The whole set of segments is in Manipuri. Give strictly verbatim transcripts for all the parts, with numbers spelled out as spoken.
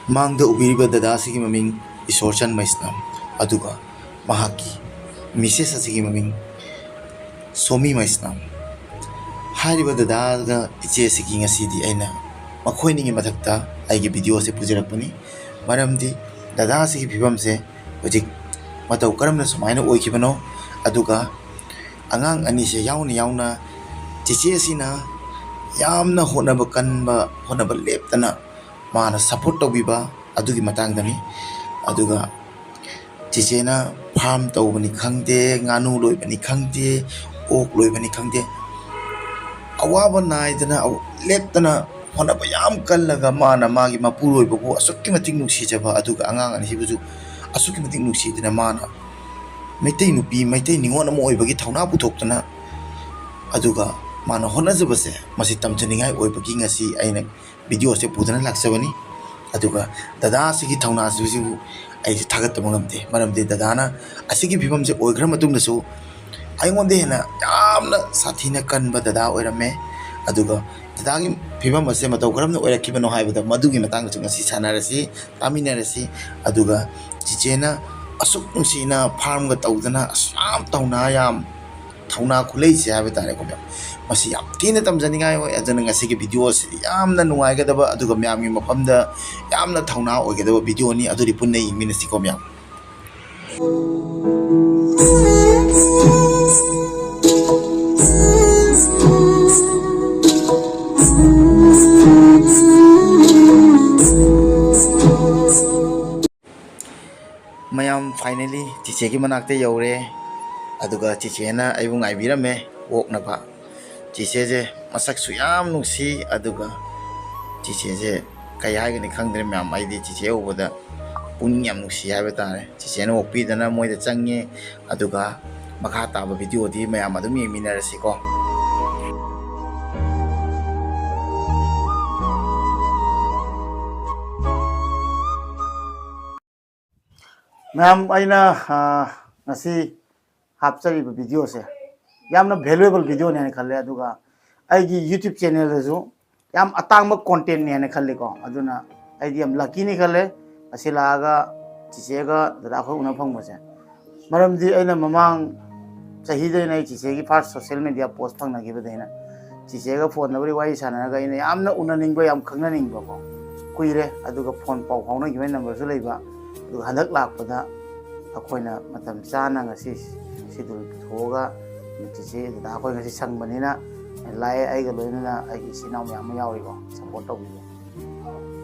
ꯃꯥꯡꯗ ꯎꯕꯤꯔꯤꯕ ꯗꯗꯥ ꯑꯁꯤꯒꯤ ꯃꯃꯤꯡ ꯏꯁꯣꯔꯆꯟ ꯃꯩꯁꯅꯥꯝ, ꯑꯗꯨꯒ ꯃꯍꯥꯛꯀꯤ ꯃꯤꯁꯦꯁ ꯑꯁꯤꯒꯤ ꯃꯃꯤꯡ ꯁꯣꯃꯤ ꯃꯩꯁꯅꯥꯝ꯫ ꯍꯥꯏꯔꯤꯕ ꯗꯗꯥꯒ ꯏꯆꯦ ꯑꯁꯤꯒꯤ ꯉꯁꯤꯗꯤ ꯑꯩꯅ ꯃꯈꯣꯏꯅꯤꯒꯤ ꯃꯊꯛꯇ ꯑꯩꯒꯤ ꯚꯤꯗꯤꯑꯣꯁꯦ ꯄꯨꯖꯔꯛꯄꯅꯤ꯫ ꯃꯔꯝꯗꯤ ꯗꯗꯥ ꯑꯁꯤꯒꯤ ꯐꯤꯕꯝꯁꯦ ꯍꯧꯖꯤꯛ ꯃꯇꯧ ꯀꯔꯝꯅ ꯁꯨꯃꯥꯏꯅ ꯑꯣꯏꯈꯤꯕꯅꯣ, ꯑꯗꯨꯒ ꯑꯉꯥꯡ ꯑꯅꯤꯁꯦ ꯌꯥꯎꯅ ꯌꯥꯎꯅ ꯆꯦꯆꯦ ꯑꯁꯤꯅ ꯌꯥꯝꯅ ꯍꯣꯠꯅꯕ ꯀꯟꯕ, ꯍꯣꯠꯅꯕ ꯂꯦꯞꯇꯅ ꯃꯥꯅ ꯁꯞꯄꯣꯔꯠ ꯇꯧꯕꯤꯕ ꯑꯗꯨꯒꯤ ꯃꯇꯥꯡꯗꯅꯤ꯫ ꯑꯗꯨꯒ ꯆꯦꯆꯦꯅ ꯐꯥꯔꯝ ꯇꯧꯕꯅꯤ ꯈꯪꯗꯦ, ꯉꯥꯅꯨ ꯂꯣꯏꯕꯅꯤ ꯈꯪꯗꯦ, ꯑꯣꯛ ꯂꯣꯏꯕꯅꯤ ꯈꯪꯗꯦ, ꯑꯋꯥꯕ ꯅꯥꯏꯗꯅ, ꯑꯋ-, ꯂꯦꯞꯇꯅ ꯍꯣꯠꯅꯕ ꯌꯥꯝ ꯀꯜꯂꯒ ꯃꯥꯅ ꯃꯥꯒꯤ ꯃꯄꯨꯔꯣꯏꯕꯕꯨ ꯑꯁꯨꯛꯀꯤ ꯃꯇꯤꯛ ꯅꯨꯡꯁꯤꯖꯕ, ꯑꯗꯨꯒ ꯑꯉꯥꯡ ꯑꯅꯤꯁꯤꯕꯨꯁꯨ ꯑꯁꯨꯛꯀꯤ ꯃꯇꯤꯛ ꯅꯨꯡꯁꯤꯗꯅ ꯃꯥꯅ ꯃꯩꯇꯩ ꯅꯨꯄꯤ, ꯃꯩꯇꯩ ꯅꯤꯉꯣꯜ ꯑꯃ ꯑꯣꯏꯕꯒꯤ ꯊꯧꯅꯥ ꯄꯨꯊꯣꯛꯇꯨꯅ, ꯑꯗꯨꯒ ꯃꯥꯅ ꯍꯣꯠꯅꯖꯕꯁꯦ ꯃꯁꯤ ꯇꯝꯖꯅꯤꯡꯉꯥꯏ ꯑꯣꯏꯕꯒꯤ ꯉꯁꯤ ꯑꯩꯅ ꯚꯤꯗꯤꯑꯣꯁꯦ ꯄꯨꯗꯨꯅ ꯂꯥꯛꯆꯕꯅꯤ꯫ ꯑꯗꯨꯒ ꯗꯗꯥ ꯑꯁꯤꯒꯤ ꯊꯧꯅꯥꯁꯤꯕꯨ ꯑꯩꯁꯦ ꯊꯥꯒꯠꯇꯕ ꯉꯝꯗꯦ꯫ ꯃꯔꯝꯗꯤ ꯗꯗꯥꯅ ꯑꯁꯤꯒꯤ ꯐꯤꯕꯝꯁꯦ ꯑꯣꯏꯈ꯭ꯔ ꯃꯇꯨꯡꯗꯁꯨ ꯑꯩꯉꯣꯟꯗ ꯍꯦꯟꯅ ꯌꯥꯝꯅ ꯁꯥꯊꯤꯅ ꯀꯟꯕ ꯗꯗꯥ ꯑꯣꯏꯔꯝꯃꯦ꯫ ꯑꯗꯨꯒ ꯗꯗꯥꯒꯤ ꯐꯤꯕꯝ ꯑꯁꯦ ꯃꯇꯧ ꯀꯔꯝꯅ ꯑꯣꯏꯔꯛꯈꯤꯕꯅꯣ ꯍꯥꯏꯕꯗ ꯃꯗꯨꯒꯤ ꯃꯇꯥꯡꯗꯁꯨ ꯉꯁꯤ ꯁꯥꯟꯅꯔꯁꯤ, ꯇꯥꯃꯤꯟꯅꯔꯁꯤ꯫ ꯑꯗꯨꯒ ꯆꯤꯆꯦꯅ ꯑꯁꯨꯛ ꯅꯨꯡꯁꯤꯅ ꯐꯥꯔꯝꯒ ꯇꯧꯗꯅ ꯑꯁꯨꯛ ꯌꯥꯝ ꯊꯧꯅꯥ ꯌꯥꯝ ꯊꯧꯅꯥ ꯈꯨꯂꯩꯁꯦ ꯍꯥꯏꯕ ꯇꯥꯔꯦꯀꯣ ꯃꯌꯥꯝ, ꯃꯁꯤ ꯌꯥꯝ ꯊꯤꯅ ꯇꯝꯖꯅꯤꯡꯉꯥꯏ ꯑꯣꯏ꯫ ꯑꯗꯨꯅ ꯉꯁꯤꯒꯤ ꯚꯤꯗꯤꯑꯣ ꯑꯁꯤꯗꯤ ꯌꯥꯝꯅ ꯅꯨꯡꯉꯥꯏꯒꯗꯕ, ꯑꯗꯨꯒ ꯃꯌꯥꯝꯒꯤ ꯃꯐꯝꯗ ꯌꯥꯝꯅ ꯊꯧꯅꯥ ꯑꯣꯏꯒꯗꯕ ꯚꯤꯗꯤꯑꯣꯅꯤ꯫ ꯑꯗꯨꯗꯤ ꯄꯨꯟꯅ ꯌꯦꯡꯃꯤꯟꯅꯁꯤꯀꯣ ꯃꯌꯥꯝ꯫ ꯃꯌꯥꯝ, finally ꯆꯤꯆꯦꯒꯤ ꯃꯅꯥꯛꯇ ꯌꯧꯔꯦ꯫ ꯑꯗꯨꯒ ꯆꯤꯆꯦꯅ ꯑꯩꯕꯨ ꯉꯥꯏꯕꯤꯔꯝꯃꯦ ꯑꯣꯛꯅꯕ꯫ ꯆꯤꯆꯦꯁꯦ ꯃꯁꯛꯁꯨ ꯌꯥꯝ ꯅꯨꯡꯁꯤ, ꯑꯗꯨꯒ ꯆꯤꯆꯦꯁꯦ ꯀꯩ ꯍꯥꯏꯒꯅꯤ ꯈꯪꯗ꯭ꯔꯦ ꯃꯌꯥꯝ, ꯑꯩꯗꯤ ꯆꯤꯆꯦ ꯎꯕꯗ ꯄꯨꯛꯅꯤꯡ ꯌꯥꯝ ꯅꯨꯡꯁꯤ ꯍꯥꯏꯕ ꯇꯥꯔꯦ꯫ ꯆꯤꯆꯦꯅ ꯑꯣꯛꯄꯤꯗꯅ ꯃꯣꯏꯗ ꯆꯪꯉꯦ, ꯑꯗꯨꯒ ꯃꯈꯥ ꯇꯥꯕ ꯚꯤꯗꯤꯑꯣꯗꯤ ꯃꯌꯥꯝ ꯑꯗꯨꯝ ꯌꯦꯡꯃꯤꯟꯅꯔꯁꯤꯀꯣ꯫ ꯃꯌꯥꯝ, ꯑꯩꯅ, ꯑ, ꯉꯁꯤ ꯍꯥꯞꯆꯔꯤꯕ ꯚꯤꯗꯤꯑꯣꯁꯦ ꯌꯥꯝꯅ valuable ꯚꯤꯗꯤꯑꯣꯅꯤ ꯍꯥꯏꯅ ꯈꯜꯂꯦ, ꯑꯗꯨꯒ ꯑꯩꯒꯤ YouTube channelꯗꯁꯨ ꯌꯥꯝ ꯑꯇꯥꯡꯕ contentꯅꯤ ꯍꯥꯏꯅ ꯈꯜꯂꯤꯀꯣ꯫ ꯑꯗꯨꯅ ꯑꯩꯗꯤ ꯌꯥꯝ ꯂꯛꯀꯤꯅꯤ ꯈꯜꯂꯦ ꯑꯁꯤ ꯂꯥꯛꯑꯒ ꯆꯤꯆꯦꯒ ꯗꯗꯥ ꯑꯩꯈꯣꯏ ꯎꯅ ꯐꯪꯕꯁꯦ꯫ ꯃꯔꯝꯗꯤ ꯑꯩꯅ ꯃꯃꯥꯡ ꯆꯍꯤꯗꯩꯅ ꯑꯩ ꯆꯤꯆꯦꯒꯤ ꯐꯥꯔꯁ ꯁꯣꯁꯤꯌꯦꯜ ꯃꯦꯗꯤꯌꯥ ꯄꯣꯁ ꯐꯪꯅꯈꯤꯕꯗꯩꯅ ꯆꯤꯆꯦꯒ ꯐꯣꯟꯗꯕꯨꯗꯤ ꯋꯥꯔꯤ ꯁꯥꯟꯅꯔꯒ ꯑꯩꯅ ꯌꯥꯝꯅ ꯎꯅꯅꯤꯡꯕ, ꯌꯥꯝ ꯈꯪꯅꯅꯤꯡꯕꯀꯣ, ꯀꯨꯏꯔꯦ꯫ ꯑꯗꯨꯒ ꯐꯣꯟ ꯄꯥꯎ ꯐꯥꯎꯅꯈꯤꯕꯒꯤ ꯅꯝꯕꯔꯁꯨ ꯂꯩꯕ꯫ ꯑꯗꯨꯒ ꯍꯟꯗꯛ ꯂꯥꯛꯄꯗ ꯑꯩꯈꯣꯏꯅ ꯃꯇꯝ ꯆꯥꯅ ꯉꯁꯤ ꯁꯤꯗꯨꯜ ꯄꯨꯊꯣꯛꯑꯒ ꯆꯤꯆꯦ ꯗꯗꯥ ꯑꯩꯈꯣꯏ ꯉꯁꯤ ꯁꯪꯕꯅꯤꯅ ꯂꯥꯛꯑꯦ꯫ ꯑꯩꯒ ꯂꯣꯏꯅꯅ ꯑꯩꯒꯤ ꯏꯆꯤꯟ ꯏꯅꯥꯎ ꯃꯌꯥꯝ ꯑꯃ ꯌꯥꯎꯔꯤꯀꯣ, ꯁꯞꯄꯣꯔꯠ ꯇꯧꯕꯤꯕ꯫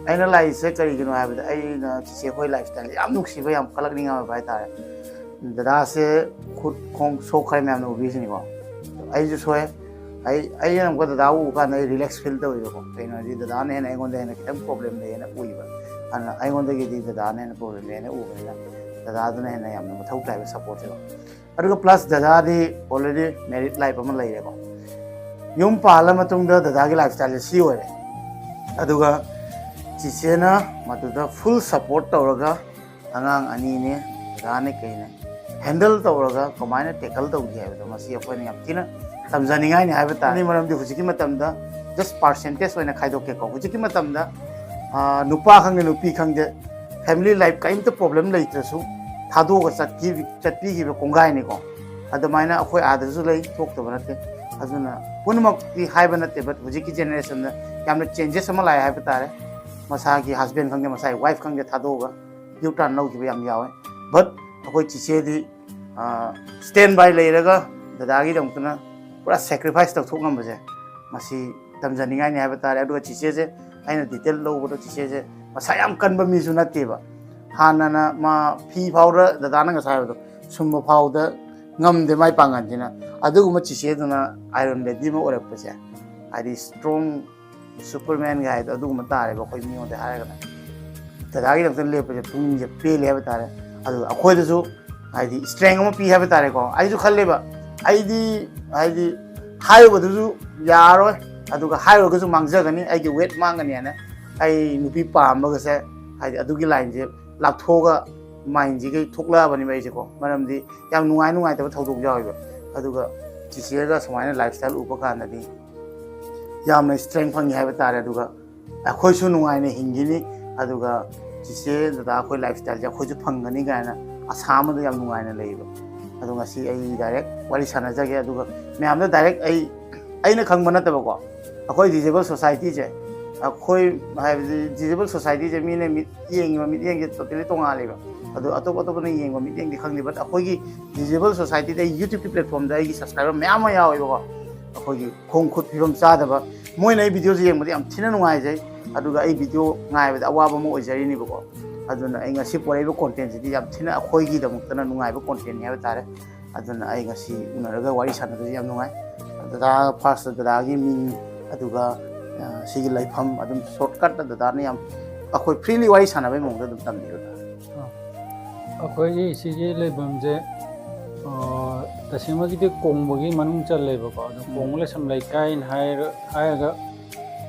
ꯑꯩꯅ ꯂꯥꯛꯏꯁꯦ ꯀꯔꯤꯒꯤꯅꯣ ꯍꯥꯏꯕꯗ, ꯑꯩꯅ ꯆꯤꯆꯦ ꯑꯩꯈꯣꯏ ꯂꯥꯏꯐ ꯁ꯭ꯇꯥꯏꯜ ꯌꯥꯝ ꯅꯨꯡꯁꯤꯕ, ꯌꯥꯝ ꯀꯜꯂꯛꯅꯤꯡꯉꯥꯏ ꯑꯣꯏꯕ ꯍꯥꯏꯇꯥꯔꯦ꯫ ꯗꯗꯥꯁꯦ ꯈꯨꯠ ꯈꯣꯡ ꯁꯣꯛꯈ꯭ꯔꯦ, ꯃꯌꯥꯝꯅ ꯎꯕꯤꯔꯤꯁꯤꯅꯤꯀꯣ꯫ ꯑꯩꯁꯨ ꯁꯣꯛꯑꯦ꯫ ꯑꯩ, ꯑꯩꯅ ꯑꯃꯨꯛꯀ ꯗꯗꯥ ꯎꯕ ꯀꯥꯟꯗ ꯑꯩ ꯔꯤꯂꯦꯛꯁ ꯐꯤꯜ ꯇꯧꯋꯦꯕꯀꯣ꯫ ꯀꯩꯅꯣ ꯍꯥꯏꯗꯤ, ꯗꯗꯥꯅ ꯍꯦꯟꯅ ꯑꯩꯉꯣꯟꯗ ꯍꯦꯟꯅ ꯈꯤꯇꯪ ꯄ꯭ꯔꯣꯕ꯭ꯂꯦꯝ ꯂꯩꯌꯦꯅ ꯎꯏꯕ꯫ ꯑꯗꯨꯅ ꯑꯩꯉꯣꯟꯗꯒꯤꯗꯤ ꯗꯗꯥꯅ ꯍꯦꯟꯅ ꯄ꯭ꯔꯣꯕ꯭ꯂꯦꯝ ꯂꯩꯌꯦꯅ ꯎꯕꯅꯤꯅ, ꯗꯗꯥꯗꯨꯅ ꯍꯦꯟꯅ ꯌꯥꯝꯅ ꯃꯊꯧ ꯇꯥꯏꯕ ꯁꯞꯄꯣꯔꯠꯁꯦꯀꯣ꯫ ꯑꯗꯨꯒ ꯄ꯭ꯂꯁ ꯗꯗꯥꯗꯤ ꯑꯣꯜꯔꯦꯗꯤ ꯃꯦꯔꯤꯠ ꯂꯥꯏꯐ ꯑꯃ ꯂꯩꯔꯦꯀꯣ꯫ ꯌꯨꯝ ꯄꯥꯜꯂ ꯃꯇꯨꯡꯗ ꯗꯗꯥꯒꯤ ꯂꯥꯏꯐ ꯁ꯭ꯇꯥꯏꯜꯁꯦ ꯁꯤ ꯑꯣꯏꯔꯦ꯫ ꯑꯗꯨꯒ ꯆꯤꯆꯦꯅ ꯃꯗꯨꯗ ꯐꯨꯜ ꯁꯞꯄꯣꯔꯠ ꯇꯧꯔꯒ, ꯑꯉꯥꯡ ꯑꯅꯤꯅꯦ, ꯗꯗꯥꯅꯦ ꯀꯩꯅꯦ, ꯍꯦꯟꯗꯜ ꯇꯧꯔꯒ ꯀꯃꯥꯏꯅ ꯇꯦꯀꯜ ꯇꯧꯒꯦ ꯍꯥꯏꯕꯗꯣ, ꯃꯁꯤ ꯑꯩꯈꯣꯏꯅ ꯌꯥꯝ ꯊꯤꯅ ꯇꯝꯖꯅꯤꯡꯉꯥꯏꯅꯤ ꯍꯥꯏꯕ ꯇꯥꯔꯦ꯫ ꯃꯔꯝꯗꯤ ꯍꯧꯖꯤꯛꯀꯤ ꯃꯇꯝꯗ, ꯖꯁ ꯄꯥꯔꯁꯦꯟꯇꯦꯖ ꯑꯣꯏꯅ ꯈꯥꯏꯗꯣꯛꯀꯦꯀꯣ, ꯍꯧꯖꯤꯛꯀꯤ ꯃꯇꯝꯗ, ꯑꯥ, ꯅꯨꯄꯥ ꯈꯪꯗꯦ ꯅꯨꯄꯤ ꯈꯪꯗꯦ, ꯐꯦꯃꯤꯂꯤ ꯂꯥꯏꯐ ꯀꯔꯤꯝꯇ ꯄ꯭ꯔꯣꯕ꯭ꯂꯦꯝ ꯂꯩꯇ꯭ꯔꯁꯨ ꯊꯥꯗꯣꯛꯑꯒ ꯆꯠꯈꯤ-, ꯆꯠꯄꯤꯈꯤꯕ ꯀꯣꯡꯒꯥꯏꯅꯤꯀꯣ꯫ ꯑꯗꯨꯃꯥꯏꯅ ꯑꯩꯈꯣꯏ ꯑꯥꯗꯁꯨ ꯂꯩ, ꯊꯣꯛꯇꯕ ꯅꯠꯇꯦ꯫ ꯑꯗꯨꯅ ꯄꯨꯝꯅꯃꯛꯇꯤ ꯍꯥꯏꯕ ꯅꯠꯇꯦ, but ꯍꯧꯖꯤꯛꯀꯤ ꯖꯦꯅꯦꯔꯦꯁꯟꯗ ꯌꯥꯝꯅ ꯆꯦꯟꯖꯦꯁ ꯑꯃ ꯂꯥꯛꯑꯦ ꯍꯥꯏꯕ ꯇꯥꯔꯦ꯫ ꯃꯁꯥꯒꯤ ꯍꯁꯕꯦꯟ ꯈꯪꯗꯦ, ꯃꯁꯥꯒꯤ ꯋꯥꯏꯐ ꯈꯪꯗꯦ, ꯊꯥꯗꯣꯛꯑꯒ ꯌꯨ ꯇꯔꯟ ꯂꯧꯈꯤꯕ ꯌꯥꯝ ꯌꯥꯎꯋꯦ꯫ But ꯑꯩꯈꯣꯏ ꯆꯤꯆꯦꯗꯤ, ꯑ, ꯁ꯭ꯇꯦꯟ ꯕꯥꯏ ꯂꯩꯔꯒ ꯗꯗꯥꯒꯤꯗꯃꯛꯇꯅ ꯄꯨꯔꯥ ꯁꯦꯀ꯭ꯔꯤꯐꯥꯏꯁ ꯇꯧꯊꯣꯛ ꯉꯝꯕꯁꯦ, ꯃꯁꯤ ꯇꯝꯖꯅꯤꯡꯉꯥꯏꯅꯤ ꯍꯥꯏꯕ ꯇꯥꯔꯦ꯫ ꯑꯗꯨꯒ ꯆꯤꯆꯦꯁꯦ, ꯑꯩꯅ ꯗꯤꯇꯦꯜ ꯂꯧꯕꯗꯣ, ꯆꯤꯆꯦꯁꯦ ꯃꯁꯥ ꯌꯥꯝ ꯀꯟꯕ ꯃꯤꯁꯨ ꯅꯠꯇꯦꯕ꯫ ꯍꯥꯟꯅꯅ ꯃꯥ ꯐꯤ ꯐꯥꯎꯗ, ꯗꯗꯥꯅ ꯉꯁꯥꯏ ꯍꯥꯏꯕꯗꯣ, ꯁꯨꯝꯕ ꯐꯥꯎꯗ ꯉꯝꯗꯦ ꯃꯥꯏ ꯄꯥꯡꯒꯜꯁꯤꯅ꯫ ꯑꯗꯨꯒꯨꯝꯕ ꯆꯤꯆꯦꯗꯨꯅ ꯑꯥꯏꯔꯟ ꯂꯦꯗꯤ ꯑꯃ ꯑꯣꯏꯔꯛꯄꯁꯦ, ꯍꯥꯏꯗꯤ ꯁ꯭ꯇꯔꯣꯡ ꯁꯨꯄꯔꯃꯦꯟꯒ ꯍꯥꯏꯗꯣ ꯑꯗꯨꯒꯨꯝꯕ ꯇꯥꯔꯦꯕ ꯑꯩꯈꯣꯏ ꯃꯤꯉꯣꯟꯗ ꯍꯥꯏꯔꯒꯅ꯫ ꯗꯗꯥꯒꯤꯗꯃꯛꯇ ꯂꯦꯞꯄꯁꯦ ꯄꯨꯛꯅꯤꯡꯁꯦ ꯄꯦꯜꯂꯦ ꯍꯥꯏꯕ ꯇꯥꯔꯦ꯫ ꯑꯗꯨꯒ ꯑꯩꯈꯣꯏꯗꯁꯨ ꯍꯥꯏꯗꯤ ꯁ꯭ꯇꯔꯦꯡ ꯑꯃ ꯄꯤ ꯍꯥꯏꯕ ꯇꯥꯔꯦꯀꯣ꯫ ꯑꯩꯁꯨ ꯈꯜꯂꯦꯕ, ꯑꯩꯗꯤ ꯍꯥꯏꯗꯤ ꯍꯥꯏꯔꯨꯕꯗꯨꯁꯨ ꯌꯥꯔꯣꯏ, ꯑꯗꯨꯒ ꯍꯥꯏꯔꯨꯔꯒꯁꯨ ꯃꯥꯡꯖꯒꯅꯤ, ꯑꯩꯒꯤ ꯋꯦꯠ ꯃꯥꯡꯒꯅꯤ ꯍꯥꯏꯅ ꯑꯩ ꯅꯨꯄꯤ ꯄꯥꯝꯕꯒꯁꯦ ꯍꯥꯏꯗꯤ ꯑꯗꯨꯒꯤ ꯂꯥꯏꯟꯁꯦ ꯂꯥꯞꯊꯣꯛꯑꯒ ꯃꯥꯏꯟꯁꯤꯒꯤ ꯊꯣꯛꯂꯛꯑꯕꯅꯦꯕ ꯑꯩꯁꯦꯀꯣ꯫ ꯃꯔꯝꯗꯤ ꯌꯥꯝ ꯅꯨꯡꯉꯥꯏ ꯅꯨꯡꯉꯥꯏꯇꯕ ꯊꯧꯗꯣꯛ ꯌꯥꯎꯋꯦꯕ꯫ ꯑꯗꯨꯒ ꯆꯤꯆꯦꯒ ꯁꯨꯃꯥꯏꯅ ꯂꯥꯏꯐ ꯁ꯭ꯇꯥꯏꯜ ꯎꯕ ꯀꯥꯟꯗꯗꯤ ꯌꯥꯝꯅ ꯁ꯭ꯇꯔꯦꯡ ꯐꯪꯉꯤ ꯍꯥꯏꯕ ꯇꯥꯔꯦ꯫ ꯑꯗꯨꯒ ꯑꯩꯈꯣꯏꯁꯨ ꯅꯨꯡꯉꯥꯏꯅ ꯍꯤꯡꯈꯤꯅꯤ꯫ ꯑꯗꯨꯒ ꯆꯤꯆꯦ ꯗꯗꯥ ꯑꯩꯈꯣꯏ ꯂꯥꯏꯐ ꯁ꯭ꯇꯥꯏꯜꯁꯦ ꯑꯩꯈꯣꯏꯁꯨ ꯐꯪꯒꯅꯤ ꯀꯥꯏꯅ ꯑꯁꯥ ꯑꯃꯗ ꯌꯥꯝ ꯅꯨꯡꯉꯥꯏꯅ ꯂꯩꯌꯦꯕ꯫ ꯑꯗꯣ ꯉꯁꯤ ꯑꯩ ꯗꯥꯏꯔꯦꯛ ꯋꯥꯔꯤ ꯁꯥꯟꯅꯖꯒꯦ, ꯑꯗꯨꯒ ꯃꯌꯥꯝꯗ ꯗꯥꯏꯔꯦꯛ ꯑꯩ ꯑꯩꯅ ꯈꯪꯕ ꯅꯠꯇꯕꯀꯣ, ꯑꯩꯈꯣꯏ ꯗꯤꯖꯦꯕꯜ ꯁꯣꯁꯥꯏꯇꯤꯁꯦ, ꯑꯩꯈꯣꯏ ꯍꯥꯏꯕꯗꯤ ꯗꯤꯖꯦꯕꯜ ꯁꯣꯁꯥꯏꯇꯤꯁꯦ ꯃꯤꯅ ꯃꯤꯠ ꯌꯦꯡꯉꯤꯕ ꯃꯤꯠꯌꯦꯡꯁꯦ ꯇꯣꯇꯦꯂꯤ ꯇꯣꯉꯥꯜꯂꯦꯕ꯫ ꯑꯗꯣ ꯑꯇꯣꯞ ꯑꯇꯣꯞꯄꯅ ꯌꯦꯡꯕ ꯃꯤꯠꯌꯦꯡꯗꯤ ꯈꯪꯗꯦ, ꯕꯠ ꯑꯩꯈꯣꯏꯒꯤ ꯗꯤꯖꯦꯕꯜ ꯁꯣꯁꯥꯏꯇꯤꯗ ꯑꯩ ꯌꯨꯇ꯭ꯌꯨꯕꯀꯤ ꯄ꯭ꯂꯦꯠꯐꯣꯔꯝꯗ ꯑꯩꯒꯤ ꯁꯕꯁꯀ꯭ꯔꯥꯏꯕꯔ ꯃꯌꯥꯝ ꯑꯃ ꯌꯥꯎꯋꯦꯕꯀꯣ꯫ ꯑꯩꯈꯣꯏꯒꯤ ꯈꯣꯡ ꯈꯨꯠ ꯐꯤꯕꯝ ꯆꯥꯗꯕ ꯃꯣꯏꯅ ꯑꯩ ꯚꯤꯗꯤꯑꯣꯁꯦ ꯌꯦꯡꯕꯗ ꯌꯥꯝ ꯊꯤꯅ ꯅꯨꯡꯉꯥꯏꯖꯩ, ꯑꯗꯨꯒ ꯑꯩ ꯚꯤꯗꯤꯑꯣ ꯉꯥꯏꯕꯗ ꯑꯋꯥꯕ ꯑꯃ ꯑꯣꯏꯖꯔꯤꯅꯦꯕꯀꯣ꯫ ꯑꯗꯨꯅ ꯑꯩ ꯉꯁꯤ ꯄꯨꯔꯛꯏꯕ ꯀꯣꯟꯇꯦꯟꯁꯤꯗꯤ ꯌꯥꯝ ꯊꯤꯅ ꯑꯩꯈꯣꯏꯒꯤꯗꯃꯛꯇꯅ ꯅꯨꯡꯉꯥꯏꯕ ꯀꯣꯟꯇꯦꯟꯅꯤ ꯍꯥꯏꯕ ꯇꯥꯔꯦ꯫ ꯑꯗꯨꯅ ꯑꯩ ꯉꯁꯤ ꯎꯅꯔꯒ ꯋꯥꯔꯤ ꯁꯥꯟꯅꯕꯁꯦ ꯌꯥꯝ ꯅꯨꯡꯉꯥꯏ꯫ ꯗꯗꯥ, ꯐꯥꯔꯁꯇ ꯗꯗꯥꯒꯤ ꯃꯤꯡ, ꯑꯗꯨꯒ ꯑ, ꯁꯤꯒꯤ ꯂꯩꯐꯝ ꯑꯗꯨꯝ ꯁꯣꯔꯠꯀꯠꯇ ꯗꯗꯥꯅ ꯌꯥꯝ ꯑꯩꯈꯣꯏ ꯐ꯭ꯔꯤꯂꯤ ꯋꯥꯔꯤ ꯁꯥꯟꯅꯕꯩ ꯃꯑꯣꯡꯗ ꯑꯗꯨꯝ ꯇꯝꯕꯤꯌꯨ꯫ ꯑꯩꯈꯣꯏꯒꯤ ꯁꯤꯒꯤ ꯂꯩꯐꯝꯁꯦ, ꯑ, ꯇꯁꯦꯡꯕꯒꯤꯗꯤ ꯀꯣꯡꯕꯒꯤ ꯃꯅꯨꯡ ꯆꯜꯂꯦꯕꯀꯣ꯫ ꯑꯗꯣ ꯀꯣꯡꯕ ꯂꯩꯁꯝ ꯂꯩꯀꯥꯏꯅ ꯍꯥꯏꯔ-, ꯍꯥꯏꯔꯒ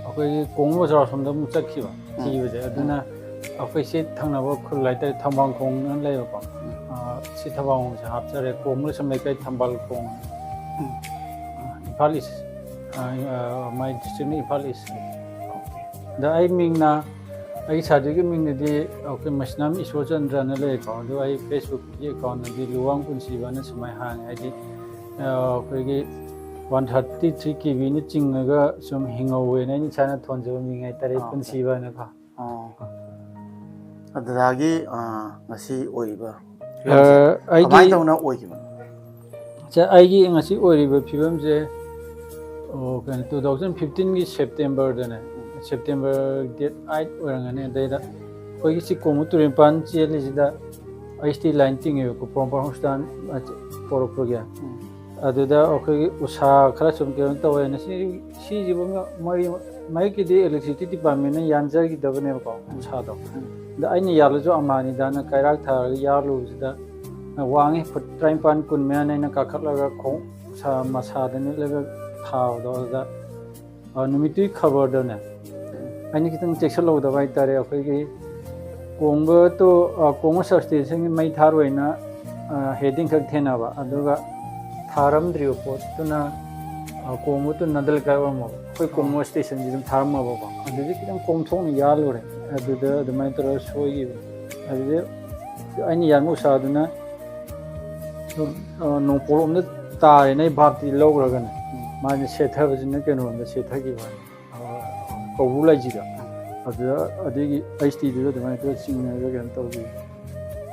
ꯑꯩꯈꯣꯏꯒꯤ ꯀꯣꯡꯕ ꯕꯖꯥꯔ ꯁꯣꯝꯗ ꯑꯃꯨꯛ ꯆꯠꯈꯤꯕ ꯊꯤꯕꯁꯦ꯫ ꯑꯗꯨꯅ ꯑꯩꯈꯣꯏ ꯁꯤ ꯊꯪꯅꯕ ꯈꯨꯜ ꯍꯥꯏꯇꯥꯔꯦ, ꯊꯝꯕꯥꯜ ꯈꯣꯡꯅ ꯂꯩꯕꯀꯣ꯫ ꯑ, ꯁꯤ ꯊꯝꯕꯥꯜ ꯈꯣꯡꯁꯦ ꯍꯥꯞꯆꯔꯦ꯫ ꯀꯣꯡꯕ ꯂꯩꯁꯝ ꯂꯩꯀꯥꯏ ꯊꯝꯕꯥꯜ ꯈꯣꯡ, ꯑ, ꯏꯝꯐꯥꯜ ꯏꯁ, ꯑ, ꯑ, ꯃꯥꯏ ꯗꯤꯁꯇ꯭ꯔꯤꯛꯅ ꯏꯝꯐꯥꯜ ꯏꯁ꯫ ꯑꯗ ꯑꯩ ꯃꯤꯡꯅ, ꯑꯩꯒꯤ ꯁꯥꯗ꯭ꯋꯤꯒꯤ ꯃꯤꯡꯗꯗꯤ ꯑꯩꯈꯣꯏ ꯃꯁꯤꯅꯥꯝ ꯏꯁꯣꯔꯆꯟꯗ꯭ꯔꯅ ꯂꯩꯀꯣ꯫ ꯑꯗꯨ ꯑꯩ ꯐꯦꯁꯕꯨꯛꯀꯤ ꯑꯦꯀꯥꯎꯟꯗꯗꯤ ꯂꯨꯋꯥꯡ ꯄꯨꯟꯁꯤꯕꯅ ꯁꯨꯃꯥꯏꯅ ꯍꯥꯡꯉꯦ꯫ ꯍꯥꯏꯗꯤ, ꯑ, ꯑꯩꯈꯣꯏꯒꯤ ꯋꯥꯟ ꯊꯥꯔꯇꯤ ꯊ꯭ꯔꯤ ꯀꯦ ꯕꯤꯅ ꯆꯤꯡꯉꯒ ꯁꯨꯝ ꯍꯤꯡꯍꯧꯋꯦꯅ ꯑꯩꯅ ꯏꯁꯥꯅ ꯊꯣꯟꯖꯕ ꯃꯤꯡ ꯍꯥꯏꯇꯥꯔꯦ, ꯑꯥ꯫ ꯄꯨꯟꯁꯤꯕꯅꯀꯣ꯫ ꯑꯣ꯫ ꯑꯗꯨꯗꯒꯤ, ꯑ, ꯉꯁꯤ ꯑꯣꯏꯔꯤꯕ ꯑ, ꯐꯤꯕꯝꯁꯦ ꯑꯩꯒꯤ ꯀꯃꯥꯏꯅ ꯇꯧꯅ ꯑꯣꯏꯈꯤꯕꯅꯣ? ꯁꯦ, ꯑꯩꯒꯤ ꯉꯁꯤ ꯑꯣꯏꯔꯤꯕ ꯐꯤꯕꯝꯁꯦ, ꯑꯣ, ꯀꯩꯅꯣ, ꯇꯨ ꯊꯥꯎꯖꯟ ꯐꯤꯐꯇꯤꯟꯒꯤ ꯁꯦꯞꯇꯦꯝꯕꯔꯗꯅꯦ, ꯁꯦꯞꯇꯦꯝꯕꯔ ꯗꯦꯠ ꯑꯥꯏꯠ ꯑꯣꯏꯔꯝꯒꯅꯤ꯫ ꯑꯗꯩꯗ ꯑꯩꯈꯣꯏꯒꯤ ꯁꯤ ꯀꯣꯡꯕ ꯇꯨꯔꯦꯜ ꯃꯄꯥꯟ ꯆꯦꯜꯂꯤꯁꯤꯗ ꯑꯩꯁ ꯇꯤ ꯂꯥꯏꯟ ꯇꯤꯡꯉꯦꯕꯀꯣ, ꯄꯣꯔꯣꯝꯄꯥꯠ ꯍꯣꯁꯄꯤꯇꯥꯜ ꯄꯣꯔꯛꯄꯒꯤ꯫ ꯑꯗꯨꯗ ꯑꯩꯈꯣꯏꯒꯤ ꯎꯁꯥ ꯈꯔ ꯁꯨꯝ ꯀꯩꯅꯣ ꯇꯧꯋꯦꯅ, ꯁꯤ, ꯁꯤꯁꯤꯕꯨ ꯃ-, ꯃꯔꯤ-, ꯃꯍꯤꯛꯀꯤꯗꯤ electricity department ꯅ ꯌꯥꯟꯖꯈꯤꯗꯕꯅꯦꯕꯀꯣ, ꯎꯁꯥꯗꯣ꯫ ꯑꯗ ꯑꯩꯅ ꯌꯥꯜꯂꯁꯨ ꯑꯃꯥꯅꯤꯗꯥꯅ ꯀꯩꯔꯥꯛ ꯊꯥꯔꯒ ꯌꯥꯜꯂꯨꯕꯁꯤꯗ ꯋꯥꯡꯉꯤ, ꯐꯨꯠ ꯇꯔꯥꯅꯤꯄꯥꯟ ꯀꯨꯟ ꯃꯌꯥꯅ ꯑꯩꯅ ꯀꯥꯈꯠꯂꯒ ꯈꯣꯡ ꯎꯁꯥ ꯃꯁꯥꯗ ꯅꯤꯠꯂꯒ ꯊꯥꯕꯗꯣ꯫ ꯑꯗꯨꯗ, ꯑ, ꯅꯨꯃꯤꯠꯇꯨꯒꯤ ꯈꯕꯔꯗꯅꯦ, ꯑꯩꯅ ꯈꯤꯇꯪ ꯆꯦꯛꯁꯤꯜꯍꯧꯗꯕ ꯍꯥꯏꯇꯥꯔꯦ꯫ ꯑꯩꯈꯣꯏꯒꯤ ꯀꯣꯡꯕ ꯇꯨ, ꯑ, ꯀꯣꯡꯕ ꯁꯕꯁ꯭ꯇꯦꯁꯟꯒꯤ ꯃꯩ ꯊꯥꯔꯣꯏꯅ, ꯑ, ꯍꯦꯗꯤꯡ ꯈꯛ ꯊꯦꯡꯅꯕ, ꯑꯗꯨꯒ ꯊꯥꯔꯝꯗ꯭ꯔꯤꯕ ꯄꯣꯠꯇꯨꯅ, ꯑ, ꯀꯣꯡꯕ ꯇꯨ ꯅꯥꯗꯜ ꯀꯥꯏ ꯑꯣꯏꯔꯝꯃꯕ꯫ ꯑꯩꯈꯣꯏ ꯀꯣꯡꯕ ꯁ꯭ꯇꯦꯁꯟꯁꯤ ꯑꯗꯨꯝ ꯊꯥꯔꯝꯃꯕꯀꯣ꯫ ꯑꯗꯨꯗꯤ ꯈꯤꯇꯪ ꯀꯣꯝꯊꯣꯛꯅ ꯌꯥꯜꯂꯨꯔꯦ꯫ ꯑꯗꯨꯗ ꯑꯗꯨꯃꯥꯏꯅ ꯇꯧꯔꯒ ꯁꯣꯏꯈꯤꯕ꯫ ꯑꯗꯨꯗ ꯑꯩꯅ ꯌꯥꯟꯕ ꯎꯁꯥꯗꯨꯅ ꯁꯨꯝ, ꯑ, ꯅꯣꯡꯄꯣꯛꯂꯣꯝꯗ ꯇꯥꯔꯦꯅ ꯑꯩ ꯚꯥꯞꯇꯤ ꯂꯧꯈ꯭ꯔꯒꯅꯦ, ꯃꯥꯁꯦ ꯁꯦꯠꯊꯕꯁꯤꯅ ꯀꯩꯅꯣꯔꯣꯝꯗ ꯁꯦꯠꯊꯈꯤꯕ ꯋꯥꯅꯤ, ꯑ, ꯀꯧꯕ꯭ꯔꯨ ꯂꯩꯁꯤꯗ꯫ ꯑꯗꯨꯗ ꯑꯗꯨꯒꯤ ꯑꯩꯁ ꯇꯤꯗꯨꯗ ꯑꯗꯨꯃꯥꯏꯅ ꯇꯧꯔ ꯆꯤꯡꯉꯒ ꯀꯩꯅꯣ ꯇꯧꯈꯤ꯫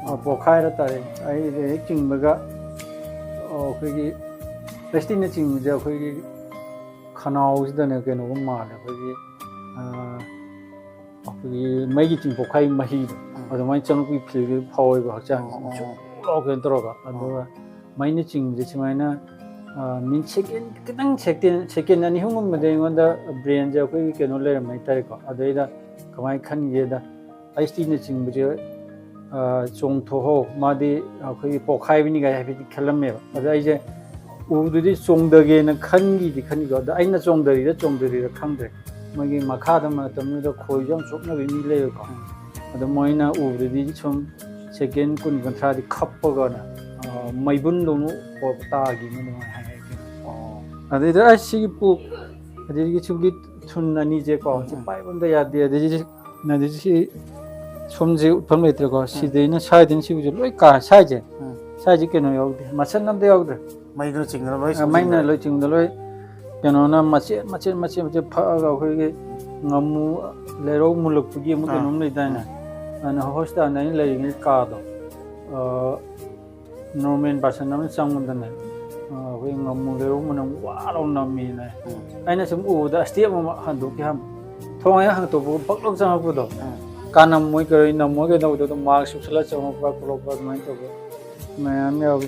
ꯑ, ꯄꯣꯛꯈꯥꯏꯔ ꯇꯥꯔꯦ꯫ ꯑꯩ ꯍꯦꯛ ꯆꯤꯡꯕꯒ, ꯑ, ꯑꯩꯈꯣꯏꯒꯤ ꯑꯩꯁ ꯇꯤꯅ ꯆꯤꯡꯕꯁꯦ ꯑꯩꯈꯣꯏꯒꯤ ꯈꯅꯥꯎꯁꯤꯗꯅꯦ ꯀꯩꯅꯣꯒꯨꯝ ꯃꯥꯜꯂꯦ, ꯑꯩꯈꯣꯏꯒꯤ, ꯑ, ꯑꯩꯈꯣꯏꯒꯤ ꯃꯩꯒꯤ ꯆꯤꯡ ꯄꯣꯛꯈꯥꯏ ꯃꯍꯤꯗꯣ, ꯎꯝ꯫ ꯑꯗꯨꯃꯥꯏꯅ ꯆꯪꯉꯛꯄꯒꯤ ꯐꯤꯜꯗꯨ ꯐꯥꯎꯋꯦꯕ ꯍꯛꯆꯥꯡꯁꯦ꯫ ꯑꯣ, ꯑꯣ, ꯖꯨ ꯑꯣ꯫ ꯂꯥꯎ ꯀꯩꯅꯣ ꯇꯧꯔꯒ꯫ ꯑꯣ꯫ ꯑꯗꯨꯒ ꯃꯩꯅ ꯆꯤꯡꯕꯁꯦ ꯁꯨꯃꯥꯏꯅ, ꯑ, ꯃꯤꯅꯤꯠ ꯁꯦꯀꯦꯟ ꯈꯤꯇꯪ, ꯁꯦꯀꯦꯟ, ꯁꯦꯀꯦꯟ ꯑꯅꯤ ꯑꯍꯨꯝꯒꯨꯝꯕꯗꯤ ꯑꯩꯉꯣꯟꯗ ꯕ꯭ꯔꯦꯟꯁꯦ ꯑꯩꯈꯣꯏꯒꯤ ꯀꯩꯅꯣ ꯂꯩꯔꯝꯃꯦ ꯍꯥꯏꯇꯥꯔꯦꯀꯣ꯫ ꯑꯗꯩꯗ ꯀꯃꯥꯏꯅ ꯈꯟꯒꯦꯗ, ꯑꯩꯁ ꯇꯤꯅ ꯆꯤꯡꯕꯁꯦ, ꯑ, ꯆꯣꯡꯊꯣꯛꯍꯧ, ꯃꯥꯗꯤ ꯑꯩꯈꯣꯏꯒꯤ ꯄꯣꯛꯈꯥꯏꯕꯅꯤ ꯀꯥꯏ ꯍꯥꯏꯐꯦꯠꯇꯤ ꯈꯜꯂꯝꯃꯦꯕ꯫ ꯑꯗ ꯑꯩꯁꯦ ꯎꯕꯗꯨꯗꯤ ꯆꯣꯡꯊꯒꯦꯅ ꯈꯟꯒꯤꯗꯤ ꯈꯟꯈꯤꯀꯣ, ꯑꯗ ꯑꯩꯅ ꯆꯣꯡꯊꯔꯤꯔ ꯆꯣꯡꯊꯔꯤꯔ ꯈꯪꯗ꯭ꯔꯦ꯫ ꯃꯣꯏꯒꯤ ꯃꯈꯥꯗ ꯃꯇꯝꯗꯨꯗ ꯈꯣꯏꯁꯨ ꯌꯥꯝ ꯆꯣꯞꯅꯕ ꯃꯤ ꯂꯩꯕꯀꯣ꯫ ꯎꯝ꯫ ꯑꯗꯣ ꯃꯣꯏꯅ ꯎꯕꯗꯗꯤ ꯁꯨꯝ ꯁꯦꯀꯦꯟ ꯀꯨꯟ ꯀꯨꯟꯊ꯭ꯔꯥꯗꯤ ꯈꯞꯄꯒꯅꯦ, ꯑ, ꯃꯩꯕꯨꯟꯗꯧꯅ ꯇꯥꯈꯤꯕ ꯑꯗꯨꯃꯥꯏꯅ ꯍꯥꯏꯔꯛꯑꯦ꯫ ꯑꯣ꯫ ꯑꯗꯩꯗ ꯑꯁ ꯁꯤꯒꯤ ꯄꯨ-, ꯑꯗꯨꯗꯒꯤ ꯁꯤꯒꯤ ꯊꯨꯟ ꯑꯅꯤꯁꯦꯀꯣ, ꯎꯝ, ꯁꯤ ꯎꯝ꯫ ꯄꯥꯏꯕ ꯑꯝꯇ ꯌꯥꯗꯦ꯫ ꯑꯗꯩꯗꯤ ꯑꯗꯨꯗꯤ ꯁꯤ ꯁꯣꯝꯁꯦ ꯎꯠꯐꯝ ꯂꯩꯇ꯭ꯔꯦꯀꯣ꯫ ꯎꯝ꯫ ꯁꯤꯗꯩꯅ ꯁ꯭ꯋꯥꯏꯗꯩꯅ ꯁꯤꯕꯨꯁꯦ ꯂꯣꯏ ꯀꯥ-, ꯁ꯭ꯋꯥꯏꯁꯦ꯫ ꯎꯝ꯫ ꯁ꯭ꯋꯥꯏꯁꯦ ꯀꯩꯅꯣ ꯌꯥꯎꯗꯦ, ꯃꯁꯟ ꯑꯝꯇ ꯌꯥꯎꯗ꯭ꯔꯦ꯫ ꯃꯩꯗꯨꯅ ꯆꯤꯡꯗꯅ ꯂꯣꯏ ꯑ, ꯃꯩꯅ ꯁꯣꯛꯆꯤꯟꯈ꯭ꯔꯦ꯫ ꯂꯣꯏ ꯆꯤꯡꯗ ꯂꯣꯏ ꯀꯩꯅꯣꯅ ꯃꯆꯦꯠ ꯃꯆꯦꯠ ꯃꯆꯦꯠ ꯃꯆꯦꯠ ꯐꯛꯑꯒ ꯑꯩꯈꯣꯏꯒꯤ ꯉꯥꯃꯨ ꯂꯩꯔꯧ ꯃꯨꯜꯂꯛꯄꯒꯤ ꯑꯃ ꯑꯥ꯫ ꯀꯩꯅꯣꯝ ꯂꯩꯗꯥꯏꯅꯦ? ꯎꯝ꯫ ꯑꯗꯨꯅ ꯍꯣꯁꯄꯤꯇꯥꯜꯗ ꯑꯩꯅ ꯂꯩꯔꯤꯉꯩ ꯀꯥꯗꯣ, ꯑ, ꯅꯣꯔꯃꯦꯜ ꯄꯥꯔꯁꯟ ꯑꯃ ꯆꯪꯕꯗꯅꯦ, ꯑ, ꯑꯩꯈꯣꯏ ꯉꯥꯃꯨ ꯂꯩꯔꯧ ꯃꯅꯝ ꯋꯥ ꯂꯥꯎ ꯅꯝꯃꯤꯅꯦ꯫ ꯎꯝ꯫ ꯑꯩꯅ ꯁꯨꯝ ꯎꯕꯗ ꯁ꯭ꯇꯦꯞ ꯑꯃ ꯍꯟꯗꯣꯛꯈꯤ ꯍꯥꯟꯅ꯫ ꯊꯣꯡ ꯍꯦꯛ ꯍꯥꯡꯇꯣꯛꯄꯒ ꯕꯛ ꯂꯥꯎ ꯆꯪꯉꯛꯄꯗꯣ꯫ ꯎꯝ꯫ ꯀꯥ ꯅꯝꯃꯣꯏ ꯀꯔꯤ ꯅꯝꯃꯣꯏ ꯀꯩꯗꯧꯕꯗꯣ ꯑꯗꯨꯝ ꯃꯥꯛꯁ ꯎꯞꯁꯜꯂ ꯆꯪꯉꯛꯄ ꯈꯣꯠꯂꯛꯄ ꯑꯗꯨꯃꯥꯏꯅ ꯇꯧꯕ ꯃꯌꯥꯝ ꯌꯥꯎꯏ꯫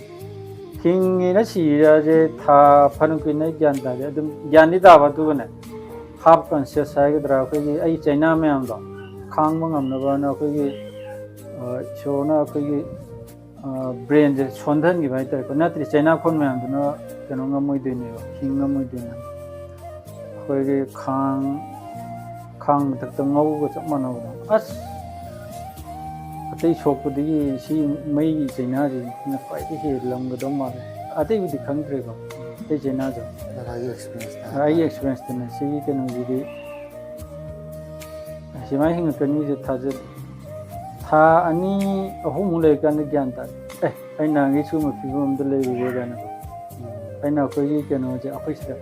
ꯍꯤꯡꯉꯤꯔ ꯁꯤꯔꯁꯦ ꯊꯥ ꯐꯅ ꯀꯨꯏꯅ ꯑꯩ ꯒ꯭ꯌꯥꯟ ꯇꯥꯗꯦ꯫ ꯑꯗꯨꯝ ꯒ꯭ꯌꯥꯟꯗꯤ ꯇꯥꯕ, ꯑꯗꯨꯒꯅꯦ ꯍꯥꯐ ꯀꯟꯁꯤꯌꯁ ꯍꯥꯏꯒꯗ꯭ꯔꯥ, ꯑꯩꯈꯣꯏꯒꯤ ꯑꯩ ꯆꯩꯅꯥ ꯃꯌꯥꯝꯗꯣ ꯈꯥꯡꯕ ꯉꯝꯅꯕꯅ ꯑꯩꯈꯣꯏꯒꯤ, ꯑ, ꯏꯁꯣꯔꯅ ꯑꯩꯈꯣꯏꯒꯤ, ꯑ, ꯕ꯭ꯔꯦꯟꯁꯦ ꯁꯣꯟꯊꯍꯟꯈꯤꯕ ꯍꯥꯏꯇꯥꯔꯦꯀꯣ꯫ ꯅꯠꯇ꯭ꯔꯗꯤ ꯆꯩꯅꯥ ꯈꯣꯟ ꯃꯌꯥꯝꯗꯨꯅ ꯀꯩꯅꯣ ꯉꯝꯃꯣꯏꯗꯣꯏꯅꯦꯕ, ꯍꯤꯡ ꯉꯝꯃꯣꯏꯗꯣꯏꯅꯦ꯫ ꯑꯩꯈꯣꯏꯒꯤ ꯈꯥꯡ, ꯈꯥꯡ ꯃꯊꯛꯇ ꯉꯧꯕꯒ ꯆꯞ ꯃꯥꯟꯅꯕꯗꯣ꯫ ꯑꯁ! ꯑꯇꯩ ꯁꯣꯛꯄꯗꯒꯤ ꯁꯤ ꯃꯩꯒꯤ ꯆꯩꯅꯥꯁꯤꯅ ꯈ꯭ꯋꯥꯏꯗꯒꯤ ꯍꯦꯜꯂꯝꯒꯗꯧ ꯃꯥꯜꯂꯦ꯫ ꯑꯇꯩꯕꯨꯗꯤ ꯈꯪꯗ꯭ꯔꯦꯀꯣ, ꯑꯇꯩ ꯆꯩꯅꯥꯁꯦ꯫ ꯑꯗꯣ ꯑꯩꯒꯤ ꯑꯦꯛꯁꯄꯤꯔꯤꯌꯦꯟꯁꯇ ꯑꯩꯒꯤ ꯍꯥꯏꯇꯥꯔꯦ꯫ ꯑꯦꯛꯁꯄꯤꯔꯤꯌꯦꯟꯁꯇꯅꯦ ꯁꯤꯒꯤ ꯀꯩꯅꯣꯁꯤꯗꯤ ꯁꯨꯃꯥꯏꯅ ꯍꯤꯡꯉꯛꯀꯅꯤꯁꯦ ꯊꯥꯖꯗꯦ꯫ ꯊꯥ ꯑꯅꯤ ꯑꯍꯨꯝꯃꯨꯛ ꯂꯩꯔꯀꯥꯟꯗ ꯒ꯭ꯌꯥꯟ ꯇꯥꯔꯦ꯫ ꯑꯦ, ꯑꯩ ꯅꯍꯥꯟꯒꯤ ꯁꯤꯒꯨꯝꯕ ꯐꯤꯕꯝ ꯑꯝꯗ ꯂꯩꯔꯨꯔꯦ ꯀꯥꯏꯅꯀꯣ꯫ ꯑꯩꯅ ꯑꯩꯈꯣꯏꯒꯤ ꯀꯩꯅꯣꯁꯦ, ꯑꯩꯈꯣꯏ ꯁꯤꯗ,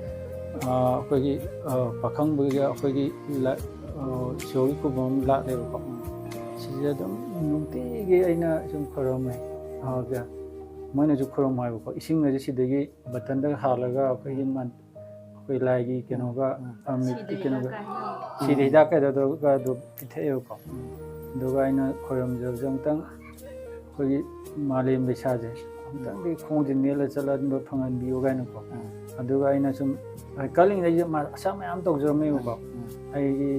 ꯑ, ꯑꯩꯈꯣꯏꯒꯤ, ꯑ, ꯄꯥꯈꯪꯕꯒꯤ ꯑꯩꯈꯣꯏꯒꯤ ꯂ-, ꯑ, ꯏꯁꯣꯔꯒꯤ ꯈꯨꯕꯝ ꯑꯃ ꯂꯥꯠꯂꯦꯕꯀꯣ꯫ ꯁꯤꯁꯦ ꯑꯗꯨꯝ ꯅꯨꯡꯇꯤꯒꯤ ꯑꯩꯅ ꯁꯨꯝ ꯈꯣꯏꯔꯝꯃꯦ꯫ ꯑꯗꯨꯒ ꯃꯣꯏꯅꯁꯨ ꯈꯣꯏꯔꯝꯃꯣ ꯍꯥꯏꯕꯀꯣ꯫ ꯏꯁꯤꯡ ꯑꯁꯦ ꯁꯤꯗꯒꯤ ꯕꯇꯟꯗꯒ ꯍꯥꯜꯂꯒ ꯑꯩꯈꯣꯏꯒꯤ ꯃꯟ-, ꯑꯩꯈꯣꯏ ꯂꯥꯏꯒꯤ ꯀꯩꯅꯣꯒ, ꯎꯝ꯫ ꯑ, ꯃꯤꯠꯀꯤ ꯁꯤꯗ ꯀꯩꯅꯣꯒ, ꯍꯤꯗꯥꯛ ꯀꯥꯏ ꯍꯥꯏꯅꯕꯗꯣ꯫ ꯁꯤꯗ ꯍꯤꯗꯥꯛ ꯀꯩꯗꯧꯗꯣꯏꯒꯗꯣ ꯄꯤꯊꯛꯑꯦꯕꯀꯣ꯫ ꯎꯝ꯫ ꯑꯗꯨꯒ ꯑꯩꯅ ꯈꯣꯏꯔꯝꯖꯕꯁꯦ ꯑꯃꯨꯛꯇꯪ ꯑꯩꯈꯣꯏꯒꯤ ꯃꯥꯂꯦꯝ ꯂꯩꯁꯥꯁꯦ ꯑꯃꯨꯛꯇꯪꯗꯤ ꯈꯣꯡꯁꯦ ꯅꯦꯠꯂ ꯆꯠꯍꯟꯕ ꯐꯪꯍꯟꯕꯤꯌꯨ ꯀꯥꯏꯅꯀꯣ꯫ ꯎꯝ꯫ ꯑꯗꯨꯒ ꯑꯩꯅ ꯁꯨꯝ ꯀꯜꯂꯤꯉꯩꯗ ꯃꯥ ꯑꯁꯥ ꯃꯌꯥꯝ ꯇꯧꯖꯔꯝꯃꯦꯕꯀꯣ꯫ ꯎꯝ꯫ ꯑꯩꯒꯤ,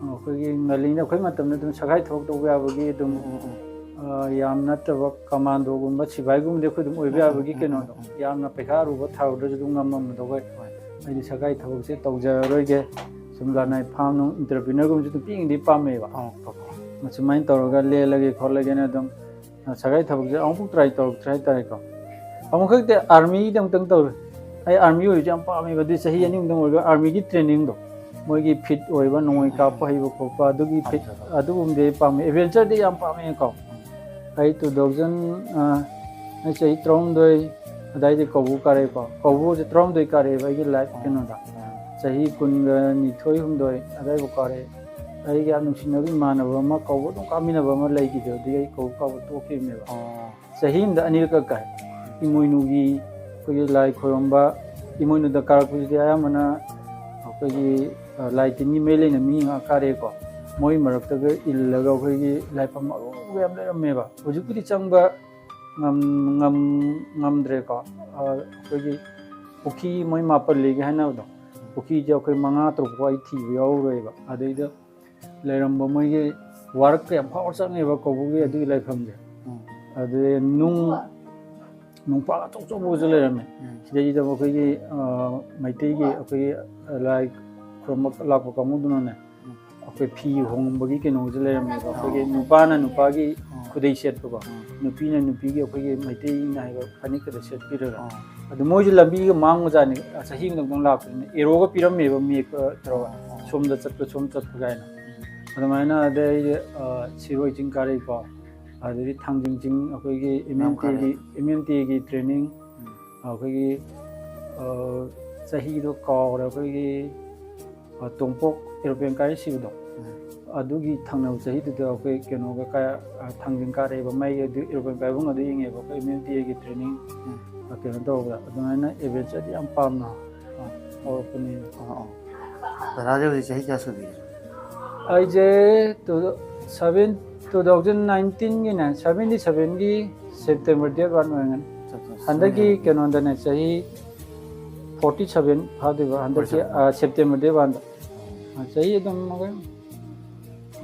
ꯑꯩꯈꯣꯏꯒꯤ ꯉꯜꯂꯤꯉꯩꯗ ꯑꯩꯈꯣꯏ ꯃꯇꯝꯗ ꯑꯗꯨꯝ ꯁꯒꯥꯏ ꯊꯕꯛ ꯇꯧꯕ ꯌꯥꯕꯒꯤ ꯑꯗꯨꯝ, ꯎꯝ, ꯎꯝ, ꯎꯝ꯫ ꯑ, ꯌꯥꯝ ꯅꯠꯇꯕ ꯀꯃꯥꯟꯗꯣꯒꯨꯝꯕ ꯁꯤꯐꯥꯏꯒꯨꯝꯕꯗꯤ ꯑꯩꯈꯣꯏ ꯑꯗꯨꯝ ꯑꯣꯏꯕ ꯎꯝ, ꯎꯝ, ꯌꯥꯕꯒꯤ ꯎꯝ, ꯀꯩꯅꯣꯗꯣ, ꯎꯝ, ꯎꯝ꯫ ꯌꯥꯝꯅ ꯄꯩꯈꯥ ꯑꯔꯨꯕ ꯊꯥꯔꯨꯗ꯭ꯔꯁꯨ ꯑꯗꯨꯝ ꯉꯝꯃꯝꯕꯗꯣ ꯑꯩꯈꯣꯏ꯫ ꯍꯣꯏ꯫ ꯑꯩꯗꯤ ꯁꯒꯥꯏ ꯊꯕꯛꯁꯦ ꯇꯧꯖꯔꯔꯣꯏꯒꯦ, ꯁꯨꯝ ꯂꯅꯥꯏ ꯐꯥꯝ ꯅꯨꯡ entrepreneur ꯒꯨꯝꯕꯁꯦ ꯑꯗꯨꯝ ꯄꯤꯛꯏꯉꯩꯗꯩ ꯄꯥꯝꯃꯦꯕ꯫ ꯑꯣ, ꯍꯣ, ꯍꯣ꯫ ꯑꯁꯨꯃꯥꯏꯅ ꯇꯧꯔꯒ ꯂꯦꯜꯂꯒꯦ ꯈꯣꯠꯂꯒꯦꯅ ꯑꯗꯨꯝ ꯁꯒꯥꯏ ꯊꯕꯛꯁꯦ ꯑꯃꯨꯛꯐꯥꯎ try ꯇꯧꯔꯛꯇ꯭ꯔꯦ ꯍꯥꯏꯇꯥꯔꯦꯀꯣ꯫ ꯑꯃꯨꯛꯈꯛꯇꯤ army ꯗ ꯑꯃꯨꯛꯇꯪ ꯇꯧꯔꯦ꯫ ꯑꯩ army ꯑꯣꯏꯕꯁꯦ ꯌꯥꯝ ꯄꯥꯝꯃꯦꯕ꯫ ꯑꯗꯨꯏ ꯆꯍꯤ ꯑꯅꯤ ꯑꯃꯨꯛꯇꯪ ꯑꯣꯏꯔꯒ army ꯒꯤ training ꯗꯣ, ꯃꯣꯏꯒꯤ ꯐꯤꯠ ꯑꯣꯏꯕ, ꯅꯣꯡꯃꯩ ꯀꯥꯞꯄ ꯍꯩꯕ ꯈꯣꯠꯄ, ꯑꯗꯨꯒꯤ ꯐꯤꯠ, ꯄꯥꯝꯖꯕ꯫ ꯑꯗꯨꯒꯨꯝꯕꯗꯤ ꯑꯩ ꯄꯥꯝꯃꯦ꯫ Adventure ꯗꯤ ꯌꯥꯝ ꯄꯥꯝꯃꯦꯀꯣ꯫ ꯑꯩ two thousand, ꯑ, ꯑꯩ ꯆꯍꯤ ꯇꯔꯥꯍꯨꯝꯗꯣꯏ ꯑꯗꯥꯏꯗꯩ ꯀꯧꯕ꯭ꯔꯨ ꯀꯥꯔꯛꯑꯦꯀꯣ꯫ ꯀꯧꯕ꯭ꯔꯨꯁꯦ ꯇꯔꯥꯍꯨꯝꯗꯣꯏ ꯀꯥꯔꯛꯑꯦꯕ ꯑꯩꯒꯤ life ꯑꯣ꯫ ꯀꯩꯅꯣꯗ꯫ ꯑꯣ꯫ ꯆꯍꯤ ꯀꯨꯟꯒ ꯅꯤꯊꯣꯏ, ꯍꯨꯝꯗꯣꯏ ꯑꯗꯥꯏꯕꯨꯛ ꯀꯥꯔꯛꯑꯦ꯫ ꯑꯩꯒ ꯌꯥꯝ ꯅꯨꯡꯁꯤꯅꯕ ꯏꯃꯥꯟꯅꯕ ꯑꯃ ꯀꯧꯕ꯭ꯔꯨ ꯑꯗꯨꯝ ꯀꯥꯃꯤꯟꯅꯕ ꯑꯃ ꯂꯩꯈꯤꯗꯦ꯫ ꯑꯗꯨꯗꯒꯤ ꯑꯩ ꯀꯧꯕ꯭ꯔꯨ ꯀꯥꯕ ꯇꯣꯛꯈꯤꯕꯅꯦꯕ꯫ ꯑꯣ꯫ ꯆꯍꯤ ꯑꯃꯗ ꯑꯅꯤꯔꯛꯀ ꯀꯥꯏ꯫ ꯏꯃꯣꯏꯅꯨꯒꯤ ꯑꯩꯈꯣꯏꯒꯤ ꯂꯥꯏ ꯈꯨꯔꯨꯝꯕ, ꯏꯃꯣꯏꯅꯨꯗ ꯀꯥꯔꯛꯄꯁꯤꯗꯤ ꯑꯌꯥꯝꯕꯅ ꯑꯩꯈꯣꯏꯒꯤ, ꯑ, ꯂꯥꯏ ꯇꯤꯟꯒꯤ ꯃꯔꯤ ꯂꯩꯅꯕ ꯃꯤ ꯉꯥꯛ ꯀꯥꯔꯛꯑꯦꯀꯣ꯫ ꯃꯣꯏ ꯃꯔꯛꯇꯒ ꯏꯜꯂꯒ ꯑꯩꯈꯣꯏꯒꯤ ꯂꯥꯏꯐꯝ ꯑꯔꯨꯕ ꯌꯥꯝ ꯂꯩꯔꯝꯃꯦꯕ꯫ ꯍꯧꯖꯤꯛꯄꯨꯗꯤ ꯆꯪꯕ ꯉꯝ-, ꯉꯝ-, ꯉꯝꯗ꯭ꯔꯦꯀꯣ꯫ ꯑ, ꯑꯩꯈꯣꯏꯒꯤ ꯄꯨꯈ꯭ꯔꯤ ꯃꯣꯏ ꯃꯥꯄꯜꯂꯤꯒ ꯍꯥꯏꯅꯕꯗꯣ, ꯄꯨꯈ꯭ꯔꯤꯁꯦ ꯑꯩꯈꯣꯏ ꯃꯉꯥ ꯇꯔꯨꯛ ꯐꯥꯎ ꯑꯩ ꯊꯤꯕ ꯌꯥꯎꯔꯨꯔꯦꯕ꯫ ꯑꯗꯩꯗ ꯂꯩꯔꯝꯕ ꯃꯣꯏꯒꯤ ꯋꯥꯔꯛꯀ ꯌꯥꯝ ꯐꯥꯎꯔ ꯆꯪꯉꯦꯕ ꯀꯧꯕ꯭ꯔꯨꯒꯤ ꯑꯗꯨꯒꯤ ꯂꯥꯏꯐꯝꯁꯦ꯫ ꯎꯝ꯫ ꯑꯗꯨꯗꯩ ꯅꯨꯡ, ꯅꯨꯡꯄꯥꯛ ꯑꯆꯧ ꯑꯆꯧꯕꯁꯨ ꯂꯩꯔꯝꯃꯦ꯫ ꯎꯝ꯫ ꯁꯤꯗꯩꯁꯤꯗ ꯑꯩꯈꯣꯏꯒꯤ, ꯑ, ꯃꯩꯇꯩꯒꯤ ꯑꯩꯈꯣꯏꯒꯤ ꯂꯥꯏ ꯈꯨꯔꯨꯝꯕ ꯂꯥꯛꯄ ꯀꯥꯡꯕꯨꯗꯨꯅꯅꯦ, ꯎꯝ꯫ ꯑꯩꯈꯣꯏ ꯐꯤ ꯍꯣꯡꯕꯒꯤ ꯀꯩꯅꯣꯁꯨ ꯂꯩꯔꯝꯃꯦꯕ꯫ ꯑꯩꯈꯣꯏꯒꯤ ꯅꯨꯄꯥꯅ ꯅꯨꯄꯥꯒꯤ ꯎꯝ꯫ ꯈꯨꯗꯩ ꯁꯦꯠꯄꯀꯣ, ꯎꯝ꯫ ꯅꯨꯄꯤꯅ ꯅꯨꯄꯤꯒꯤ ꯑꯩꯈꯣꯏꯒꯤ ꯃꯩꯇꯩꯅ ꯍꯥꯏꯕ ꯐꯅꯦꯛꯀꯗꯣ ꯁꯦꯠꯄꯤꯔꯒ꯫ ꯎꯝ꯫ ꯑꯗꯨ ꯃꯣꯏꯁꯨ ꯂꯝꯕꯤꯒ ꯃꯥꯡꯕꯖꯥꯠꯅꯤ, ꯆꯍꯤ ꯑꯃꯗꯪ ꯂꯥꯛꯄꯅꯤꯅ꯫ ꯑꯦꯔꯣꯒ ꯄꯤꯔꯝꯃꯦꯕ, ꯃꯦꯞꯀ ꯇꯧꯔꯒ, ꯎꯝ꯫ ꯁꯣꯝꯗ ꯆꯠꯄ, ꯁꯣꯝ ꯆꯠꯄ ꯀꯥꯏꯅ꯫ ꯎꯝ꯫ ꯑꯗꯨꯃꯥꯏꯅ ꯑꯗꯩ ꯑꯩ ꯁꯤꯔꯣꯏ ꯆꯤꯡ ꯀꯥꯔꯛꯏꯀꯣ꯫ ꯑꯗꯩꯗꯤ ꯊꯥꯡꯖꯤꯡ ꯆꯤꯡ ꯑꯩꯈꯣꯏꯒꯤ ꯑꯦꯝ ꯑꯦꯝ ꯇꯤꯒꯤ ꯑꯦꯝ ꯑꯦꯝ ꯇꯤꯒꯤ ꯇ꯭ꯔꯦꯅꯤꯡ ꯑꯩꯈꯣꯏꯒꯤ ꯆꯍꯤꯗꯣ ꯀꯥꯎꯔꯦ꯫ ꯑꯩꯈꯣꯏꯒꯤ ꯇꯣꯡꯄꯣꯛ ꯑꯦꯔꯣꯄ꯭ꯂꯦꯟ ꯀꯥꯏꯔ ꯁꯤꯕꯗꯣ, ꯑꯗꯨꯒꯤ ꯊꯪꯅꯕ ꯆꯍꯤꯗꯨꯗ ꯑꯩꯈꯣꯏ ꯀꯩꯅꯣꯒ ꯊꯥꯡꯖꯤꯡ ꯀꯥꯔꯛꯑꯦꯕ꯫ ꯃꯩ ꯑꯗꯨ ꯑꯦꯔꯣꯄ꯭ꯂꯦꯟ ꯀꯥꯏꯐꯝ ꯑꯗꯨ ꯌꯦꯡꯉꯦꯕ ꯑꯩꯈꯣꯏ ꯑꯦꯝ ꯑꯦꯝ ꯇꯤ ꯑꯦꯒꯤ ꯇ꯭ꯔꯦꯅꯤꯡ ꯀꯩꯅꯣ ꯇꯧꯕꯗ꯫ ꯑꯗꯨꯃꯥꯏꯅ ꯑꯦꯗꯚꯦꯟꯆꯔꯗꯤ ꯌꯥꯝ ꯄꯥꯝꯅ ꯍꯧꯔꯛꯄꯅꯦꯕ꯫ ꯗꯗꯥꯁꯦ ꯍꯧꯖꯤꯛ ꯆꯍꯤ ꯀꯌꯥ ꯁꯨꯕꯤꯔꯦ? ꯑꯩꯁꯦ ꯇꯨ ꯁꯚꯦꯟ ꯇꯨ ꯊꯥꯎꯖꯟ ꯅꯥꯏꯟꯇꯤꯟꯒꯤꯅꯦ, ꯁꯚꯦꯟꯇꯤ ꯁꯚꯦꯟꯒꯤ ꯁꯦꯞꯇꯦꯝꯕꯔ ꯗꯦꯠ ꯋꯥꯟ ꯑꯣꯏꯔꯝꯒꯅꯤ꯫ ꯍꯟꯗꯛꯀꯤ ꯀꯩꯅꯣꯗꯅꯦ, ꯆꯍꯤ ꯐꯣꯔꯇꯤ ꯁꯚꯦꯟ ꯐꯥꯗꯣꯏꯕ ꯍꯟꯗꯛꯀꯤ ꯁꯦꯞꯇꯦꯝꯕꯔ ꯗꯦꯠ ꯋꯥꯟꯗ꯫ ꯆꯍꯤ ꯑꯗꯨꯝ ꯑꯩꯈꯣꯏ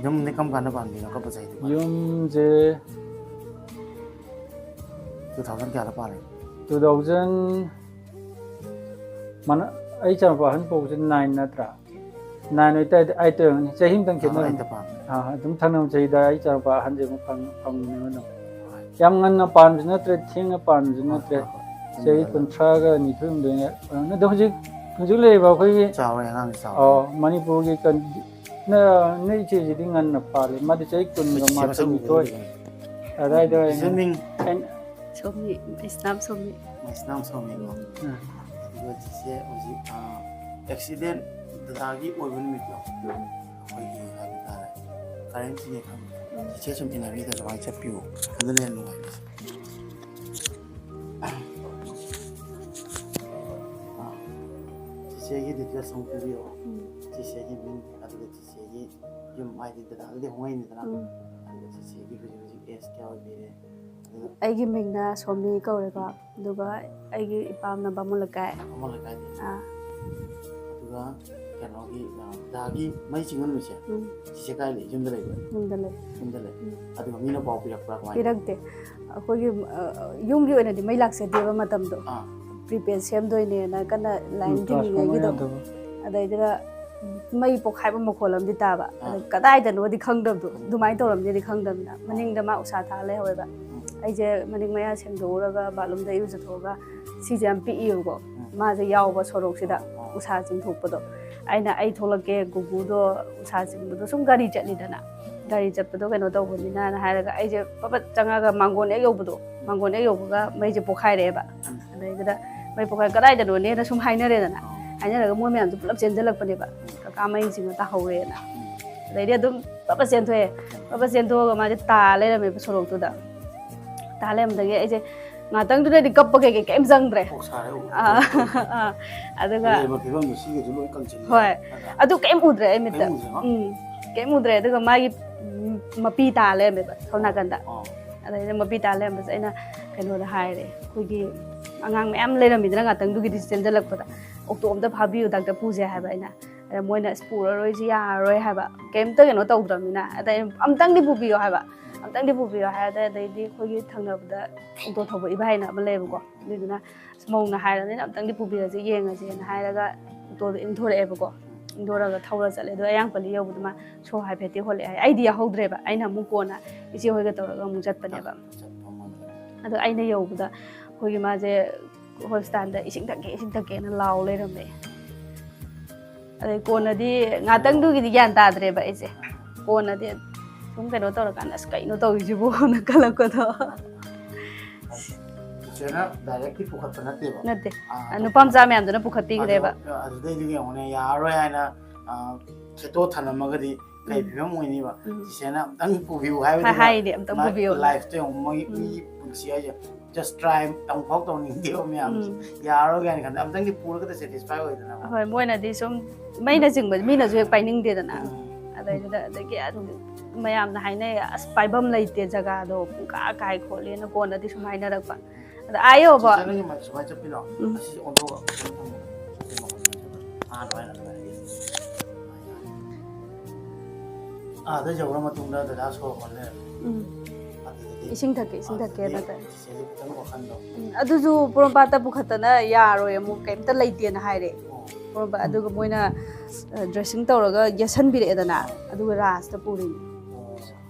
ꯌꯨꯝꯗꯤ ꯀꯔꯝ ꯀꯥꯟꯗ ꯄꯥꯟꯕꯤꯅꯣ? ꯀꯔꯝꯕ ꯆꯍꯤꯗ ꯄꯥꯟꯕꯤꯅꯣ? ꯌꯨꯝꯁꯦ ꯇꯨ ꯊꯥꯎꯖꯟ ꯀꯌꯥꯗ ꯄꯥꯜꯂꯤꯅꯣ? ꯇꯨ ꯊꯥꯎꯖꯟ ꯃꯥꯅ ꯑꯩ ꯏꯆꯥꯅꯨꯄꯥ ꯑꯍꯟ ꯄꯣꯛꯄꯁꯦ ꯅꯥꯏꯟ ꯅꯠꯇ꯭ꯔꯥ? ꯅꯥꯏꯟ ꯑꯣꯏꯇꯥꯔꯗꯤ ꯑꯩꯠꯇ ꯑꯣꯏꯔꯝꯒꯅꯤ꯫ ꯆꯍꯤ ꯑꯃꯇꯪ ꯈꯦꯠꯅꯔꯝꯒꯅꯤ꯫ ꯑꯩꯠꯇ ꯄꯥꯟꯕ꯫ ꯑꯥ, ꯑꯗꯨꯝ ꯊꯪꯅꯕ ꯆꯍꯤꯗ ꯑꯩ ꯏꯆꯥꯅꯨꯄꯥ ꯑꯍꯟꯁꯦ ꯑꯃꯨꯛ ꯐꯪ- ꯐꯪꯕꯅꯦꯕ ꯑꯗꯨꯝ꯫ ꯌꯥꯝ ꯉꯟꯅ ꯄꯥꯟꯕꯁꯨ ꯅꯠꯇ꯭ꯔꯦ, ꯊꯦꯡꯅ ꯄꯥꯟꯕꯁꯨ ꯅꯠꯇ꯭ꯔꯦ꯫ ꯍꯣꯏ, ꯍꯣꯏ꯫ ꯆꯍꯤ ꯀꯨꯟꯊ꯭ꯔꯥꯒ ꯅꯤꯊꯣꯏ ꯍꯨꯝꯗꯣꯏ ꯉꯥꯏ ꯑꯣꯏꯔꯝꯒꯅꯤ꯫ ꯑꯗꯣ ꯍꯧꯖꯤꯛ ꯍꯧꯖꯤꯛ ꯂꯩꯔꯤꯕ ꯑꯩꯈꯣꯏꯒꯤ ꯆꯥꯎꯔꯦ, ꯑꯉꯥꯡꯁꯦ ꯆꯥꯎꯔꯦ꯫ ꯑꯣ, ꯃꯅꯤꯄꯨꯔꯒꯤ ꯀꯟ- ꯅ- ꯅꯣꯏ ꯏꯆꯦꯁꯤꯗꯤ ꯉꯟꯅ ꯄꯥꯜꯂꯤ꯫ ꯃꯥꯗꯤ ꯆꯍꯤ ꯀꯨꯟꯒ ꯆꯤꯆꯦ ꯃꯥꯊꯣꯏ ꯃꯁꯛ ꯅꯤꯊꯣꯏ ꯎꯕꯗ ꯑꯗꯥꯏꯗ ꯆꯤꯆꯦ ꯑꯣꯏꯔꯝꯒꯅꯤ꯫ ꯃꯤꯡ? ꯑꯩꯅ ꯁꯣꯝꯒꯤ ꯏꯁꯅꯥꯝ ꯁꯣꯝꯒꯤ ꯃꯩꯁꯅꯥꯝ ꯁꯣꯝꯃꯤꯀꯣ꯫ ꯎꯝ꯫ ꯑꯗꯨꯒ ꯆꯤꯆꯦ ꯍꯧꯖꯤꯛ ꯑꯦꯛꯁꯤꯗꯦꯟ ꯗꯗꯥꯒꯤ ꯑꯣꯏꯕ ꯅꯨꯃꯤꯠꯇꯣ ꯑꯩꯈꯣꯏꯒꯤ ꯍꯥꯏꯕ ꯇꯥꯔꯦ ꯀꯔꯦꯟ ꯆꯤꯡꯉꯦ ꯈꯪꯕ꯫ ꯆꯤꯆꯦ ꯁꯨꯝ ꯏꯟꯅꯕꯤꯗ ꯑꯗꯨꯃꯥꯏꯅ ꯆꯠꯄꯤꯌꯨ꯫ ꯑꯗꯨꯅ ꯍꯦꯟꯅ ꯅꯨꯡꯉꯥꯏ꯫ ꯑꯥ, ꯆꯤꯆꯦꯒꯤ ꯗꯤꯇꯦꯜꯁ ꯑꯃꯨꯛ ꯄꯤꯕꯤꯔꯛꯑꯣ꯫ ꯎꯝ꯫ ꯆꯤꯆꯦꯒꯤ ꯃꯤꯡ ꯑꯗꯨꯒ ꯆꯤꯆꯦꯒꯤ ꯌꯨꯝ ꯍꯥꯏꯗꯤ ꯗꯗꯥꯗꯨꯗꯤ ꯍꯣꯡꯉꯛꯏꯅꯤꯗꯅ꯫ ꯎꯝ꯫ ꯑꯗꯨꯒ ꯆꯤꯆꯦꯒꯤ ꯍꯧꯖꯤꯛ ꯍꯧꯖꯤꯛ ꯑꯦꯖ ꯀꯌꯥ ꯑꯣꯏꯕꯤꯔꯦ? ꯑꯗꯨꯒ ꯑꯩꯒꯤ ꯃꯤꯡꯅ ꯁꯣꯃꯤ ꯀꯧꯋꯦꯀꯣ꯫ ꯑꯗꯨꯒ ꯑꯩꯒꯤ ꯏꯄꯥꯝꯅ ꯕꯥꯃꯣꯟ ꯂꯩꯀꯥꯏ꯫ ꯑꯃ ꯂꯩꯀꯥꯏꯗꯤ꯫ ꯑꯥ꯫ ꯑꯗꯨꯒ ꯀꯩꯅꯣꯒꯤ ꯑ, ꯗꯗꯥꯒꯤ ꯃꯩ ꯆꯤꯡꯕ ꯅꯨꯃꯤꯠꯁꯦ ꯎꯝ꯫ ꯆꯤꯆꯦ ꯀꯥꯏ ꯂꯩ? ꯌꯨꯝꯗ ꯂꯩꯕ꯭ꯔꯥ? ꯌꯨꯝꯗ ꯂꯩ꯫ ꯌꯨꯝꯗ ꯂꯩ꯫ ꯎꯝ꯫ ꯑꯗꯨꯒ ꯃꯤꯅ ꯄꯥꯎ ꯄꯤꯔꯛꯄ꯭ꯔꯥ ꯀꯃꯥꯏꯅ? ꯄꯤꯔꯛꯇꯦ꯫ ꯑꯩꯈꯣꯏꯒꯤ ꯑ, ꯌꯨꯝꯒꯤ ꯑꯣꯏꯅꯗꯤ ꯃꯩ ꯂꯥꯛꯆꯗꯦꯕ ꯃꯇꯝꯗꯣ꯫ ꯑꯥ꯫ ꯄ꯭ꯔꯤꯄꯦꯗ ꯁꯦꯝꯗꯣꯏꯅꯦꯅ ꯀꯟꯅ ꯂꯥꯏꯟ ꯎꯝ, transformer ꯇꯤꯡꯉꯤꯉꯩꯒꯤꯗꯣ꯫ ꯌꯥꯗꯕ꯫ ꯑꯗꯩꯗꯨꯗ ꯃꯩ ꯄꯣꯛꯈꯥꯏꯕ ꯃꯈꯣꯜ ꯑꯃꯗꯤ ꯇꯥꯕ꯫ ꯑꯗ ꯑꯥ꯫ ꯀꯗꯥꯏꯗꯅꯣꯗꯤ ꯈꯪꯗꯕꯗꯣ꯫ ꯑꯗꯨꯃꯥꯏꯅ ꯇꯧꯔꯝꯅꯤꯗꯤ ꯈꯪꯗꯕꯅꯤꯅ꯫ ꯃꯅꯤꯡꯗ ꯃꯥ ꯎꯁꯥ ꯊꯥ ꯂꯩꯍꯧꯋꯦꯕ꯫ ꯎꯝ꯫ ꯑꯩꯁꯦ ꯃꯅꯤꯡ ꯃꯌꯥ ꯁꯦꯡꯗꯣꯛꯎꯔꯒ ꯕꯥꯠꯔꯨꯝꯗ ꯏꯔꯨꯖꯊꯣꯛꯑꯒ ꯁꯤꯁꯦ ꯌꯥꯝ ꯄꯤꯛꯏꯕꯀꯣ꯫ ꯃꯥꯁꯦ ꯌꯥꯎꯕ ꯁꯣꯔꯣꯛꯁꯤꯗ ꯑꯥ꯫ ꯎꯁꯥ ꯆꯤꯡꯊꯣꯛꯄꯗꯣ꯫ ꯑꯩꯅ "ꯑꯩ ꯊꯣꯛꯂꯛꯀꯦ, ꯒꯨꯒꯨꯗꯣ ꯎꯁꯥ ꯆꯤꯡꯕꯗꯣ ꯁꯨꯝ ꯒꯥꯔꯤ ꯆꯠꯂꯤꯗꯅ, ꯒꯥꯔꯤ ꯆꯠꯄꯗꯣ ꯀꯩꯅꯣ ꯇꯧꯕꯅꯤꯅꯅ" ꯍꯥꯏꯔꯒ ꯑꯩꯁꯦ ꯄꯄꯠ ꯆꯪꯉꯒ ꯃꯥꯡꯒꯣꯟ ꯍꯦꯛ ꯌꯧꯕꯗꯣ, ꯃꯥꯡꯒꯣꯟ ꯍꯦꯛ ꯌꯧꯕꯒ ꯃꯩꯁꯦ ꯄꯣꯛꯈꯥꯏꯔꯛꯑꯦꯕ꯫ ꯑꯗꯩꯗꯨꯗ ꯃꯩ ꯄꯣꯛꯈꯥꯏ ꯀꯗꯥꯏꯗꯅꯣꯅꯦꯅ ꯁꯨꯝ ꯍꯥꯏꯅꯔꯦꯗꯅ, ꯍꯥꯏꯅꯔꯒ ꯃꯣꯏ ꯃꯌꯥꯝꯁꯨ ꯄꯨꯂꯞ ꯆꯦꯟꯁꯤꯜꯂꯛꯄꯅꯦꯕ, "ꯀꯀꯥ, ꯃꯩ ꯆꯤꯡꯉ ꯇꯥꯍꯧꯔꯦꯅ"꯫ ꯑꯗꯩꯗꯤ ꯑꯗꯨꯝ ꯄꯄꯠ ꯆꯦꯟꯊꯣꯛꯑꯦ꯫ ꯄꯄꯠ ꯆꯦꯟꯊꯣꯛꯑꯒ ꯃꯥꯁꯦ ꯇꯥ ꯂꯩꯔꯝꯃꯦꯕ ꯁꯣꯔꯣꯛꯇꯨꯗ꯫ ꯇꯥ ꯂꯩꯔꯝꯕꯗꯒꯤ ꯑꯩꯁꯦ ꯉꯥꯛꯇꯪꯗꯨꯗꯗꯤ ꯀꯞꯄ ꯀꯩꯀꯩ ꯀꯩꯝ ꯆꯪꯗ꯭ꯔꯦ꯫ ꯑꯥ, ꯑꯥ꯫ ꯑꯗꯨꯒ ꯂꯩꯔꯤꯕ ꯐꯤꯕꯝꯗꯣ ꯁꯤꯒꯁꯨ ꯂꯣꯏ ꯀꯪꯁꯤꯜꯂꯦ꯫ ꯍꯣꯏ꯫ ꯑꯗꯨ ꯀꯩꯝ ꯎꯗ꯭ꯔꯦ ꯑꯩ ꯃꯤꯠꯇ꯫ ꯀꯩꯝ ꯎꯗ꯭ꯔꯦꯕ? ꯎꯝ꯫ ꯀꯩꯝ ꯎꯗ꯭ꯔꯦ꯫ ꯑꯗꯨꯒ ꯃꯥꯒꯤ, ꯎꯝ, ꯃꯄꯤ ꯇꯥ ꯂꯩꯔꯝꯃꯦꯕ ꯁꯣꯝ ꯅꯥꯀꯟꯗ꯫ ꯑꯣ꯫ ꯑꯗꯩꯗ ꯃꯄꯤ ꯇꯥ ꯂꯩꯔꯝꯕꯁꯦ ꯑꯩꯅ ꯀꯩꯅꯣꯗ ꯍꯥꯏꯔꯦ, ꯑꯩꯈꯣꯏꯒꯤ ꯑꯉꯥꯡ ꯃꯌꯥꯝ ꯂꯩꯔꯝꯃꯤꯗꯅ ꯉꯥꯛꯇꯪꯗꯨꯒꯤꯗꯤ ꯆꯦꯟꯁꯤꯜꯂꯛꯄꯗ, "ꯑꯣꯛꯇꯣ ꯑꯝꯇ ꯐꯥꯕꯤꯌꯨ, ꯗꯥꯛꯇꯔ ꯄꯨꯁꯦ" ꯍꯥꯏꯕ ꯑꯩꯅ꯫ ꯑꯗ ꯃꯣꯏꯅ "ꯑꯁ, ꯄꯨꯔꯔꯣꯏꯁꯤ, ꯌꯥꯔꯔꯣꯏ" ꯍꯥꯏꯕ, ꯀꯩꯝꯇ ꯀꯩꯅꯣ ꯇꯧꯗ꯭ꯔꯕꯅꯤꯅ꯫ ꯑꯗ ꯑꯩꯅ, "ꯑꯝꯇꯪꯗꯤ ꯄꯨꯕꯤꯌꯣ" ꯍꯥꯏꯕ, "ꯑꯝꯇꯪꯗꯤ ꯄꯨꯕꯤꯌꯣ" ꯍꯥꯏꯔꯗꯤ, ꯑꯗꯩꯗꯤ ꯑꯩꯈꯣꯏꯒꯤ ꯊꯪꯅꯕꯗ ꯑꯣꯛꯇꯣ ꯊꯧꯕ ꯏꯕꯥꯏꯅ ꯑꯃ ꯂꯩꯌꯦꯕꯀꯣ, ꯑꯗꯨꯗꯨꯅ "ꯑꯁ, ꯃꯧꯅ ꯍꯥꯏꯔꯕꯅꯤꯅ ꯑꯝꯇꯪꯗꯤ ꯄꯨꯕꯤꯔꯁꯦ, ꯌꯦꯡꯉꯁꯦꯅ" ꯍꯥꯏꯔꯒ ꯑꯣꯛꯇꯣꯗꯣ ꯏꯟꯊꯣꯔꯛꯑꯦꯕꯀꯣ꯫ ꯏꯟꯊꯣꯔꯛꯑꯒ ꯊꯧꯔ ꯆꯠꯂꯦ꯫ ꯑꯗꯣ ꯑꯌꯥꯡꯄꯜꯂꯤ ꯌꯧꯕꯗ ꯃꯥ ꯁꯣꯔ ꯍꯥꯏꯐꯦꯠꯇꯤ ꯍꯣꯜꯂꯛꯑꯦ ꯍꯥꯏ꯫ ꯑꯩꯗꯤ ꯌꯥꯎꯍꯧꯗ꯭ꯔꯦꯕ, ꯑꯩꯅ ꯑꯃꯨꯛ ꯀꯣꯟꯅ ꯏꯆꯦ ꯍꯣꯏꯒ ꯇꯧꯔꯒ ꯑꯃꯨꯛ ꯆꯠꯄꯅꯦꯕ꯫ ꯑꯗꯣ ꯑꯩꯅ ꯌꯧꯕꯗ ꯑꯩꯈꯣꯏꯒꯤ ꯃꯥꯁꯦ ꯍꯣꯁꯄꯤꯇꯥꯜꯗ "ꯏꯁꯤꯡ ꯊꯛꯀꯦ, ꯏꯁꯤꯡ ꯊꯛꯀꯦꯅ" ꯂꯥꯎ ꯂꯩꯔꯝꯃꯦ꯫ ꯑꯗꯩ ꯀꯣꯟꯅꯗꯤ, ꯉꯥꯛꯇꯪꯗꯨꯒꯤꯗꯤ ꯒ꯭ꯌꯥꯟ ꯇꯥꯗ꯭ꯔꯦꯕ ꯑꯩꯁꯦ꯫ ꯀꯣꯟꯅꯗꯤ ꯁꯨꯝ ꯀꯩꯅꯣ ꯇꯧꯔꯀꯥꯟꯗ, "ꯑꯁ, ꯀꯩꯅꯣ ꯇꯧꯔꯤꯁꯤꯕꯣꯅ" ꯈꯜꯂꯛꯄꯗꯣ꯫ ꯆꯤꯆꯦꯅ ꯗꯥꯏꯔꯦꯛꯇꯤ ꯄꯨꯈꯠꯄ ꯅꯠꯇꯦꯕ? ꯅꯠꯇꯦ꯫ ꯑꯥ, ꯑ, ꯅꯨꯄꯥ ꯃꯆꯥ ꯃꯌꯥꯝꯗꯨꯅ ꯄꯨꯈꯠꯄꯤꯈ꯭ꯔꯦꯕ꯫ ꯑꯗꯨ, ꯑꯗꯨꯗꯩꯗꯤ ꯌꯦꯡꯉꯨꯅꯦ, ꯌꯥꯔꯔꯣꯏ ꯍꯥꯏꯅ, ꯑ, ꯈꯦꯠꯇꯣꯛ ꯊꯅꯝꯃꯒꯗꯤ ꯀꯩ ꯎꯝ꯫ ꯐꯤꯕꯝ ꯑꯣꯏꯅꯤꯕ? ꯎꯝ꯫ ꯆꯤꯆꯦꯅ "ꯑꯝꯇꯪ ꯄꯨꯕꯤꯌꯨ" ꯍꯥꯏꯕꯗꯤ ꯍꯥꯏ-, ꯍꯥꯏꯔꯤꯅꯦ, "ꯑꯝꯇꯪ ꯃꯥ ꯄꯨꯕꯤꯌꯨ" ꯂꯥꯏꯐꯇ ꯌꯦꯡꯉꯨ, ꯃꯣꯏ ꯎꯝ꯫ ꯃꯤ ꯄꯨꯟꯁꯤ ꯍꯥꯏꯁꯦ just try ꯑꯃꯨꯛꯐꯥꯎ ꯇꯧꯅꯤꯡꯗꯦꯕ ꯃꯌꯥꯝꯁꯦ꯫ ꯎꯝ꯫ ꯌꯥꯔꯔꯣꯏ ꯀꯥꯏꯅ ꯈꯟꯗ ꯑꯝꯇꯪꯗꯤ ꯄꯨꯔꯒꯗ satisfy ꯑꯣꯏꯗꯅꯕ꯫ ꯍꯣꯏ, ꯃꯣꯏꯅꯗꯤ ꯁꯨꯝ ꯃꯩꯅ ꯆꯤꯡꯕ ꯃꯤꯅꯁꯨ ꯍꯦꯛ ꯄꯥꯏꯅꯤꯡꯗꯦꯗꯅ꯫ ꯎꯝ꯫ ꯑꯗꯩꯗꯨꯗ, ꯑꯗꯒꯤ ꯑꯗꯨꯝ ꯃꯌꯥꯝꯅ ꯍꯥꯏꯅꯩ, "ꯑꯁ, ꯄꯥꯏꯐꯝ ꯂꯩꯇꯦ, ꯖꯒꯥꯗꯣ ꯄꯨꯡꯀꯥ ꯀꯥꯏ ꯈꯣꯠꯂꯦꯅ" ꯀꯣꯟꯅꯗꯤ ꯁꯨꯝ ꯍꯥꯏꯅꯔꯛꯄ꯫ ꯑꯗ ꯑꯥ ꯌꯧꯕ꯫ ꯆꯤꯆꯦ, ꯅꯪꯒꯤ ꯃꯥꯏꯛ ꯁꯨꯃꯥꯏꯅ ꯆꯠꯄꯤꯔꯣ? ꯎꯝ꯫ ꯑꯁꯤꯁꯦ ꯑꯣꯟꯊꯣꯛꯑꯒ ꯁꯨꯃꯥꯏꯅ ꯊꯝꯃꯣ꯫ ꯑꯥ, ꯑꯗꯨꯃꯥꯏꯅ, ꯑꯗꯨꯃꯥꯏꯅ꯫ ꯑꯥꯗ ꯌꯧꯔ ꯃꯇꯨꯡꯗ ꯗꯗꯥ ꯁꯣꯔ ꯍꯣꯜꯂꯦ꯫ ꯎꯝ꯫ ꯑꯗꯨꯗꯗꯤ ꯏꯁꯤꯡ ꯊꯛꯀꯦ, ꯏꯁꯤꯡ ꯊꯛꯀꯦ ꯑꯗꯨꯗꯤ ꯅꯠꯇ꯭ꯔ? ꯆꯤꯆꯦꯁꯦ ꯈꯤꯇꯪ ꯋꯥꯈꯜꯗꯣ꯫ ꯎꯝ, ꯑꯗꯨꯁꯨ ꯄꯣꯔꯣꯝꯄꯥꯠꯇ ꯄꯨꯈꯠꯇꯅ ꯌꯥꯔꯣꯏ, ꯑꯃꯨꯛ ꯀꯩꯝꯇ ꯂꯩꯇꯦꯅ ꯍꯥꯏꯔꯦ꯫ ꯑꯣ꯫ ꯄꯣꯔꯣꯝꯄꯥꯠ, ꯑꯗꯨꯒ ꯃꯣꯏꯅ, ꯑ, dressing ꯇꯧꯔꯒ ꯌꯦꯠꯁꯟꯕꯤꯔꯛꯑꯦꯗꯅ, ꯑꯗꯨꯒ ꯔꯥꯖꯇ ꯄꯨꯔꯤꯅꯤ꯫ ꯑꯣ꯫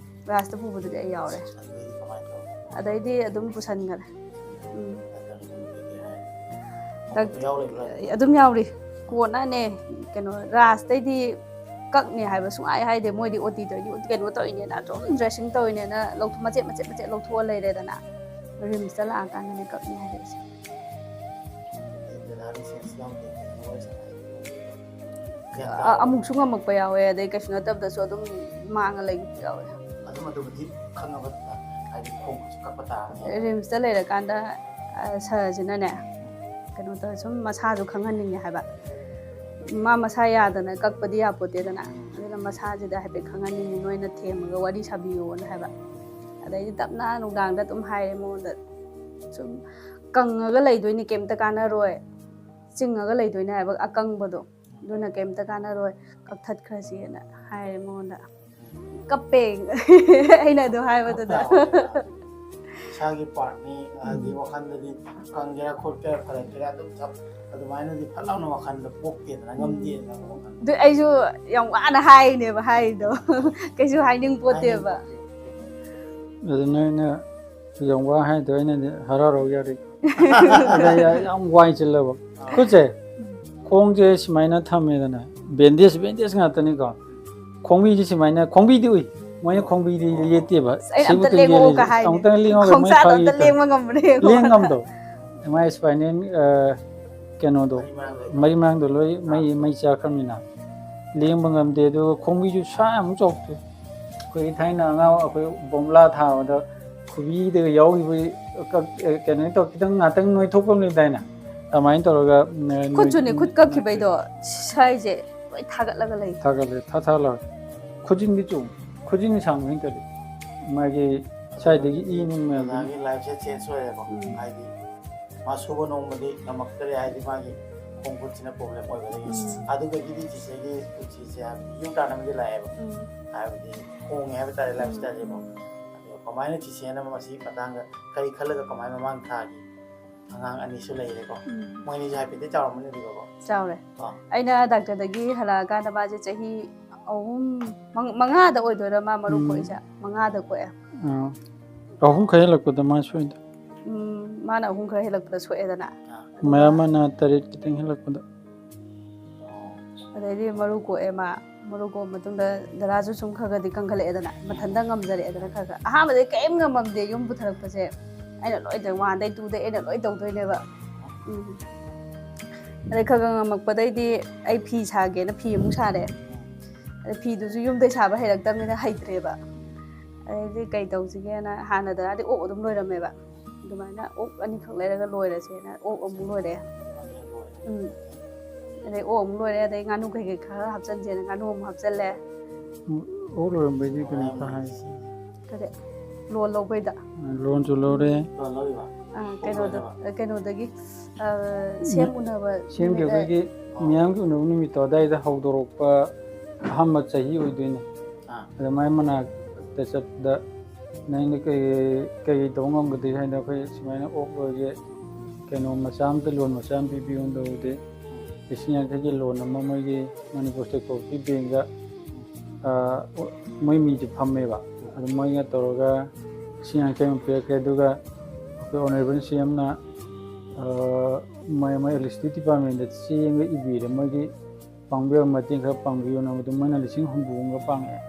ꯔꯥꯖꯇ ꯄꯨꯕꯗꯨꯗꯤ ꯑꯩ ꯌꯥꯎꯔꯦ꯫ ꯑꯗꯨꯗꯩꯗꯤ ꯀꯃꯥꯏꯅ ꯇꯧꯔꯦ? ꯑꯗꯩꯗꯤ ꯑꯗꯨꯝ ꯄꯨꯁꯟꯈꯔꯦ꯫ ꯎꯝ꯫ ꯗꯥꯛꯇꯔꯅ ꯀꯩ ꯍꯥꯏ? ꯗꯥꯛ-, ꯑꯃꯨꯛ ꯌꯥꯎ ꯂꯩꯕ꯭ꯔꯥ? ꯑꯗꯨꯝ ꯌꯥꯎꯔꯤ꯫ ꯀꯣꯟꯅꯅꯦ, ꯀꯩꯅꯣ, ꯔꯥꯖꯇꯩꯗꯤ ꯀꯛꯅꯤ ꯍꯥꯏꯕ ꯁꯨꯡꯍꯥꯏ ꯍꯥꯏꯗꯦ꯫ ꯃꯣꯏꯗꯤ ꯑꯣ ꯇꯤ ꯇꯧꯔꯤꯅꯤ, ꯀꯩꯅꯣ ꯇꯧꯔꯤꯅꯦꯅ ꯑꯗꯨꯝ ꯗ꯭ꯔꯦꯁꯤꯡ ꯇꯧꯔꯤꯅꯦꯅ ꯂꯧꯊꯣꯛ-, ꯃꯆꯦꯠ ꯃꯆꯦꯠ ꯃꯆꯦꯠ ꯂꯧꯊꯣꯛꯑ ꯂꯩꯔꯦꯗꯅ꯫ ꯔꯤꯝꯁꯇ ꯂꯥꯛꯑꯀꯥꯟꯗꯅꯦ ꯀꯛꯅꯤ ꯍꯥꯏꯔꯛꯏꯁꯦ꯫ ꯑ-, ꯑꯃꯨꯛꯁꯨ ꯉꯝꯃꯛꯄ ꯌꯥꯎꯋꯦ, ꯑꯗꯩ ꯀꯩꯁꯨ ꯅꯠꯇꯕꯗꯁꯨ ꯑꯗꯨꯝ ꯃꯥꯡꯉ ꯂꯩꯕꯁꯨ ꯌꯥꯎꯋꯦ꯫ ꯑꯗꯨꯝ ꯑꯗꯨꯕꯨꯗꯤ ꯈꯪꯉꯕꯅꯤꯅ, ꯍꯥꯏꯗꯤ ꯈꯣꯡꯁꯨ ꯀꯛꯄ ꯇꯥꯔꯅꯤ꯫ ꯔꯤꯝꯁꯇ ꯂꯩꯔꯀꯥꯟꯗ, ꯑ, ꯁꯥꯔꯁꯤꯅꯅꯦ, ꯀꯩꯅꯣ ꯇꯧꯔꯦ, ꯁꯨꯝ ꯃꯁꯥꯁꯨ ꯈꯪꯍꯟꯅꯤꯡꯉꯦ ꯍꯥꯏꯕ꯫ ꯃꯥ ꯃꯁꯥ ꯌꯥꯗꯅ ꯀꯛꯄꯗꯤ ꯌꯥꯄꯣꯠꯇꯦꯗꯅ꯫ ꯑꯗꯨꯅ ꯃꯁꯥꯁꯤꯗ ꯍꯥꯏꯐꯦꯠ ꯈꯪꯍꯟꯅꯤꯡꯉꯦ, ꯅꯣꯏꯅ ꯊꯦꯝꯃꯒ ꯋꯥꯔꯤ ꯁꯥꯕꯤꯌꯣꯅ ꯍꯥꯏꯕ꯫ ꯑꯗꯩꯗꯤ ꯇꯞꯅ ꯅꯨꯡꯗꯥꯡꯗ ꯑꯗꯨꯝ ꯍꯥꯏꯔꯦ ꯃꯉꯣꯟꯗ, ꯁꯨꯝ ꯀꯪꯉꯒ ꯂꯩꯗꯣꯏꯅꯤ, ꯀꯩꯝꯇ ꯀꯥꯟꯅꯔꯣꯏ, ꯆꯤꯡꯉꯒ ꯂꯩꯗꯣꯏꯅꯦ ꯍꯥꯏꯕ ꯑꯀꯪꯕꯗꯣ꯫ ꯑꯗꯨꯅ ꯀꯩꯝꯇ ꯀꯥꯟꯅꯔꯣꯏ, ꯀꯛꯊꯠꯈ꯭ꯔꯁꯤꯅ ꯍꯥꯏꯔꯦ ꯃꯉꯣꯟꯗ꯫ ꯀꯞꯄꯦ꯫ ꯑꯩꯅ ꯑꯗꯨ ꯍꯥꯏꯕꯗꯨꯗ꯫ ꯏꯁꯥꯒꯤ ꯄꯥꯔꯠꯅꯤ, ꯍꯥꯏꯗꯤ ꯎꯝ꯫ ꯋꯥꯈꯜꯗꯗꯤ ꯀꯪꯒꯦꯔꯥ ꯈꯣꯠꯀꯦꯔꯥ ꯐꯔꯛꯀꯦꯔꯥ ꯑꯗꯨꯝ ꯊꯛ-, ꯑꯗꯨꯃꯥꯏꯅꯗꯤ ꯐꯠ ꯂꯥꯎꯅ ꯋꯥꯈꯜꯗ ꯄꯣꯛꯇꯦꯗꯅ, ꯎꯝ꯫ ꯉꯝꯗꯦꯗꯅ ꯋꯥꯈꯜ꯫ ꯑꯗꯨ ꯑꯩꯁꯨ ꯌꯥꯝ ꯋꯥꯅ ꯍꯥꯏꯔꯤꯅꯦꯕ ꯍꯥꯏꯔꯤꯗꯣ꯫ ꯀꯩꯁꯨ ꯍꯥꯏꯅꯤꯡ ꯄꯣꯠꯇꯦꯕ꯫ ꯍꯥꯏꯅꯤꯡ ꯄꯣꯠꯇꯦ꯫ ꯑꯗꯨ ꯅꯣꯏꯅ ꯌꯥꯝ ꯋꯥ ꯍꯥꯏꯗꯣ ꯑꯩꯅꯗꯤ ꯍꯔꯥꯎ ꯍꯔꯥꯎ ꯌꯥꯔꯤ꯫ ꯑꯗ ꯌꯥ-, ꯌꯥꯝ ꯋꯥꯏ ꯆꯤꯜꯂꯕ꯫ ꯈꯨꯠꯁꯦ, ꯈꯣꯡꯁꯦ ꯁꯨꯃꯥꯏꯅ ꯊꯝꯃꯦꯗꯅ, ꯕꯦꯟꯗꯦꯖ, ꯕꯦꯟꯗꯦꯖ ꯉꯥꯛꯇꯅꯤꯀꯣ꯫ ꯈꯣꯡꯕꯤꯁꯦ ꯁꯨꯃꯥꯏꯅ, ꯈꯣꯡꯕꯤꯗꯤ ꯎꯏ, ꯃꯣꯏꯅ ꯈꯣꯡꯕꯤꯗꯤ ꯌꯦꯠꯇꯦꯕ꯫ ꯑꯁ, ꯑꯩ ꯑꯝꯇ ꯁꯤꯕꯨꯛꯇ ꯂꯦꯡꯉꯛꯑꯣ ꯌꯦꯠꯂꯤꯁꯦ꯫ ꯀ ꯍꯥꯏꯅꯤ꯫ ꯑꯃꯨꯛꯇꯪ ꯂꯦꯡꯉꯒ ꯃꯣꯏ ꯈꯣꯡꯁꯥꯗꯣ ꯐꯥꯒꯤ ꯑꯝꯇ ꯇꯧ-, ꯂꯦꯡꯕ ꯉꯝꯕ꯭ꯔꯥ ꯌꯦꯡꯉꯣ꯫ ꯂꯦꯡ ꯉꯝꯗꯕ꯫ ꯃꯥꯏ ꯁ꯭ꯄꯥꯏꯅꯦꯜ, ꯑ, ꯀꯩꯅꯣꯗꯣ, ꯃꯔꯤ ꯃꯔꯥꯡꯗꯣ ꯂꯣꯏ ꯃꯩ, ꯃꯩ ꯆꯥꯛꯈ꯭ꯔꯃꯤꯅ ꯂꯦꯡꯕ ꯉꯝꯗꯦ꯫ ꯑꯗꯨꯒ ꯈꯣꯡꯕꯤꯁꯨ ꯁ꯭ꯋꯥꯏ ꯑꯃꯨꯛ ꯆꯥꯎꯊꯣꯛꯑꯦ꯫ ꯑꯩꯈꯣꯏ ꯊꯥꯏꯅ ꯑꯉꯥꯡ ꯑꯩꯈꯣꯏ ꯕꯣꯝꯕ꯭ꯂꯥ ꯊꯥꯕꯗ ꯈꯨꯕꯤꯗꯒ ꯌꯥꯎꯈꯤꯕ ꯀꯩꯅꯣ ꯇꯧ-, ꯈꯤꯇꯪ ꯉꯥꯛꯇꯪ ꯅꯣꯏꯊꯣꯛꯄ ꯑꯃ ꯂꯩꯗꯥꯏꯅꯦ? ꯑꯗꯨꯃꯥꯏꯅ ꯇꯧꯔꯒ, ꯅ-, ꯈꯨꯠꯁꯨꯅꯦ, ꯅꯣꯏ-, ꯈꯨꯠ ꯀꯛꯈꯤꯕꯩꯗꯣ ꯁ꯭ꯋꯥꯏꯁꯦ ꯂꯣꯏ ꯊꯥꯒꯠꯂꯒ ꯂꯩ꯫ ꯊꯥꯒꯠꯂꯦ, ꯊꯥ ꯊꯥ ꯂꯥꯎꯔꯦ꯫ ꯈꯨꯖꯤꯟꯗꯤ ꯆꯣꯡ-, ꯈꯨꯖꯤꯟ ꯁꯥꯡꯕ ꯍꯦꯟꯀꯠꯂꯤ꯫ ꯃꯥꯒꯤ ꯁ꯭ꯋꯥꯏꯗꯒꯤ ꯏ ꯅꯨꯡ ꯃꯌꯥꯝꯗꯨꯅ꯫ ꯑꯣꯖꯥꯒꯤ ꯂꯥꯏꯐꯁꯦ ꯆꯦꯟꯖ ꯑꯣꯏꯔꯦꯀꯣ꯫ ꯎꯝ꯫ ꯍꯥꯏꯗꯤ ꯃꯥ ꯁꯨꯕ ꯅꯣꯡꯃꯗꯤ ꯉꯝꯃꯛꯇ꯭ꯔꯦ, ꯍꯥꯏꯗꯤ ꯃꯥꯒꯤ ꯈꯣꯡ ꯈꯨꯠꯁꯤꯅ ꯄ꯭ꯔꯣꯕ꯭ꯂꯦꯝ ꯑꯣꯏꯕꯗꯒꯤ꯫ ꯎꯝ꯫ ꯑꯗꯨꯗꯒꯤꯗꯤ ꯆꯤꯆꯦꯒꯤ ꯄꯨꯟꯁꯤꯁꯦ ꯍꯥꯏꯕꯗꯤ ꯌꯨꯝ ꯇꯥꯟꯅꯕꯗꯤ ꯂꯥꯛꯑꯦꯕ꯫ ꯎꯝ꯫ ꯍꯥꯏꯕꯗꯤ ꯍꯣꯡꯉꯦ ꯍꯥꯏꯕ ꯇꯥꯔꯦ, ꯎꯝ꯫ ꯂꯥꯏꯐ ꯁ꯭ꯇꯥꯏꯜꯁꯦꯀꯣ꯫ ꯑꯗꯣ ꯀꯃꯥꯏꯅ ꯆꯤꯆꯦꯅ ꯃꯁꯤꯒꯤ ꯃꯇꯥꯡꯗ ꯀꯔꯤ ꯈꯜꯂꯒ ꯀꯃꯥꯏꯅ ꯃꯃꯥꯡ ꯊꯥꯒꯤ ꯑꯉꯥꯡ ꯑꯅꯤꯁꯨ ꯂꯩꯔꯦꯀꯣ? ꯎꯝ꯫ ꯃꯣꯏ ꯑꯅꯤꯁꯦ ꯍꯥꯏꯐꯦꯠꯇꯤ ꯆꯥꯎꯔꯝꯃꯅꯤ ꯑꯗꯨꯗꯀꯣ? ꯆꯥꯎꯔꯦ꯫ ꯑꯥ꯫ ꯑꯩꯅ ꯗꯥꯛꯇꯔꯗꯒꯤ ꯍꯜꯂꯛꯑꯀꯥꯟꯗ ꯃꯥꯁꯦ ꯆꯍꯤ ꯑꯍꯨꯝ, ꯃꯪ-, ꯃꯉꯥꯗ ꯑꯣꯏꯗꯣꯏꯔꯥ ꯃꯥ ꯃꯔꯨ ꯎꯝ꯫ ꯀꯣꯛꯏꯁꯦ? ꯃꯉꯥꯗ ꯀꯣꯛꯑꯦ꯫ ꯑꯥ꯫ ꯑꯍꯨꯝ ꯈꯔ ꯍꯦꯜꯂꯛꯄꯗ ꯃꯥ ꯁꯣꯏꯗ꯫ ꯎꯝ, ꯃꯥꯅ ꯑꯍꯨꯝ ꯈꯔ ꯍꯦꯜꯂꯛꯄꯗ ꯁꯣꯛꯑꯦꯗꯅ꯫ ꯑꯥ꯫ ꯃꯌꯥꯝ ꯑꯃꯅ ꯇꯔꯦꯠ ꯈꯤꯇꯪ ꯍꯦꯜꯂꯛꯄꯗ꯫ ꯑꯗꯩꯗꯤ ꯃꯔꯨ ꯀꯣꯛꯑꯦ ꯃꯥ꯫ ꯃꯔꯨ ꯀꯣꯛꯑ ꯃꯇꯨꯡꯗ ꯗꯗꯥꯁꯨ ꯁꯨꯝ ꯈꯔ ꯈꯔꯗꯤ ꯀꯟꯈꯠꯂꯛꯑꯦꯗꯅ, ꯃꯊꯟꯇ ꯉꯝꯖꯔꯛꯑꯦꯗꯅ ꯈꯔ ꯈꯔ꯫ ꯑꯍꯥꯟꯕꯗꯤ ꯀꯔꯤꯝ ꯉꯝꯃꯝꯗꯦ ꯌꯨꯝ ꯄꯨꯊꯔꯛꯄꯁꯦ꯫ ꯑꯩꯅ ꯂꯣꯏ ꯇꯧ, ꯋꯥꯟꯗꯩ ꯇꯨꯗꯩ ꯑꯩꯅ ꯂꯣꯏ ꯇꯧꯗꯣꯏꯅꯦꯕ꯫ ꯎꯝ꯫ ꯑꯗꯩ ꯈꯔ ꯈꯔ ꯉꯝꯃꯛꯄꯗꯩꯗꯤ ꯑꯩ ꯐꯤ ꯁꯥꯒꯦꯅ ꯐꯤ ꯑꯃꯨꯛ ꯁꯥꯔꯦ꯫ ꯑꯗꯩ ꯐꯤꯗꯨꯁꯨ ꯌꯨꯝꯗꯩ ꯁꯥꯕ ꯍꯩꯔꯛꯇꯕꯅꯤꯅ ꯍꯩꯇ꯭ꯔꯦꯕ꯫ ꯑꯗꯩꯗꯤ ꯀꯩ ꯇꯧꯁꯤꯒꯦꯅ ꯍꯥꯟꯅ ꯗꯗꯥꯗꯤ ꯑꯣꯛ ꯑꯗꯨꯝ ꯂꯣꯏꯔꯝꯃꯦꯕ꯫ ꯑꯗꯨꯃꯥꯏꯅ ꯑꯣꯛ ꯑꯅꯤꯈꯛ ꯂꯩꯔꯒ ꯂꯣꯏꯔꯁꯦꯅ ꯑꯣꯛ ꯑꯃꯨꯛ ꯂꯣꯏꯔꯦ꯫ ꯎꯝ꯫ ꯑꯗꯩ ꯑꯣꯛ ꯑꯃꯨꯛ ꯂꯣꯏꯔꯦ, ꯑꯗꯩ ꯉꯥꯅꯨ ꯀꯩꯀꯩ ꯈꯔ ꯍꯥꯞꯆꯤꯟꯁꯦꯅ ꯉꯥꯅꯨ ꯑꯃꯨꯛ ꯍꯥꯞꯆꯤꯜꯂꯦ꯫ ꯑꯣꯛ ꯂꯣꯏꯔꯝꯕꯩꯗꯤ ꯀꯩꯅꯣ ꯈꯔ ꯍꯥꯏꯁꯦ꯫ ꯀꯔꯤ? ꯂꯣꯟ ꯂꯧꯕꯩꯗ꯫ ꯂꯣꯟꯁꯨ ꯂꯧꯔꯦ꯫ ꯑꯥ, ꯀꯩꯅꯣꯗ, ꯀꯩꯅꯣꯗꯒꯤ, ꯑꯥ, ꯁꯦꯝ ꯎꯅꯕ ꯁꯦꯝꯒꯤ ꯅꯨꯃꯤꯠ, ꯑꯩꯈꯣꯏꯒꯤ ꯃꯤꯌꯥꯝꯒꯤ ꯎꯅꯕ ꯅꯨꯃꯤꯠꯇꯣ ꯑꯗꯥꯏꯗ ꯍꯧꯗꯣꯔꯛꯄ ꯑꯍꯥꯟꯕ ꯆꯍꯤ ꯑꯣꯏꯗꯣꯏꯅꯦ꯫ ꯑꯥ꯫ ꯑꯗꯨꯃꯥꯏꯅ ꯃꯅꯥꯛꯇ ꯆꯠꯄꯗ ꯅꯪꯅ ꯀꯩ, ꯀꯩ ꯇꯧꯕ ꯉꯝꯒꯗꯒꯦ ꯍꯥꯏꯅ ꯑꯩꯈꯣꯏ ꯁꯨꯃꯥꯏꯅ ꯑꯣꯛ ꯂꯣꯏꯒꯦ, ꯀꯩꯅꯣ ꯃꯆꯥ ꯑꯃꯇ, ꯂꯣꯟ ꯃꯆꯥ ꯑꯃ ꯄꯤꯕꯤꯌꯨ ꯇꯧꯕꯗꯤ ꯂꯤꯁꯤꯡ ꯌꯥꯡꯈꯩꯒꯤ ꯂꯣꯟ ꯑꯃ ꯃꯣꯏꯒꯤ ꯃꯅꯤꯄꯨꯔ ꯁ꯭ꯇꯦꯠ ꯀꯣꯑꯣꯄꯔꯦꯇꯤꯚ ꯕꯦꯡꯒ, ꯑꯥ, ꯃꯣꯏ ꯃꯤꯁꯦ ꯐꯝꯃꯦꯕ꯫ ꯑꯗꯨ ꯃꯣꯏꯒ ꯇꯧꯔꯒ ꯂꯤꯁꯤꯡ ꯌꯥꯡꯈꯩ ꯑꯃ ꯄꯤꯔꯛꯈ꯭ꯔꯦ꯫ ꯑꯗꯨꯒ ꯑꯩꯈꯣꯏ ꯑꯣꯅꯔꯦꯕꯜ ꯁꯤ ꯑꯦꯝꯅ, ꯑꯥ, ꯃꯣꯏ, ꯃꯣꯏ ꯏꯂꯦꯛꯇ꯭ꯔꯤꯁꯤꯇꯤ ꯗꯤꯄꯥꯔꯠꯃꯦꯟꯗ ꯆꯦ ꯑꯃꯒ ꯏꯕꯤꯔꯦ, ꯃꯣꯏꯒꯤ ꯄꯥꯡꯕꯤꯌꯨ, ꯃꯇꯦꯡ ꯈꯔ ꯄꯥꯡꯕꯤꯌꯨꯅ꯫ ꯑꯗꯨ ꯃꯣꯏꯅ ꯂꯤꯁꯤꯡ ꯍꯨꯝꯐꯨ ꯑꯃꯒ ꯄꯥꯡꯉꯛꯑꯦ꯫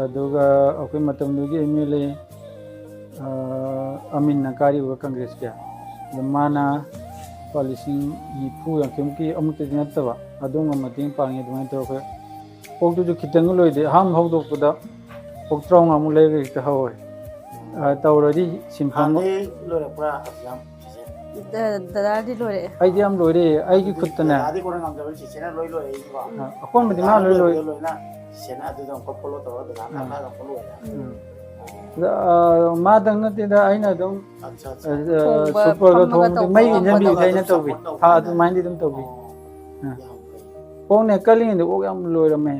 ꯑꯗꯨꯒ ꯑꯩꯈꯣꯏ ꯃꯇꯝꯗꯨꯒꯤ ꯑꯦꯝ ꯑꯦꯜ ꯑꯦ, ꯑꯥ, ꯑꯃꯤꯟꯅ ꯀꯥꯔꯤꯕ ꯀꯪꯒ꯭ꯔꯦꯁꯀꯤ, ꯑꯗ ꯃꯥꯅ ꯂꯨꯄꯥ ꯂꯤꯁꯤꯡ ꯅꯤꯐꯨ ꯌꯥꯡꯈꯩꯃꯨꯛꯀꯤ ꯑꯃꯨꯛꯇꯗꯤ ꯅꯠꯇꯕ, ꯑꯗꯨꯝꯕ ꯃꯇꯦꯡ ꯄꯥꯡꯉꯤ꯫ ꯑꯗꯨꯃꯥꯏꯅ ꯇꯧꯔꯒ ꯑꯩꯈꯣꯏ ꯑꯣꯛꯇꯨꯁꯨ ꯈꯤꯇꯪ ꯂꯣꯏꯗꯦ꯫ ꯑꯍꯥꯟꯕ ꯍꯧꯗꯣꯛꯄꯗ ꯑꯣꯛ ꯇꯔꯥꯃꯉꯥꯃꯨꯛ ꯂꯩꯔꯒ ꯍꯦꯛꯇ ꯍꯧꯔꯦ꯫ ꯑꯥ, ꯇꯧꯔꯗꯤ ꯁꯤꯟꯐꯝ ꯍꯥꯟꯅꯗꯩ ꯂꯣꯏꯔꯛꯄ꯭ꯔꯥ ꯑꯗꯨ ꯌꯥꯝ ꯆꯤꯆꯦ? ꯗ-, ꯗꯗꯥꯗꯤ ꯂꯣꯏꯔꯛꯑꯦ꯫ ꯑꯩꯗꯤ ꯌꯥꯝ ꯂꯣꯏꯔꯦ, ꯑꯩꯒꯤ ꯑꯗꯨꯗꯤ ꯈꯨꯠꯇꯅꯦ꯫ ꯗꯗꯥꯗꯤ ꯀꯣꯟꯅ ꯉꯝꯖꯕꯅꯤ, ꯆꯤꯆꯦꯅ ꯂꯣꯏ ꯂꯣꯏꯔꯛꯏꯀꯣ꯫ ꯑꯥ, ꯑꯀꯣꯟꯕꯗꯤ ꯃꯥ ꯗꯗꯥꯅ ꯂꯣꯏ ꯂꯣꯏ꯫ ꯂꯣꯏꯕꯗꯣ ꯂꯣꯏꯅ ꯆꯤꯆꯦꯅ ꯑꯗꯨꯗ ꯑꯃꯨꯛꯀ ꯐꯣꯂꯣ ꯇꯧꯔꯒ ꯗꯗꯥꯅ ꯑꯥ꯫ ꯈꯔ ꯑꯃꯨꯛꯀ ꯂꯣꯏꯔꯦ꯫ ꯎꯝ꯫ ꯑꯗ, ꯑꯥ, ꯃꯥꯗꯪ ꯅꯠꯇꯦꯗ, ꯑꯩꯅ ꯑꯗꯨꯝ, ꯑꯠꯆꯥ, ꯑꯠꯆꯥ꯫ ꯑꯥ, ꯊꯣꯡꯕ, ꯁꯨꯞ ꯑꯣꯏꯔꯣ ꯐꯝꯃꯒ ꯊꯣꯡꯕꯗꯤ ꯇꯧꯕ ꯃꯩ ꯉꯝꯕ ꯏꯟꯖꯟꯕꯤꯕꯗꯤ ꯃꯇꯝꯗ ꯑꯩꯅ ꯑꯗꯨꯝ ꯇꯧꯕꯤ꯫ ꯁꯞꯄꯣꯔꯠ ꯇꯧꯕ ꯊꯥ ꯍꯥꯏꯇꯥꯔꯦ꯫ ꯑꯗꯨꯃꯥꯏꯅꯗꯤ ꯑꯗꯨꯝ ꯇꯧꯕꯤ꯫ ꯑꯣ, ꯑꯥ꯫ ꯌꯥꯝ ꯐꯩ꯫ ꯑꯣꯛꯅꯦ ꯀꯜꯂꯤꯉꯩꯗ ꯑꯣꯛ ꯌꯥꯝ ꯂꯣꯏꯔꯝꯃꯦ꯫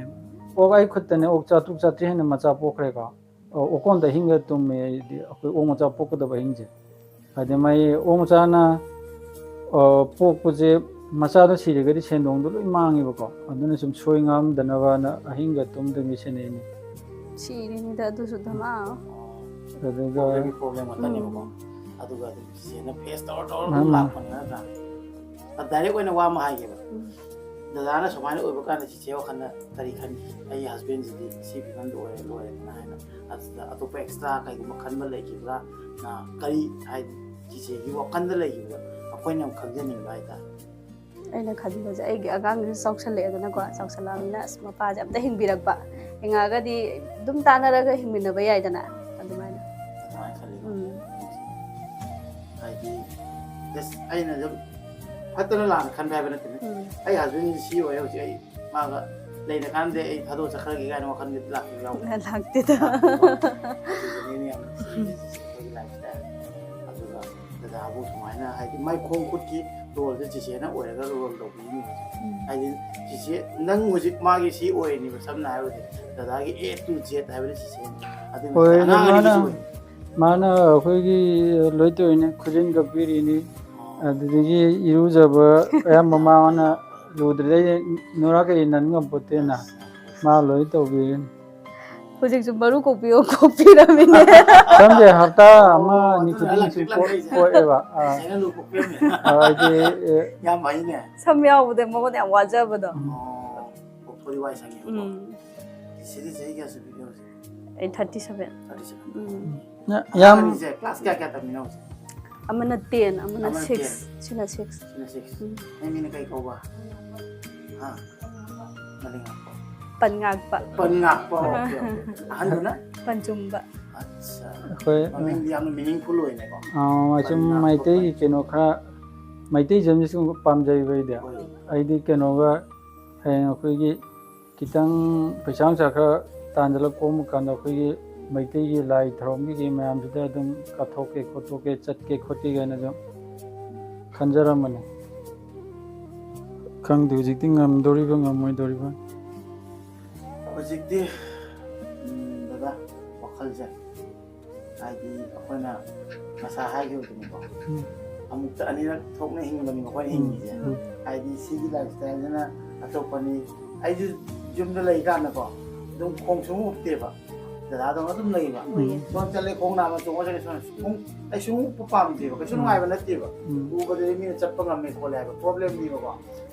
ꯑꯣꯛ ꯑꯩ ꯈꯨꯠꯇꯅꯦ ꯑꯣꯛ ꯆꯥꯇ꯭ꯔꯨꯛ ꯆꯥꯇ꯭ꯔꯦꯠ ꯍꯦꯟꯅ ꯃꯆꯥ ꯄꯣꯛꯈ꯭ꯔꯦꯀꯣ꯫ ꯑꯣ, ꯑꯣꯀꯣꯟꯗ ꯑꯍꯤꯡꯒ ꯇꯨꯝꯃꯦ ꯑꯩꯗꯤ, ꯑꯩꯈꯣꯏ ꯑꯣꯛ ꯃꯆꯥ ꯄꯣꯛꯀꯗꯕ ꯑꯍꯤꯡꯁꯦ꯫ ꯍꯥꯏꯗꯤ ꯃꯥꯏ ꯑꯣꯛ ꯃꯆꯥꯅ, ꯑ, ꯄꯣꯛꯄꯁꯦ, ꯃꯆꯥꯗꯣ ꯁꯤꯔꯒꯗꯤ ꯁꯦꯟꯗꯣꯡꯗꯣ ꯂꯣꯏ ꯃꯥꯡꯉꯦꯕꯀꯣ꯫ ꯑꯗꯨꯅ ꯁꯨꯝ ꯁꯣꯏ ꯉꯥꯝꯗꯅꯕꯅ ꯑꯍꯤꯡꯒ ꯇꯨꯝꯗꯕꯤ ꯁꯦꯟꯅꯩꯅꯦ꯫ ꯁꯤꯔꯤꯅꯤꯗ ꯑꯗꯨꯁꯨ ꯙꯃꯥ꯫ ꯑꯗꯨꯒ ꯄ꯭ꯔꯣꯕ꯭ꯂꯦꯝꯒꯤ ꯄ꯭ꯔꯣꯕ꯭ꯂꯦꯝ ꯉꯥꯛꯇꯅꯦꯕꯀꯣ꯫ ꯎꯝ꯫ ꯑꯗꯨꯒ ꯑꯗꯨꯝ ꯆꯤꯆꯦꯅ ꯐꯦꯁ ꯇꯧꯔ ꯇꯧꯔ ꯑꯗꯨꯝ ꯃꯥꯅꯤ꯫ ꯂꯥꯛꯄꯅꯤ ꯅꯠꯇ꯭ꯔꯥ? ꯑ, ꯗꯥꯏꯔꯦꯛ ꯑꯣꯏꯅ ꯋꯥ ꯑꯃ ꯍꯥꯏꯒꯦꯕ꯫ ꯎꯝ꯫ ꯗꯗꯥꯅ ꯁꯨꯃꯥꯏꯅ ꯑꯣꯏꯕ ꯀꯥꯟꯗ ꯆꯤꯆꯦ ꯋꯥꯈꯜꯗ ꯀꯔꯤ ꯈꯟꯈꯤ? "ꯑꯩꯒꯤ ꯍꯁꯕꯦꯟꯁꯤꯗꯤ ꯁꯤ ꯐꯤꯕꯝꯗ ꯑꯣꯏꯔꯦ, ꯂꯣꯏꯔꯦꯅ" ꯍꯥꯏꯅ꯫ ꯑꯗꯨꯗ ꯑꯇꯣꯞꯄ ꯑꯦꯛꯁꯇ꯭ꯔꯥ ꯀꯩꯒꯨꯝꯕ ꯈꯟꯕ ꯂꯩꯈꯤꯕ꯭ꯔꯥ? ꯅ ꯀꯔꯤ, ꯍꯥꯏꯗꯤ, ꯆꯤꯆꯦꯒꯤ ꯋꯥꯈꯜꯗ ꯂꯩꯈꯤꯕꯗꯣ ꯑꯩꯈꯣꯏꯅ ꯌꯥꯝ ꯈꯪꯖꯅꯤꯡꯕ ꯍꯥꯏꯇꯥꯔꯦ꯫ ꯑꯩꯅ ꯈꯟꯕꯁꯦ, ꯑꯩꯒꯤ ꯑꯉꯥꯡꯁꯤꯁꯨ ꯆꯥꯎꯁꯜꯂꯛꯑꯦꯗꯅꯀꯣ, ꯆꯥꯎꯁꯜꯂꯛꯑꯕꯅꯤꯅ ꯑꯁ, ꯃꯄꯥꯁꯦ ꯑꯝꯇ ꯍꯤꯡꯕꯤꯔꯛꯄ, ꯍꯤꯡꯉꯛꯑꯒꯗꯤ ꯑꯗꯨꯝ ꯇꯥꯟꯅꯔꯒ ꯍꯤꯡꯃꯤꯟꯅꯕ ꯌꯥꯏꯗꯅ, ꯑꯗꯨꯃꯥꯏꯅ꯫ ꯑꯗꯨꯃꯥꯏꯅ ꯈꯜꯂꯤꯀꯣ? ꯎꯝ꯫ ꯍꯥꯏꯗꯤ, just ꯑꯩꯅ ꯑꯗꯨꯝ ꯐꯠꯇꯅ ꯂꯥꯟꯅ ꯈꯟꯕ ꯍꯥꯏꯕ ꯅꯠꯇꯦꯅꯦ꯫ ꯎꯝ꯫ ꯑꯩ ꯍꯁꯕꯦꯟꯁꯤ ꯁꯤ ꯑꯣꯏꯔꯦ, ꯍꯧꯖꯤꯛ ꯑꯩ ꯃꯥꯒ ꯂꯩꯅ ꯀꯥꯟꯗ ꯑꯩ ꯊꯥꯗꯣꯛꯑ ꯆꯠꯈ꯭ꯔꯒꯦ ꯀꯥꯏꯅ ꯋꯥꯈꯜꯗꯤ ꯂꯥꯛꯄ ꯌꯥꯎꯗꯦ꯫ ꯂꯥꯛꯇꯦꯗ꯫ ꯑꯗꯨꯗꯨꯅꯦ ꯑꯩꯅ ꯌꯥꯝꯅ ꯎꯝ꯫ ꯆꯦꯟꯖꯦꯁ ꯑꯩꯈꯣꯏꯒꯤ ꯂꯥꯏꯐ ꯁ꯭ꯇꯥꯏꯜ꯫ ꯑꯗꯨꯒ ꯗꯗꯥꯕꯨ ꯁꯨꯃꯥꯏꯅ, ꯍꯥꯏꯗꯤ, ꯃꯥꯏ ꯈꯣꯡ ꯈꯨꯠꯀꯤ ꯔꯣꯜꯁꯦ ꯆꯤꯆꯦꯅ ꯑꯣꯏꯔꯒ ꯔꯣꯜ ꯇꯧꯕꯤꯔꯤꯅꯦꯕ꯫ ꯎꯝ꯫ ꯍꯥꯏꯗꯤ, ꯆꯤꯆꯦ, ꯅꯪ ꯍꯧꯖꯤꯛ ꯃꯥꯒꯤ ꯁꯤ ꯑꯣꯏꯔꯤꯅꯦꯕ, ꯁꯝꯅ ꯍꯥꯏꯔꯕꯗꯤ ꯗꯗꯥꯒꯤ A to Z ꯍꯥꯏꯕꯗꯤ ꯆꯤꯆꯦꯅꯤ꯫ ꯑꯗꯨꯅ ꯍꯣꯏ, ꯑꯉꯥꯡ ꯑꯅꯤꯒꯤꯁꯨ ꯃꯥꯅ, ꯑꯣꯏ꯫ ꯃꯥꯅ ꯑꯩꯈꯣꯏꯒꯤ ꯂꯣꯏ ꯇꯧꯔꯤꯅꯤ, ꯈꯨꯖꯤꯟ ꯀꯛꯄꯤꯔꯤꯅꯤ, ꯑꯣ꯫ ꯑꯗꯨꯗꯒꯤ ꯏꯔꯨꯖꯕ ꯑꯌꯥꯝꯕ ꯃꯥꯅ ꯂꯨꯗ꯭ꯔꯗꯤ ꯑꯩ ꯅꯨꯔꯥ ꯀꯩ ꯅꯟ ꯉꯝꯄꯣꯠꯇꯦꯅ, ꯑꯁ꯫ ꯃꯥ ꯂꯣꯏ ꯇꯧꯕꯤꯔꯤꯅꯤ꯫ ꯍꯧꯖꯤꯛꯁꯨ ꯃꯔꯨ ꯀꯣꯛꯄꯤꯌꯣ, ꯀꯣꯛꯄꯤꯔꯝꯃꯤꯅꯦ꯫ ꯈꯪꯗꯦ, ꯍꯞꯇꯥ ꯑꯃ ꯑꯣ, ꯑꯅꯤ ꯑꯗꯨꯅ ꯈꯨꯗꯤꯡꯒꯤ ꯂꯪꯇ꯭ꯔꯤꯛ ꯀꯣꯛ-, ꯂꯪꯈꯩꯁꯦ꯫ ꯀꯣꯛꯑꯦꯕ꯫ ꯑꯥ꯫ ꯆꯤꯆꯦꯅ ꯂꯨ ꯀꯣꯛꯄꯤꯔꯝꯃꯦ꯫ ꯑꯥ, ꯍꯥꯏꯗꯤ, ꯑꯦ, ꯁꯝ ꯌꯥꯎꯕꯗ ꯃꯉꯣꯟꯗ ꯌꯥꯝ ꯋꯥꯖꯕꯗꯣ꯫ ꯎꯝ꯫ ꯑꯣ, ꯀꯣꯛꯄꯗꯤ ꯋꯥꯏ ꯁꯪꯉꯦꯕꯀꯣ꯫ ꯎꯝ꯫ ꯆꯤꯆꯦꯗꯤ ꯆꯍꯤ ꯀꯌꯥ ꯁꯨꯕꯤꯒꯦ ꯍꯧꯖꯤꯛ? ꯑꯩ thirty seven꯫ Thirty seven꯫ ꯎꯝ꯫ ꯌꯥ-, ꯌꯥꯝ ꯑꯉꯥꯡ ꯑꯅꯤꯁꯦ class ꯀꯌꯥ ꯀꯌꯥ ꯇꯝꯃꯤꯅꯣ ꯍꯧꯖꯤꯛ? ꯑꯃꯅ ten, ꯑꯃꯅ ꯑꯃꯅ six꯫ Ten꯫ ꯁꯤꯅ six꯫ ꯁꯤꯅ six꯫ ꯎꯝ꯫ ꯅꯪ ꯃꯤꯅ ꯀꯩ ꯀꯧꯕ? ꯍꯥ? ꯃꯅꯤꯡ ꯉꯥꯛꯄ꯫ ꯄꯟ ꯉꯥꯛꯄ꯫ ꯄꯟ ꯉꯥꯛꯄ, okay, okay꯫ ꯑꯍꯟꯗꯨꯅ? ꯄꯟꯆꯨꯝꯕ꯫ ꯑꯠꯆꯥ꯫ ꯑꯩꯈꯣꯏ, ꯃꯃꯤꯡꯗꯤ ꯌꯥꯝꯅ meaningful ꯑꯣꯏꯅꯦꯀꯣ꯫ ꯑꯥ, ꯁꯨꯝ ꯄꯟ ꯉꯥꯛꯄ, ꯃꯩꯇꯩꯒꯤ ꯄꯟ-, ꯀꯩꯅꯣ ꯈꯔ, ꯃꯩꯇꯩ ꯖꯟꯁꯤꯡ ꯄꯥꯝꯖꯩꯕ ꯑꯩꯗꯤ꯫ ꯍꯣꯏ꯫ ꯑꯩꯗꯤ ꯀꯩꯅꯣꯒ, ꯍꯌꯦꯡ ꯑꯩꯈꯣꯏꯒꯤ ꯈꯤꯇꯪ ꯄꯩꯁꯥ ꯅꯨꯡꯁꯥ ꯈꯔ ꯇꯥꯟꯖꯜꯂꯛ ꯀꯣꯝꯕ ꯀꯥꯟꯗ ꯑꯩꯈꯣꯏꯒꯤ ꯃꯩꯇꯩꯒꯤ ꯂꯥꯏ ꯊꯧꯔꯝꯒꯤ ꯀꯩ ꯃꯌꯥꯝꯁꯤꯗ ꯑꯗꯨꯝ ꯀꯥꯞꯊꯣꯛꯀꯦ ꯈꯣꯠꯇꯣꯛꯀꯦ, ꯆꯠꯀꯦ ꯈꯣꯠꯀꯦ ꯀꯥꯏꯅ ꯑꯗꯨꯝ ꯈꯟꯖꯔꯝꯕꯅꯤ꯫ ꯈꯪꯗꯦ, ꯍꯧꯖꯤꯛꯇꯤ ꯉꯝꯗꯣꯔꯤꯕ ꯉꯝꯃꯣꯏꯗꯣꯔꯤꯕ꯫ ꯍꯧꯖꯤꯛꯇꯤ, ꯎꯝ, ꯗꯗꯥ, ꯋꯥꯈꯜꯁꯦ, ꯍꯥꯏꯗꯤ, ꯑꯩꯈꯣꯏꯅ ꯉꯁꯥꯏ ꯍꯥꯏꯈꯤꯕꯗꯨꯅꯤꯀꯣ, ꯎꯝ꯫ ꯑꯃꯨꯛꯇ ꯑꯅꯤꯔꯛ ꯊꯣꯛꯅ ꯍꯤꯡꯕꯅꯤ ꯑꯩꯈꯣꯏꯅ ꯎꯝ, ꯍꯤꯡꯉꯤꯁꯦ꯫ ꯎꯝ꯫ ꯍꯥꯏꯗꯤ, ꯁꯤꯒꯤ ꯂꯥꯏꯐ ꯁ꯭ꯇꯥꯏꯜꯁꯤꯅ ꯑꯇꯣꯞꯄꯅꯤ꯫ ꯑꯩꯁꯨ ꯌꯨꯝꯗ ꯂꯩꯀꯥꯟꯗꯀꯣ, ꯑꯗꯨꯝ ꯈꯣꯡ ꯁꯨꯡ ꯎꯞꯇꯦꯕ꯫ ꯗꯗꯥꯗꯧꯅ ꯑꯗꯨꯝ ꯂꯩꯕ꯫ ꯎꯝ꯫ ꯁꯣꯝ ꯆꯠꯂꯦ, ꯈꯣꯡ ꯅꯥꯝꯃ ꯆꯣꯡꯉ ꯆꯠꯂꯦ, ꯁꯣꯝ ꯁꯨꯡ-, ꯑꯩ ꯁꯨꯡ ꯎꯞꯄ ꯄꯥꯝꯗꯦꯕ꯫ ꯀꯩꯁꯨ ꯎꯝ꯫ ꯅꯨꯡꯉꯥꯏꯕ ꯅꯠꯇꯦꯕ꯫ ꯎꯝ꯫ ꯎꯕꯗꯗꯤ ꯃꯤꯅ ꯆꯠꯄ ꯉꯝꯃꯦ ꯈꯣꯠꯂꯦ ꯍꯥꯏꯕ ꯄ꯭ꯔꯣꯕ꯭ꯂꯦꯝꯅꯦꯕꯀꯣ꯫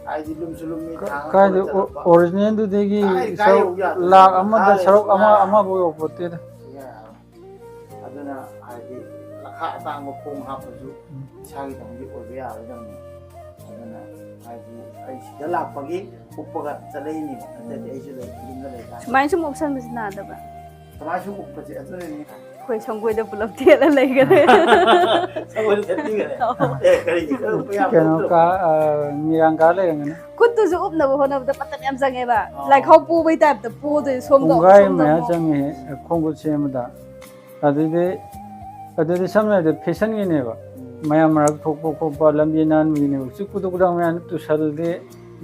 ꯍꯥꯏꯗꯤ ꯂꯨꯝꯁꯨ ꯂꯨꯝꯃꯤ, ꯊꯥꯡ ꯀꯥꯏꯗ ꯀꯣꯜꯂ ꯆꯠꯂꯛꯄ꯫ ꯑꯣꯔꯤꯖꯤꯅꯦꯜꯗꯨꯗꯒꯤ ꯀꯥꯏ, ꯀꯥꯏ ꯁꯔꯨꯛ ꯌꯧ ꯌꯥꯗꯣꯏꯅꯣ? ꯂꯥꯛ ꯑꯃꯗ ꯊꯥꯔꯦ ꯁꯔꯨꯛ ꯑꯃ ꯁꯨꯡꯌꯥ ꯌꯥꯔꯣꯏ꯫ ꯑꯃꯐꯥꯎ ꯌꯧꯄꯣꯠꯇꯦꯗ꯫ ꯁꯨꯡꯌꯥ ꯌꯥꯔꯣꯏ꯫ ꯑꯗꯨꯅ ꯍꯥꯏꯗꯤ ꯂꯈꯥ ꯑꯇꯥꯡꯕ ꯈꯣꯡ ꯍꯥꯞꯄꯁꯨ ꯎꯝ꯫ ꯏꯁꯥꯒꯤꯗꯃꯛꯇꯤ ꯑꯣꯏꯕ ꯌꯥꯔꯣꯏꯗꯕꯅꯤ꯫ ꯑꯗꯨꯅ ꯍꯥꯏꯗꯤ ꯑꯩ ꯁꯤꯗ ꯂꯥꯛꯄꯒꯤ ꯎꯞꯄꯒ ꯆꯠꯂꯛꯏꯅꯦꯕ꯫ ꯅꯠꯇ꯭ꯔꯗꯤ ꯑꯩꯁꯨ ꯂꯩ-, ꯌꯨꯝꯗ ꯂꯩꯀꯥꯟꯗ ꯁꯨꯃꯥꯏꯅ ꯁꯨꯝ ꯎꯞꯁꯟꯕꯁꯤ ꯅꯥꯗꯕ꯭ꯔꯥ? ꯀꯃꯥꯏꯅ ꯁꯨꯝ ꯎꯞꯄꯁꯦ? ꯑꯗꯨꯅꯅꯤ꯫ ꯑꯩꯈꯣꯏ ꯁꯪꯒꯣꯏꯗ ꯄꯨꯂꯞ ꯊꯦꯠꯂ ꯂꯩꯒꯅꯤ꯫ ꯁꯪꯒꯣꯏꯗ ꯊꯦꯠꯄꯤꯒꯅꯤ? ꯑꯧ꯫ ꯑꯦ, ꯀꯔꯤꯒꯤ ꯈꯔ ꯎꯞꯄ ꯌꯥꯕ ꯀꯩꯅꯣ ꯎꯞꯇꯕ? ꯀꯥ-, ꯑ, ꯃꯤꯔꯥꯡ ꯀꯥ ꯂꯩꯔꯝꯒꯅꯤ꯫ ꯈꯨꯠꯇꯨꯁꯨ ꯎꯞꯅꯕ ꯍꯣꯠꯅꯕꯗ ꯃꯇꯝ ꯌꯥꯝ ꯆꯪꯉꯦꯕ꯫ ꯑꯧ꯫ ꯂꯥꯏꯈꯥꯎ ꯄꯨꯕꯩ ꯇꯥꯏꯞꯇ ꯄꯨꯗꯣꯏ, ꯁꯣꯝꯗ ꯄꯨꯡꯈꯥꯏ ꯑꯃꯨꯛ, ꯁꯣꯝꯗ ꯃꯌꯥ ꯑꯃꯨꯛ꯫ ꯆꯪꯉꯦ ꯈꯣꯡꯈꯨꯠ ꯁꯦꯝꯕꯗ꯫ ꯑꯗꯨꯗꯤ, ꯑꯗꯨꯗꯤ ꯁꯝꯅ ꯍꯥꯏꯔꯕꯗ ꯐꯦꯁꯟꯒꯤꯅꯦꯕ꯫ ꯎꯝ꯫ ꯃꯌꯥꯝ ꯃꯔꯛ ꯊꯣꯛꯄ ꯈꯣꯠꯄ, ꯂꯝꯕꯤ ꯅꯥꯟꯕꯒꯤꯅꯦꯕ꯫ ꯍꯧꯖꯤꯛ ꯈꯨꯗꯛ ꯈꯨꯗꯛ ꯃꯌꯥꯝ ꯇꯨꯁꯜꯂꯗꯤ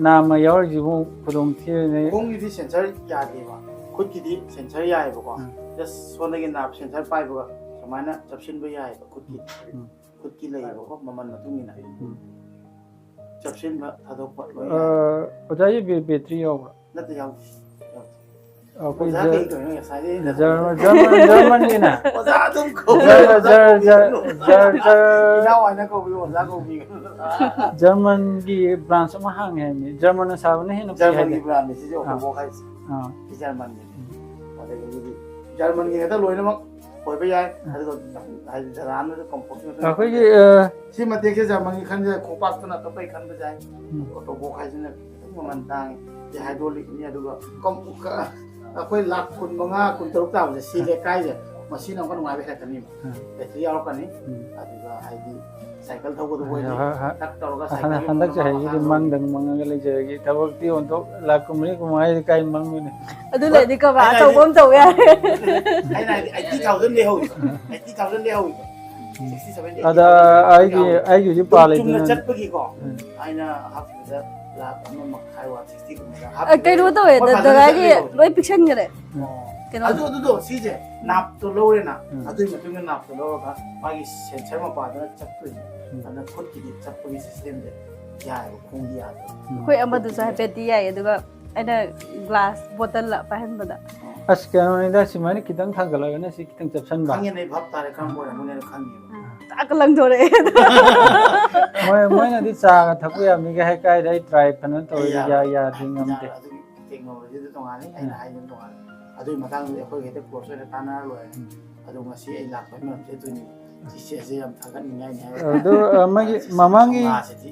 ꯅꯥꯝꯃ ꯌꯥꯎꯔꯤꯁꯤꯕꯨ ꯈꯨꯗꯣꯡ ꯊꯤꯔꯅꯤ꯫ ꯈꯣꯡꯒꯤꯗꯤ ꯁꯦꯟꯁꯔ ꯌꯥꯗꯦꯕ꯫ ꯈꯨꯠꯀꯤꯗꯤ ꯁꯦꯟꯁꯔ ꯌꯥꯏꯑꯕꯀꯣ꯫ ꯎꯝ꯫ Just ꯁꯣꯝꯗꯒꯤ ꯅꯥꯞ ꯁꯦꯟꯁꯔ ꯄꯥꯏꯕꯒ ꯁꯨꯃꯥꯏꯅ ꯆꯞꯁꯤꯟꯕ ꯌꯥꯏꯑꯕ ꯈꯨꯠꯀꯤ꯫ ꯎꯝ꯫ ꯈꯨꯠꯀꯤ ꯂꯩꯌꯦꯕꯀꯣ, ꯃꯃꯜ ꯃꯇꯨꯡ ꯏꯟꯅ꯫ ꯎꯝ꯫ ꯆꯞꯁꯤꯟꯕ, ꯊꯥꯗꯣꯛꯄ ꯂꯣꯏ ꯑ, ꯌꯥꯏ꯫ ꯑꯣꯖꯥꯒꯤ ꯕꯦ-, ꯕꯦꯇ꯭ꯔꯤ ꯌꯥꯎꯕ꯭ꯔꯥ? ꯅꯠꯇꯦ, ꯌꯥꯎꯗꯦ꯫ ꯌꯥꯎꯗꯦ꯫ ꯑꯩꯈꯣꯏ ꯑꯣꯖꯥ ꯖꯔ-, ꯀꯩ ꯇꯧꯔꯤꯅꯣ ꯉꯁꯥꯏꯗꯩ ꯅꯠꯇ꯭ꯔꯣ? ꯖꯔꯃꯟ, ꯖꯔꯃꯟ, ꯖꯔꯃꯟꯒꯤꯅ꯫ ꯑꯣꯖꯥ ꯑꯗꯨꯝ ꯀꯧꯋꯦ, ꯖꯔ-, ꯑꯣꯖꯥ ꯖꯔ-, ꯀꯧꯕꯤꯒꯅꯨ꯫ ꯖꯔ-, ꯖꯔ-, ꯖꯔ-, ꯏꯅꯥꯎ ꯍꯥꯏꯅ ꯀꯧꯕꯤꯌꯨ, ꯑꯣꯖꯥ ꯀꯧꯕꯤꯒꯅꯨ꯫ ꯖꯔꯃꯟꯒꯤ branch ꯑꯃ ꯍꯥꯡꯉꯦ ꯍꯥꯏꯕꯅꯤ꯫ ꯖꯔꯃꯟꯅ ꯁꯥꯕꯅ ꯍꯦꯟꯅ ꯐꯩ ꯖꯔꯃꯟꯒꯤ ꯍꯥꯏꯗꯤ꯫ Brandꯅꯤ ꯁꯤꯁꯦ, ꯑꯥ꯫ ꯑꯣꯇꯣꯕꯣꯛ ꯍꯥꯏꯁꯦ꯫ ꯑꯥ꯫ ꯁꯤ ꯖꯔꯃꯟꯒꯤꯅꯤ꯫ ꯎꯝ꯫ ꯑꯗꯒꯤꯗꯤ ꯖꯔꯃꯟꯒꯤ ꯉꯥꯛꯇ ꯂꯣꯏꯅꯃꯛ ꯑꯣꯏꯕ ꯌꯥꯏ꯫ ꯎꯝ꯫ ꯑꯗꯨꯒ ꯍꯥꯏꯗꯤ ꯖꯒꯥ ꯑꯃꯗ comfortꯀꯤ ꯃꯇꯨꯡ ꯏꯟꯅ ꯑꯩꯈꯣꯏꯒꯤ, ꯑ, ꯁꯤ ꯃꯇꯦꯛꯁꯦ ꯖꯔꯃꯟꯒꯤ ꯈꯟ ꯌꯥꯏ, ꯈꯣꯡꯄꯥꯛꯇꯨꯅ ꯑꯇꯣꯞꯄꯒꯤ ꯈꯟꯕ ꯌꯥꯏ꯫ ꯎꯝ꯫ ꯑꯣꯇꯣꯕꯣꯛ ꯍꯥꯏꯁꯤꯅ ꯈꯤꯇꯪ ꯃꯃꯜ ꯇꯥꯡꯉꯤ꯫ ꯁꯤ ꯍꯥꯏꯗ꯭ꯔꯣꯂꯤꯛꯅꯤ, ꯑꯗꯨꯒ ꯀꯝ-, ꯀ-, ꯑꯩꯈꯣꯏ ꯂꯥꯛ ꯀꯨꯟꯃꯉꯥ, ꯀꯨꯟꯇꯔꯨꯛ ꯇꯥꯕꯁꯦ ꯁꯤ ꯎꯝ꯫ ꯂꯩꯀꯥꯏꯁꯦ ꯃꯁꯤꯅ ꯑꯃꯨꯛꯀ ꯅꯨꯡꯉꯥꯏꯕ ꯍꯦꯜꯂꯛꯀꯅꯤꯕ꯫ ꯎꯝ꯫ ꯕꯦꯇ꯭ꯔꯤ ꯌꯥꯎꯔꯛꯀꯅꯤ꯫ ꯎꯝ꯫ ꯑꯗꯨꯒ ꯍꯥꯏꯗꯤ ꯁꯥꯏꯀꯜ ꯊꯧꯕꯗꯨꯕꯨ ꯑꯣꯏꯗꯤ ꯍꯣꯏ, ꯍꯣꯏ꯫ ꯇꯛ ꯇꯧꯔꯒ ꯍꯟ-, ꯁꯥꯏꯀꯜꯒꯤ ꯍꯟꯗꯛ ꯃꯃꯥꯡ ꯆꯍꯤꯒꯤꯗꯤ ꯃꯈꯥ ꯃꯪꯗꯪ ꯃꯪꯉꯒ ꯂꯩꯖꯔꯒꯦ꯫ ꯊꯕꯛꯇꯤ ꯑꯣꯟꯊꯣꯛ ꯂꯥꯛ ꯀꯨꯟꯃꯔꯤ ꯀꯨꯟꯃꯉꯥꯗꯤ ꯀꯥꯏ ꯃꯪꯉꯨꯅꯤ? ꯑꯗꯨ ꯍꯣꯏ, ꯂꯩꯔꯗꯤ ꯀꯔꯕꯥꯔ ꯑꯩꯅ ꯑꯆꯧꯕ ꯍꯥꯏꯗꯤ, ꯑꯃ ꯇꯧ ꯌꯥꯔꯦ꯫ ꯑꯩꯅ ꯍꯥꯏꯗꯤ eighty thousand ꯂꯩꯍꯧꯋꯤꯗꯣ꯫ Eighty thousand ꯂꯩꯍꯧꯋꯤꯗꯣ꯫ ꯎꯝ꯫ Sixty, seventy, ꯑꯗ eighty thousand ꯑꯩꯒꯤ, ꯂꯩꯍꯧꯋꯤꯗꯣ꯫ ꯑꯩꯒꯤ ꯍꯧꯖꯤꯛ ꯑꯗꯨꯝ ꯄꯥꯜꯂꯤꯗꯨꯅ ꯆꯨꯝꯅ ꯆꯠꯄꯒꯤꯀꯣ, ꯎꯝ꯫ ꯑꯩꯅ ꯍꯥꯞꯈꯤꯕꯗ ꯂꯥꯛ ꯑꯃ ꯃꯈꯥꯏ, one sixty ꯒꯨꯝꯕꯗ ꯑ, ꯍꯥꯞꯈꯤꯕꯗ ꯀꯩꯅꯣ ꯇꯧꯋꯦ, ꯑꯩꯈꯣꯏ ꯗ-, ꯐꯖꯅ ꯗꯗꯥꯒꯤ ꯆꯠꯂꯦꯕ꯫ ꯂꯣꯏ ꯄꯤꯛꯁꯟꯈ꯭ꯔꯦ꯫ ꯑꯣ꯫ ꯀꯩꯅꯣ? ꯑꯗꯨ, ꯑꯗꯨꯗꯣ ꯁꯤꯁꯦ ꯅꯥꯞꯇꯣ ꯂꯧꯔꯦꯅ, ꯎꯝ꯫ ꯑꯗꯨꯒꯤ ꯃꯇꯨꯡꯗ ꯅꯥꯞꯇꯣ ꯂꯧꯔꯒ ꯃꯥꯒꯤ sensor ꯃꯄꯥꯗꯨꯅ ꯆꯠꯇꯣꯏꯅꯦ꯫ ꯎꯝ꯫ ꯑꯗꯨꯅ ꯈꯨꯠꯀꯤꯗꯤ ꯆꯠꯄꯒꯤ systemꯁꯦ ꯌꯥꯏꯑꯕ, ꯈꯣꯡꯗꯤ ꯌꯥꯗꯦꯕ꯫ ꯎꯝ꯫ ꯑꯩꯈꯣꯏ ꯑꯃꯗꯨꯁꯨ ꯍꯥꯏꯐꯦꯠꯇꯤ ꯌꯥꯏ, ꯑꯗꯨꯒ ꯑꯩꯅ glass bottle ꯄꯥꯏꯍꯟꯕꯗ꯫ ꯑꯁ, ꯀꯩꯅꯣꯅꯤꯗ, ꯁꯨꯃꯥꯏꯅ ꯈꯤꯇꯪ ꯊꯥꯡꯒꯠꯂꯒꯅ ꯁꯤ ꯈꯤꯇꯪ ꯆꯞꯁꯟꯕ꯫ ꯈꯪꯉꯦꯅꯦ, ꯑꯩ ꯚꯥꯞ ꯇꯥꯔꯦ, ꯀꯔꯝꯕ ꯑꯣꯏꯔꯝꯒꯅꯤꯅ ꯈꯪꯉꯦꯕ꯫ ꯎꯝ꯫ ꯇꯥꯛꯀ ꯂꯪꯊꯣꯔꯛꯑꯦ꯫ ꯃꯣꯏ ꯃꯣꯏꯅꯗꯤ ꯆꯥꯒ ꯊꯛꯄ ꯌꯥꯕꯅꯤꯒ ꯍꯥꯏ, ꯀꯥꯏꯗ ꯑꯩ ꯇ꯭ꯔꯥꯏ ꯐꯅ ꯇꯧꯔꯤ꯫ ꯌꯥ- ꯌꯥꯗꯦ, ꯉꯝꯗꯦ꯫ ꯑꯗꯨꯒꯤ ꯇꯦꯛꯅꯣꯂꯣꯖꯤꯗ ꯇꯣꯉꯥꯟꯅꯤ, ꯑꯩꯅ ꯍꯥꯏꯗꯨꯅ ꯇꯣꯉꯥꯟꯅꯤ꯫ ꯑꯗꯨꯒꯤ ꯃꯇꯥꯡꯗꯗꯤ ꯑꯩꯈꯣꯏꯒ ꯍꯦꯛꯇ ꯀ꯭ꯂꯣꯁ ꯑꯣꯏꯅ ꯇꯥꯟꯅꯔ ꯂꯣꯏꯔꯦ꯫ ꯑꯗꯣ ꯉꯁꯤ ꯑꯩ ꯂꯥꯛꯄꯒꯤ ꯃꯔꯝꯁꯦ ꯑꯗꯨꯅꯤ꯫ ꯆꯤꯆꯦꯁꯦ ꯌꯥꯝ ꯊꯥꯒꯠꯅꯤꯡꯉꯥꯏꯅꯤ ꯍꯥꯏꯕ꯫ ꯑꯗꯨ, ꯑ, ꯃꯥꯒꯤ ꯃꯃꯥꯡꯒꯤ, ꯁꯤꯗꯤ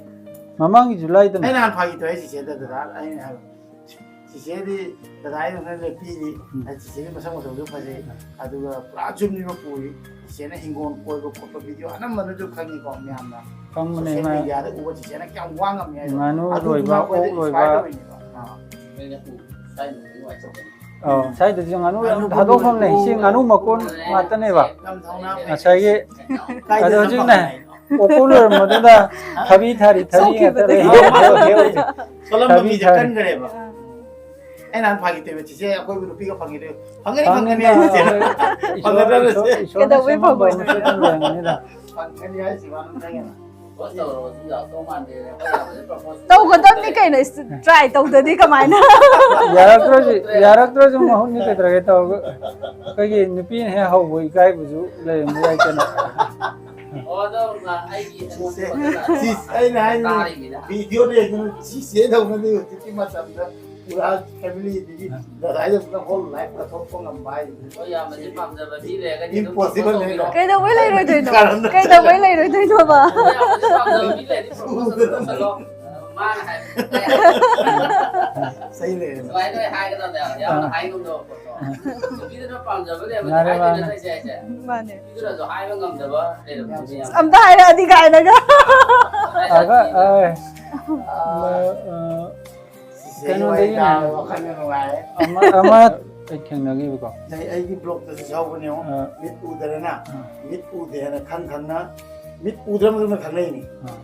ꯃꯃꯥꯡꯒꯤ ꯖꯨꯂꯥꯏꯗꯅꯤ꯫ ꯑꯩ ꯅꯍꯥꯟ ꯐꯥꯒꯤ ꯇꯧꯋꯦ ꯆꯤꯆꯦꯗ, ꯗꯗꯥ, ꯑꯩꯅ ꯍꯥꯏꯕ, ꯆꯤꯆꯦꯗꯤ ꯗꯗꯥ ꯑꯩꯅ ꯈꯔ ꯂꯦꯞꯄꯤꯔꯤ꯫ ꯎꯝ꯫ ꯑꯗ ꯆꯤꯆꯦꯒꯤ ꯃꯁꯛ ꯃꯇꯧꯁꯨ ꯐꯖꯩ꯫ ꯎꯝ꯫ ꯑꯗꯨꯒ ꯄꯨꯔꯥ ꯆꯨꯝꯅꯤꯕ ꯄꯨꯔꯤ꯫ ꯆꯤꯆꯦꯅ ꯍꯤꯡꯒꯣꯜ ꯀꯣꯏꯕ ꯈꯣꯠꯄ ꯚꯤꯗꯤꯑꯣ ꯑꯅꯝꯕꯅꯁꯨ ꯈꯪꯉꯤꯀꯣ ꯃꯌꯥꯝꯅ꯫ ꯈꯪꯕꯅꯦ, ꯁꯣꯁꯤꯌꯦꯜ ꯃꯥ ꯃꯦꯗꯤꯌꯥꯗ ꯎꯕ ꯆꯤꯆꯦꯅ ꯀꯌꯥꯝ ꯋꯥ ꯉꯝꯃꯤ ꯍꯥꯏꯗꯣ꯫ ꯉꯥꯅꯨ ꯑꯗꯨꯗꯨꯅ ꯂꯣꯏꯕ, ꯑꯩꯈꯣꯏꯗ ꯑꯣꯛ ꯂꯣꯏꯕ꯫ ꯏꯟꯁꯄꯥꯌꯔ ꯇꯧꯔꯤꯅꯦꯕ꯫ ꯑꯥ꯫ ꯑꯩꯅ ꯎ-, ꯁ꯭ꯋꯥꯏꯗ ꯅꯨꯡꯉꯥꯏꯖꯕꯅꯤ꯫ ꯑꯧ, ꯁ꯭ꯋꯥꯏꯗꯁꯨ ꯉꯥꯅꯨ ꯌꯥꯝ ꯉꯥꯅꯨ ꯊꯥꯗꯣꯛꯐꯝ ꯂꯩ꯫ ꯁꯤ ꯉꯥꯅꯨ ꯃꯀꯣꯟ ꯉꯥꯛꯇꯅꯦꯕ꯫ ꯌꯥꯝ ꯊꯧꯅꯥ ꯐꯩ꯫ ꯉꯁꯥꯏꯒꯤ ꯀꯥꯏꯗ ꯑꯗꯣ ꯍꯧꯖꯤꯛꯅꯦ, ꯆꯠꯄ ꯑꯣꯛꯄ ꯂꯣꯏꯔꯝꯕꯗꯨꯗ ꯊꯕꯤ ꯊꯥꯔꯤ, ꯊꯕꯤ ꯉꯥꯛꯇ ꯂꯩ꯫ ꯁꯣꯛꯈꯤꯕꯗꯒꯤ꯫ ꯁꯣꯜꯂꯝꯕ ꯊꯕꯤ ꯃꯤꯁꯦ ꯊꯥꯔꯤ꯫ ꯀꯟꯈ꯭ꯔꯦꯕ꯫ ꯑꯩ ꯅꯍꯥꯟ ꯐꯥꯒꯤ ꯇꯧꯕ, "ꯆꯤꯆꯦ, ꯑꯩꯈꯣꯏꯕꯨ ꯅꯨꯄꯤꯒ ꯐꯪꯈꯤꯗꯣꯏ?" ꯐꯪꯒꯅꯤ, ꯐꯪꯒꯅꯤ, ꯐꯪꯒꯅꯤ, ꯆꯤꯆꯦ꯫ ꯏꯁꯣꯔ, ꯐꯪꯒꯗ꯭ꯔꯥ, ꯏꯁꯣꯔ, ꯆꯤꯆꯦ? ꯏꯁꯣꯔꯅ ꯀꯩꯗꯧꯕꯩ ꯁꯦꯝꯃꯝꯕ ꯐꯪꯉꯣꯏꯗꯣꯏꯅꯣ? ꯑꯃꯁꯨ ꯑꯗꯨꯝ ꯂꯩꯔꯝꯒꯅꯤꯗ꯫ ꯐꯪꯒꯅꯤ ꯍꯥꯏꯁꯤ ꯃꯥꯅ ꯈꯪꯉꯦꯅ꯫ ꯄ꯭ꯔꯄꯣꯁ ꯇꯧꯔꯕꯁꯨ ꯌꯥꯗꯧ ꯃꯥꯟꯗꯦ, ꯑꯩꯈꯣꯏ ꯌꯥꯕꯁꯦ ꯄ꯭ꯔꯄꯣꯁ ꯇꯧꯒꯗꯕꯅꯤ ꯀꯩꯅꯣ, ꯏꯁ-, ꯇ꯭ꯔꯥꯏ ꯇꯧꯗꯗꯤ ꯀꯃꯥꯏꯅ? ꯌꯥꯔꯛꯇ꯭ꯔꯁꯨ, ꯌꯥꯔꯛꯇ꯭ꯔꯁꯨ ꯃꯍꯨꯠꯅꯤ ꯀꯩꯗꯧꯔꯒꯦ ꯇꯧꯔꯒ꯫ ꯑꯩꯈꯣꯏꯒꯤ ꯅꯨꯄꯤꯅ ꯍꯦꯛ ꯍꯧꯕ ꯏꯀꯥꯏꯕꯁꯨ ꯂꯩꯔꯝꯕ ꯌꯥꯏ ꯀꯩꯅꯣ꯫ ꯑꯣ, ꯑꯗꯣ, ꯑ, ꯑꯩꯒꯤ ꯆꯤꯁꯦ, ꯆꯤꯁ, ꯑꯩꯅ ꯍꯥꯏꯅꯤ, ꯇꯥꯔꯤꯃꯤꯅ꯫ ꯚꯤꯗꯤꯑꯣ ꯂꯩꯗꯅ ꯆꯤꯁꯦ ꯇꯧꯅꯗꯦ ꯍꯧꯖꯤꯛꯀꯤ ꯃꯇꯝꯗ꯫ ꯄꯨꯔꯥ ꯐꯦꯃꯤꯂꯤꯗꯒꯤ ꯗꯗꯥꯏꯗ ꯄꯨꯔꯥ ꯍꯣꯜ ꯂꯥꯏꯐ ꯀꯠꯊꯣꯛꯄ ꯉꯝꯕ ꯍꯥꯏꯁꯤꯗꯤ ꯍꯣꯏ, ꯌꯥꯝꯅꯗꯤ ꯄꯥꯝꯖꯕ ꯃꯤ ꯂꯩꯔꯒꯗꯤ ꯑꯗꯨꯝ ꯏꯝꯄꯣꯁꯤꯕꯜ ꯐꯣꯟ ꯅꯦ꯫ ꯇꯧꯕꯤꯔꯣ꯫ ꯀꯩꯗꯧꯕꯩ ꯂꯩꯔꯣꯏꯗꯣꯏꯅꯣ? ꯀꯩꯗꯧꯕꯩ ꯂꯩꯔꯣꯏꯗꯣꯏꯅꯣꯕ? ꯍꯣꯏ, ꯌꯥꯝꯅꯗꯤ ꯄꯥꯝꯖꯕ ꯃꯤ ꯂꯩꯔꯗꯤ ꯄ꯭ꯔꯣꯄꯣꯁ ꯑꯗꯨꯝ ꯇꯧꯁꯜꯂꯣ꯫ ꯃꯥꯅ ꯍꯥꯏꯕ ꯆꯍꯤ ꯂꯩꯔꯦ꯫ ꯁꯨꯃꯥꯏꯅ ꯅꯣꯏ ꯍꯥꯏꯒꯗꯕꯅꯦ ꯍꯥꯏꯕ, ꯌꯥꯝꯅ ꯍꯥꯏ ꯉꯝꯗꯕ ꯄꯣꯠꯇꯣ꯫ ꯅꯨꯄꯤꯗꯨꯅ ꯄꯥꯝꯖꯕ ꯂꯩꯔꯝꯃꯗꯤ ꯃꯥꯅꯦ, ꯍꯥꯏꯗꯣꯏ ꯃꯥꯅꯦ꯫ ꯅꯠꯇ꯭ꯔꯣ ꯑꯩꯁꯦ? ꯃꯥꯅꯦ꯫ ꯅꯨꯄꯤꯗꯨꯅꯁꯨ ꯍꯥꯏꯕ ꯉꯝꯗꯕ ꯂꯩꯔꯝꯃꯗꯤ ꯌꯥꯝ ꯑꯝꯇ ꯍꯥꯏꯔꯛꯑꯗꯤ ꯀꯥꯏꯅꯒ꯫ ꯑꯒ, ꯑꯦ, ꯑ, ꯑ, ꯁꯤꯁꯦ ꯀꯩꯅꯣꯗꯒꯤꯅꯦ꯫ ꯋꯥꯔꯤ ꯇꯥꯕ ꯋꯥꯈꯜ ꯌꯥꯝ ꯅꯨꯡꯉꯥꯏ꯫ ꯑꯃ, ꯑꯃ ꯑꯩ ꯊꯦꯡꯅꯈꯤꯕꯀꯣ꯫ ꯑꯩ, ꯑꯩꯒꯤ ꯕ꯭ꯂꯣꯛꯇꯁꯨ ꯌꯥꯎꯕꯅꯦ, ꯌꯦꯡꯉꯣ꯫ ꯑꯥ꯫ ꯃꯤꯠ ꯎꯗꯔꯦꯅ, ꯑꯥ꯫ ꯃꯤꯠ ꯎꯗꯦꯅ ꯈꯪ ꯈꯪꯅ, ꯃꯤꯠ ꯎꯗ꯭ꯔ ꯃꯇꯨꯡꯗ ꯈꯪꯅꯩꯅꯤ꯫ ꯑꯥ꯫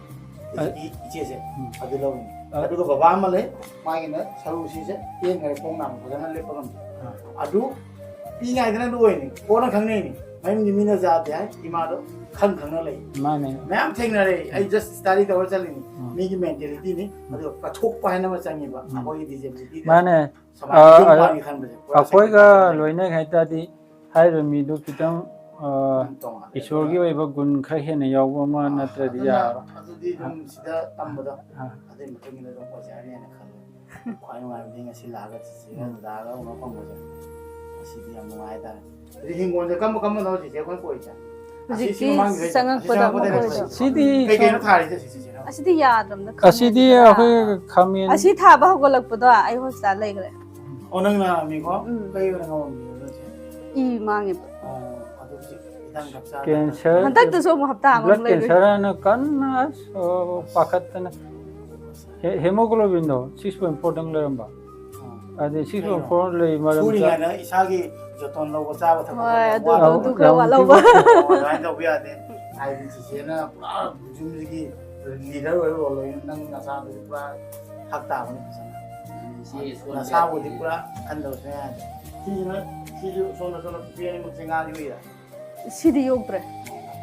ꯍꯧꯖꯤꯛꯀꯤ ꯏꯆꯦꯁꯦ, ꯎꯝ꯫ ꯑꯗꯨ ꯂꯧꯔꯤꯅꯤ꯫ ꯑꯥ꯫ ꯑꯗꯨꯒ ꯕꯕꯥ ꯑꯃ ꯂꯩ, ꯃꯥꯒꯤꯅ ꯁꯔꯨꯁꯤꯁꯦ ꯇꯦꯟꯈꯔꯦ, ꯈꯣꯡ ꯅꯥꯝ ꯐꯖꯅ ꯂꯦꯞꯄ ꯉꯝꯗꯦ꯫ ꯑꯥ꯫ ꯑꯗꯨ ꯄꯤꯛꯏꯉꯩꯗꯅ ꯑꯗꯨ ꯑꯣꯏꯅꯤ, ꯀꯣꯟꯅ ꯈꯪꯅꯩꯅꯤ꯫ ꯃꯌꯨꯝꯒꯤ ꯃꯤꯅ ꯌꯥꯗꯦ ꯍꯥꯏ, ꯏꯃꯥꯗꯣ ꯈꯪ ꯈꯪꯅ ꯂꯩ꯫ ꯃꯥꯅꯦ꯫ ꯃꯌꯥꯝ ꯊꯦꯡꯅꯔꯦ, ꯑꯩ ꯎꯝ꯫ Just study ꯇꯧꯔ ꯆꯠꯂꯤꯅꯤ꯫ ꯎꯝ꯫ ꯃꯤꯒꯤ ꯃꯦꯟꯇꯦꯂꯤꯇꯤꯅꯤ, ꯎꯝ꯫ ꯑꯗꯨꯒ ꯀꯠꯊꯣꯛꯄ ꯍꯥꯏꯅ ꯑꯃ ꯆꯪꯉꯤꯕ, ꯎꯝ꯫ ꯑꯩꯈꯣꯏꯒꯤ ꯗꯤꯖꯦꯕꯤꯂꯤꯇꯤꯗ꯫ ꯃꯥꯅꯦ꯫ ꯁꯃꯥꯏꯅ ꯑ, ꯌꯨꯝ ꯑ, ꯄꯥꯟꯒꯦ ꯈꯟꯕꯁꯦ ꯄꯨꯔꯥ ꯑꯩꯈꯣꯏꯒ ꯁꯦꯀ꯭ꯔꯤꯐꯥꯏꯁ ꯑꯃ ꯂꯣꯏꯅ ꯍꯥꯏ ꯇꯥꯔꯗꯤ ꯍꯥꯏꯔꯤꯕ ꯃꯤꯗꯨ ꯈꯤꯇꯪ ꯑ, ꯇꯣꯉꯥꯟꯅ ꯏꯁꯣꯔꯒꯤ ꯑꯣꯏꯕ ꯒꯨꯟ ꯈꯔ ꯍꯦꯟꯅ ꯌꯥꯎꯕ ꯑꯃ ꯑꯥ, ꯅꯠꯇ꯭ꯔꯗꯤ ꯑꯗꯨꯅ ꯌꯥꯔꯣꯏ꯫ ꯑꯗꯨꯗꯤ ꯑꯗꯨꯝ ꯁꯤꯗ ꯇꯝꯕꯗꯣ ꯑꯥ꯫ ꯑꯗꯨꯒꯤ ꯃꯇꯨꯡ ꯏꯟꯅ ꯑꯗꯨꯝ ꯑꯣꯏꯖꯔꯅꯤꯅ ꯈꯜꯂꯦ꯫ ꯈ꯭ꯋꯥꯏ ꯅꯨꯡꯉꯥꯏꯕꯗꯤ ꯉꯁꯤ ꯂꯥꯛꯑꯒ ꯆꯤꯆꯦꯒ ꯎꯝ꯫ ꯗꯗꯥꯒ ꯎꯅ ꯐꯪꯕꯁꯦ ꯉꯁꯤꯗꯤ ꯌꯥꯝ ꯅꯨꯡꯉꯥꯏ ꯍꯥꯏꯇꯥꯔꯦ꯫ ꯑꯗꯨꯗꯤ ꯍꯤꯡꯒꯣꯜꯁꯦ ꯀꯔꯝꯕ ꯀꯔꯝꯕꯅꯣ ꯆꯤꯆꯦ ꯑꯩꯈꯣꯏ ꯀꯣꯏꯁꯦ? ꯑꯁꯤ, ꯁꯤ ꯍꯧꯖꯤꯛꯇꯤ ꯃꯃꯥꯡꯒꯤꯗ ꯑꯩ ꯆꯪꯉꯛꯄꯗ ꯑꯁꯤ ꯆꯪꯉꯛꯄꯗ ꯑꯃꯨꯛ ꯂꯩꯔꯛꯄꯁꯦ꯫ ꯀꯣꯏꯁꯦ꯫ ꯁꯤꯗꯤ ꯀꯩ ꯀꯩꯅꯣ ꯁꯣꯝ-, ꯊꯥꯔꯤꯁꯦ ꯁꯤꯁꯦ? ꯑꯁꯤꯗꯤ ꯌꯥꯗ꯭ꯔꯕꯅ ꯈꯥꯃꯦꯟ ꯑꯁꯤꯗꯤ ꯈꯔ꯫ ꯑꯩꯈꯣꯏ ꯈꯥꯃꯦꯟ ꯑꯁꯤ ꯊꯥꯕ ꯍꯧꯒꯠꯂꯛꯄꯗꯣ ꯑꯩ ꯍꯣꯁꯄꯤꯇꯥꯜ ꯂꯩꯈ꯭ꯔꯦ꯫ ꯑꯣ, ꯅꯪ ꯅꯥꯔꯝꯃꯤꯀꯣ? ꯎꯝ꯫ ꯀꯩ ꯑꯣꯏꯅ ꯉꯝꯃꯝꯃꯤꯅꯣ ꯅꯪꯁꯦ? ꯏ ꯃꯥꯡꯉꯦꯕ꯫ ꯑꯣ, ꯑꯗꯨ ꯍꯧꯖꯤꯛ ꯍꯤꯗꯥꯛ ꯀꯥꯞꯆꯔꯒ ꯀꯦꯟꯁꯔ, ꯍꯟꯗꯛꯇꯁꯨ ꯑꯃꯨꯛ ꯍꯞꯇꯥ ꯑꯃꯃꯨꯛ blood ꯂꯩꯔꯨꯏ꯫ Cancer ꯍꯥꯏꯅ ꯀꯟꯅ, ꯑꯁ, ꯑꯣ, ꯄꯥꯈꯠꯇꯅ꯫ ꯍꯦ-, hemoglobin ꯗꯣ six point four ꯗꯪ ꯂꯩꯔꯝꯕ꯫ ꯑꯥ꯫ ꯑꯗꯩ six point four ꯀꯩꯅꯣ? ꯂꯩ ꯃꯔꯝꯗ ꯁꯨꯔꯤꯉꯩꯗ ꯏꯁꯥꯒꯤ ꯖꯣꯇꯣꯟ ꯂꯧꯕ, ꯆꯥꯕ ꯊꯛꯄ ꯍꯣꯏ, ꯈꯔ ꯑꯗꯨ, ꯋꯥꯠꯄ꯫ ꯑꯗꯨ ꯈꯔ ꯌꯥꯝ ꯋꯥꯠꯍꯧꯕ꯫ ꯊꯤꯕ꯫ ꯑꯣ, ꯑꯗꯨꯃꯥꯏꯅ ꯇꯧꯕ ꯌꯥꯗꯦ꯫ ꯍꯥꯏꯗꯤ ꯆꯤꯆꯦꯅ ꯄꯨꯔꯥ ꯌꯨꯝꯁꯤꯒꯤ leader ꯑꯣꯏꯕ role ꯂꯣꯏꯅ ꯅꯪ ꯅꯁꯥꯗꯨꯗꯤ ꯄꯨꯔꯥ ꯍꯛ ꯇꯥꯕꯅꯤ ꯐꯖꯅ꯫ ꯁꯤ ꯁꯣꯟꯕ ꯅꯁꯥꯕꯨꯗꯤ ꯌꯥꯗꯦ꯫ ꯄꯨꯔꯥ ꯈꯟꯗꯕ ꯁꯨꯡꯌꯥ ꯌꯥꯗꯦ꯫ ꯁꯤꯁꯤꯅ, ꯁꯤꯁꯨ ꯁꯣꯝꯗ, ꯁꯣꯝꯗ ꯄꯨꯈ꯭ꯔꯤ ꯑꯅꯤꯃꯛꯁꯦ ꯉꯥ ꯌꯣꯛꯏꯔ? ꯁꯤꯗꯤ ꯌꯣꯛꯇ꯭ꯔꯦ꯫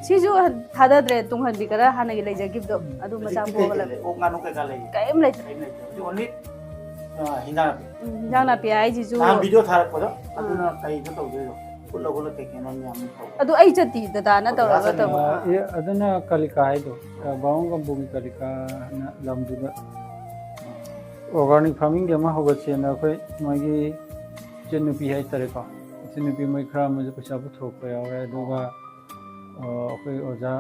ꯁꯤꯁꯨ ꯊꯥꯗꯗ꯭ꯔꯦ, ꯇꯨꯡꯍꯟꯕꯤ ꯈꯔ ꯍꯥꯟꯅꯒꯤ ꯂꯩꯖꯈꯤꯕꯗꯣ, ꯑꯗꯨ ꯃꯆꯥ ꯍꯧꯖꯤꯛꯇꯤ ꯀꯩ ꯄꯣꯛꯑꯒ ꯀꯩ ꯂꯩ? ꯂꯩ? ꯑꯣꯛ, ꯉꯥꯅꯨ ꯀꯩꯀꯥ ꯂꯩ? ꯀꯔꯤꯝ ꯂꯩꯇ꯭ꯔꯦ꯫ ꯀꯔꯤꯝ ꯂꯩꯇ꯭ꯔꯦ꯫ ꯍꯧꯖꯤꯛ only, ꯑ, ꯍꯤꯟꯖꯥꯡ ꯅꯥꯄꯤ꯫ ꯎꯝ, ꯍꯤꯟꯖꯥꯡ ꯅꯥꯄꯤ ꯍꯥꯏꯁꯤꯁꯨ꯫ ꯅꯍꯥꯟ video ꯊꯥꯔꯛꯄꯗꯣ, ꯑꯥ꯫ ꯑꯗꯨꯅ ꯀꯩꯗ ꯇꯧꯗꯣꯏꯅꯣ? ꯈꯨꯠꯂ ꯈꯨꯠꯂ ꯀꯩ ꯀꯩꯅꯣ ꯃꯌꯥꯝ ꯑꯃ ꯇꯧꯕ꯫ ꯑꯗꯨ ꯑꯩ ꯆꯠꯇꯤ, ꯗꯗꯥꯅ ꯑꯣ, ꯇꯧꯔꯒ ꯗꯗꯥ ꯇꯧꯕ꯫ ꯆꯠꯃꯤꯟꯅꯕ꯫ ꯑꯥ, ꯑꯦ, ꯑꯗꯨꯅ ꯀꯥꯂꯤꯀꯥ ꯍꯥꯏꯗꯣ, ꯑ, ꯕꯥꯃꯣꯟ ꯀꯝꯄꯨꯒꯤ ꯀꯥꯂꯤꯀꯥꯅ ꯂꯝꯗꯨꯗ organic farming ꯒꯤ ꯑꯃ ꯍꯧꯒꯠꯁꯦꯅ ꯑꯩꯈꯣꯏ ꯃꯣꯏꯒꯤ ꯏꯆꯟꯅꯨꯄꯤ ꯍꯥꯏꯇꯥꯔꯦꯀꯣ, ꯏꯆꯟꯅꯨꯄꯤ ꯃꯣꯏ ꯈꯔ ꯑꯃꯁꯨ ꯄꯩꯁꯥ ꯄꯨꯊꯣꯔꯛꯄ ꯌꯥꯎꯔꯦ꯫ ꯑꯗꯨꯒ, ꯑ, ꯑꯩꯈꯣꯏ ꯑꯣꯖꯥ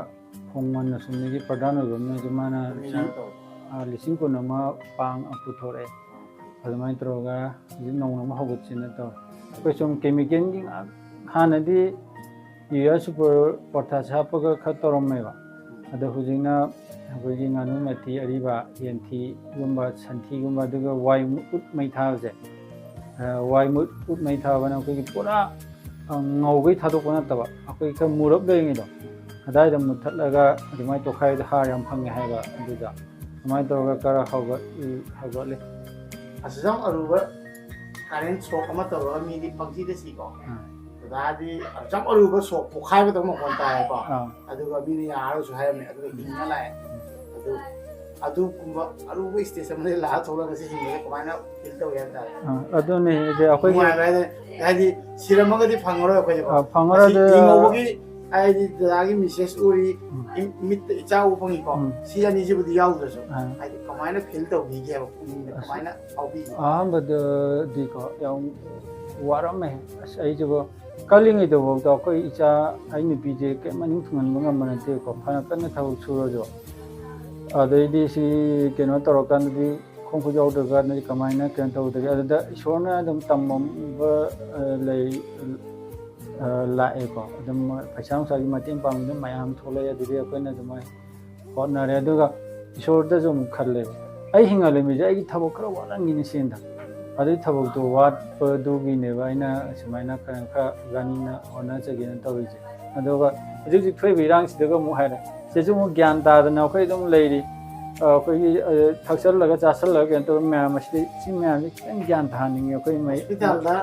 ꯈꯣꯡꯃꯟ ꯑꯁꯣꯝꯗꯒꯤ ꯄ꯭ꯔꯙꯥꯟ ꯑꯣꯏꯕ ꯑꯃꯅꯁꯨ ꯃꯥꯅ ꯂꯨꯃꯤꯅꯥꯅ ꯇꯧꯕ꯫ ꯑ, ꯂꯤꯁꯤꯡ ꯀꯨꯟ ꯑꯃ ꯄꯥꯡ ꯄꯨꯊꯣꯔꯛꯑꯦ꯫ ꯑꯗꯨꯃꯥꯏꯅ ꯇꯧꯔꯒ ꯍꯧꯖꯤꯛ ꯅꯧꯅ ꯑꯃ ꯍꯧꯒꯠꯁꯦꯅ ꯇꯧꯔꯦ꯫ ꯑꯩꯈꯣꯏ ꯁꯨꯝ chemical ꯒꯤ ꯉꯥꯛ-, ꯍꯥꯟꯅꯗꯤ urea super potash ꯍꯥꯞꯄꯒ ꯈꯔ ꯇꯧꯔꯝꯃꯦꯕ꯫ ꯑꯗꯣ ꯍꯧꯖꯤꯛꯅ ꯑꯩꯈꯣꯏꯒꯤ ꯉꯥꯅꯨ ꯃꯊꯤ ꯑꯔꯤꯕ, ꯌꯦꯟꯊꯤꯒꯨꯝꯕ, ꯁꯟꯊꯤꯒꯨꯝꯕ, ꯑꯗꯨꯒ ꯋꯥꯏ ꯃꯨꯠ ꯃꯩ ꯊꯥꯕꯁꯦ, ꯑ, ꯋꯥꯏ ꯃꯨꯠ, ꯎꯠ ꯃꯩ ꯊꯥꯕꯅ ꯑꯩꯈꯣꯏꯒꯤ ꯄꯨꯔꯥ, ꯑ, ꯉꯧꯈꯩ ꯊꯥꯗꯣꯛꯄ ꯅꯠꯇꯕ, ꯑꯩꯈꯣꯏ ꯈꯔ ꯃꯨꯔꯞ ꯂꯩꯔꯤꯉꯩꯗꯣ, ꯑꯗꯥꯏꯗ ꯃꯨꯠꯊꯠꯂꯒ ꯑꯗꯨꯃꯥꯏꯅ ꯇꯧꯈꯥꯏꯕꯗ ꯍꯥꯔ ꯌꯥꯝ ꯐꯪꯉꯦ ꯍꯥꯏꯕ꯫ ꯑꯗꯨꯗ ꯑꯗꯨꯃꯥꯏꯅ ꯇꯧꯔꯒ ꯈꯔ ꯍꯧꯒꯠ-, ꯍꯧꯒꯠꯂꯤ꯫ ꯑꯁꯤꯁꯨ ꯌꯥꯝ ꯑꯔꯨꯕ current shock ꯑꯃ ꯇꯧꯔꯒ ꯃꯤꯗꯤ ꯄꯪꯁꯤꯗ ꯁꯤꯀꯣ꯫ ꯑꯥ꯫ ꯗꯗꯥꯗꯤ ꯌꯥꯝ ꯑꯔꯨꯕ shock ꯄꯣꯛꯈꯥꯏꯕꯗꯧꯅ ꯃꯈꯣꯟ ꯇꯥꯏꯌꯦꯀꯣ꯫ ꯑꯥ꯫ ꯑꯗꯨꯒ ꯃꯤꯅ ꯌꯥꯔꯒꯁꯨ ꯍꯥꯏꯔꯝꯃꯦ, ꯑꯗꯨꯒ ꯍꯤꯡꯅ ꯂꯥꯛꯑꯦ꯫ ꯑꯗꯨ ꯑꯗꯨꯒꯨꯝꯕ ꯑꯔꯨꯕ ꯁ꯭ꯇꯦꯖ ꯑꯃꯗꯒꯤ ꯂꯥꯛꯑ ꯊꯣꯛꯂꯛꯑꯒ ꯁꯤ ꯍꯤꯡꯕꯁꯦ ꯀꯃꯥꯏꯅ ꯐꯤꯜ ꯇꯧꯏ ꯍꯥꯏꯕ ꯇꯥꯔꯦ? ꯑ, ꯑꯗꯨꯅꯦ ꯍꯧꯖꯤꯛ ꯑꯩꯈꯣꯏꯒꯤ ꯅꯨꯡꯉꯥꯏꯕ ꯍꯥꯏꯗꯤ, ꯍꯥꯏꯗꯤ ꯁꯤꯔꯝꯃꯒꯗꯤ ꯐꯪꯉꯔꯣꯏ ꯑꯩꯈꯣꯏꯁꯦꯀꯣ꯫ ꯑ, ꯐꯪꯉꯔꯣꯏ꯫ ꯑꯁꯤ ꯑꯗꯨ ꯍꯤꯡꯍꯧꯕꯒꯤ ꯍꯥꯏꯗꯤ ꯗꯗꯥꯒꯤ ꯃꯦꯁꯦꯖ ꯎꯔꯤ, ꯎꯝ. ꯏ- ꯃꯤꯠꯇ ꯏꯆꯥ ꯎꯕ ꯐꯪꯉꯤꯀꯣ꯫ ꯎꯝ. ꯁꯤ ꯑꯅꯤꯁꯤꯕꯨꯗꯤ ꯌꯥꯎꯗ꯭ꯔꯁꯨ ꯑ. ꯍꯥꯏꯗꯤ ꯀꯃꯥꯏꯅ ꯐꯤꯜ ꯇꯧꯕꯤꯒꯦꯕ, ꯄꯨꯛꯅꯤꯡꯗ ꯑꯁ. ꯀꯃꯥꯏꯅ ꯐꯥꯎꯕꯤꯒꯦ? ꯑꯍꯥꯟꯕꯗꯗꯤꯀꯣ ꯌꯥꯝ ꯋꯥꯔꯝꯃꯦ꯫ ꯑꯁ, ꯑꯩꯁꯤꯕꯨ ꯀꯜꯂꯤꯉꯩꯗꯐꯥꯎꯗ ꯑꯩꯈꯣꯏ ꯏꯆꯥ, ꯑꯩ ꯅꯨꯄꯤꯁꯦ ꯀꯩꯝ ꯃꯅꯤꯡ ꯊꯨꯡꯍꯟꯕ ꯉꯝꯕ ꯅꯠꯇꯦꯀꯣ, ꯐꯅ ꯀꯟꯅ ꯊꯕꯛ ꯁꯨꯔꯁꯨ꯫ ꯑꯗꯩꯗꯤ ꯁꯤ ꯀꯩꯅꯣ ꯇꯧꯔꯀꯥꯟꯗꯗꯤ ꯈꯣꯡ ꯈꯨꯠ ꯌꯥꯎꯗ꯭ꯔꯀꯥꯟꯗꯗꯤ ꯀꯃꯥꯏꯅ ꯀꯩꯅꯣ ꯇꯧꯗꯒꯦ? ꯑꯗꯨꯗ ꯏꯁꯣꯔꯅ ꯑꯗꯨꯝ ꯇꯝꯕ ꯂꯩ, ꯑ, ꯂꯥꯛꯑꯦꯀꯣ꯫ ꯑꯗꯨꯝ ꯄꯩꯁꯥ ꯅꯨꯡꯁꯥꯒꯤ ꯃꯇꯦꯡ ꯄꯥꯡꯕꯗ ꯃꯌꯥꯝ ꯊꯣꯛꯂꯛꯑꯦ꯫ ꯑꯗꯨꯗꯤ ꯑꯩꯈꯣꯏꯅ ꯑꯗꯨꯃꯥꯏꯅ ꯍꯣꯠꯅꯔꯦ꯫ ꯑꯗꯨꯒ ꯏꯁꯣꯔꯗꯁꯨ ꯑꯃꯨꯛ ꯈꯜꯂꯦꯕ, ꯑꯩ ꯍꯤꯡꯍꯜꯂꯝꯃꯤꯁꯦ ꯑꯩꯒꯤ ꯊꯕꯛ ꯈꯔ ꯋꯥꯠꯂꯝꯒꯤꯅꯤ ꯁꯤꯅ꯫ ꯑꯗꯨꯒꯤ ꯊꯕꯛꯇꯣ ꯋꯥꯠꯄꯗꯨꯒꯤꯅꯦꯕ ꯑꯩꯅ ꯁꯨꯃꯥꯏꯅ ꯈꯔ, ꯈꯔ ꯏꯕꯥꯅꯤꯅ ꯍꯣꯠꯅꯖꯒꯦꯅ ꯇꯧꯔꯤꯁꯦ꯫ ꯑꯗꯨꯒ ꯍꯧꯖꯤꯛ ꯍꯧꯖꯤꯛ ꯊꯣꯛꯏꯕ ꯏꯔꯥꯡꯁꯤꯗꯒ ꯑꯃꯨꯛ ꯍꯥꯏꯔꯦ, ꯁꯤꯁꯨ ꯑꯃꯨꯛ ꯒ꯭ꯌꯥꯟ ꯇꯥꯗꯅ ꯑꯩꯈꯣꯏ ꯑꯗꯨꯝ ꯂꯩꯔꯤ꯫ ꯑ, ꯑꯩꯈꯣꯏꯒꯤ, ꯑ, ꯊꯛꯆꯜꯂꯒ ꯆꯥꯁꯜꯂꯒ ꯀꯩꯅꯣ ꯇꯧꯕ ꯃꯌꯥꯝ ꯑꯁꯤꯗꯤ, ꯁꯤ ꯃꯌꯥꯝꯁꯤ ꯈꯤꯇꯪ ꯒ꯭ꯌꯥꯟ ꯇꯥꯍꯟꯅꯤꯡꯉꯦ ꯑꯩꯈꯣꯏ ꯃꯩ꯫ ꯍꯣꯁꯄꯤꯇꯥꯜꯗ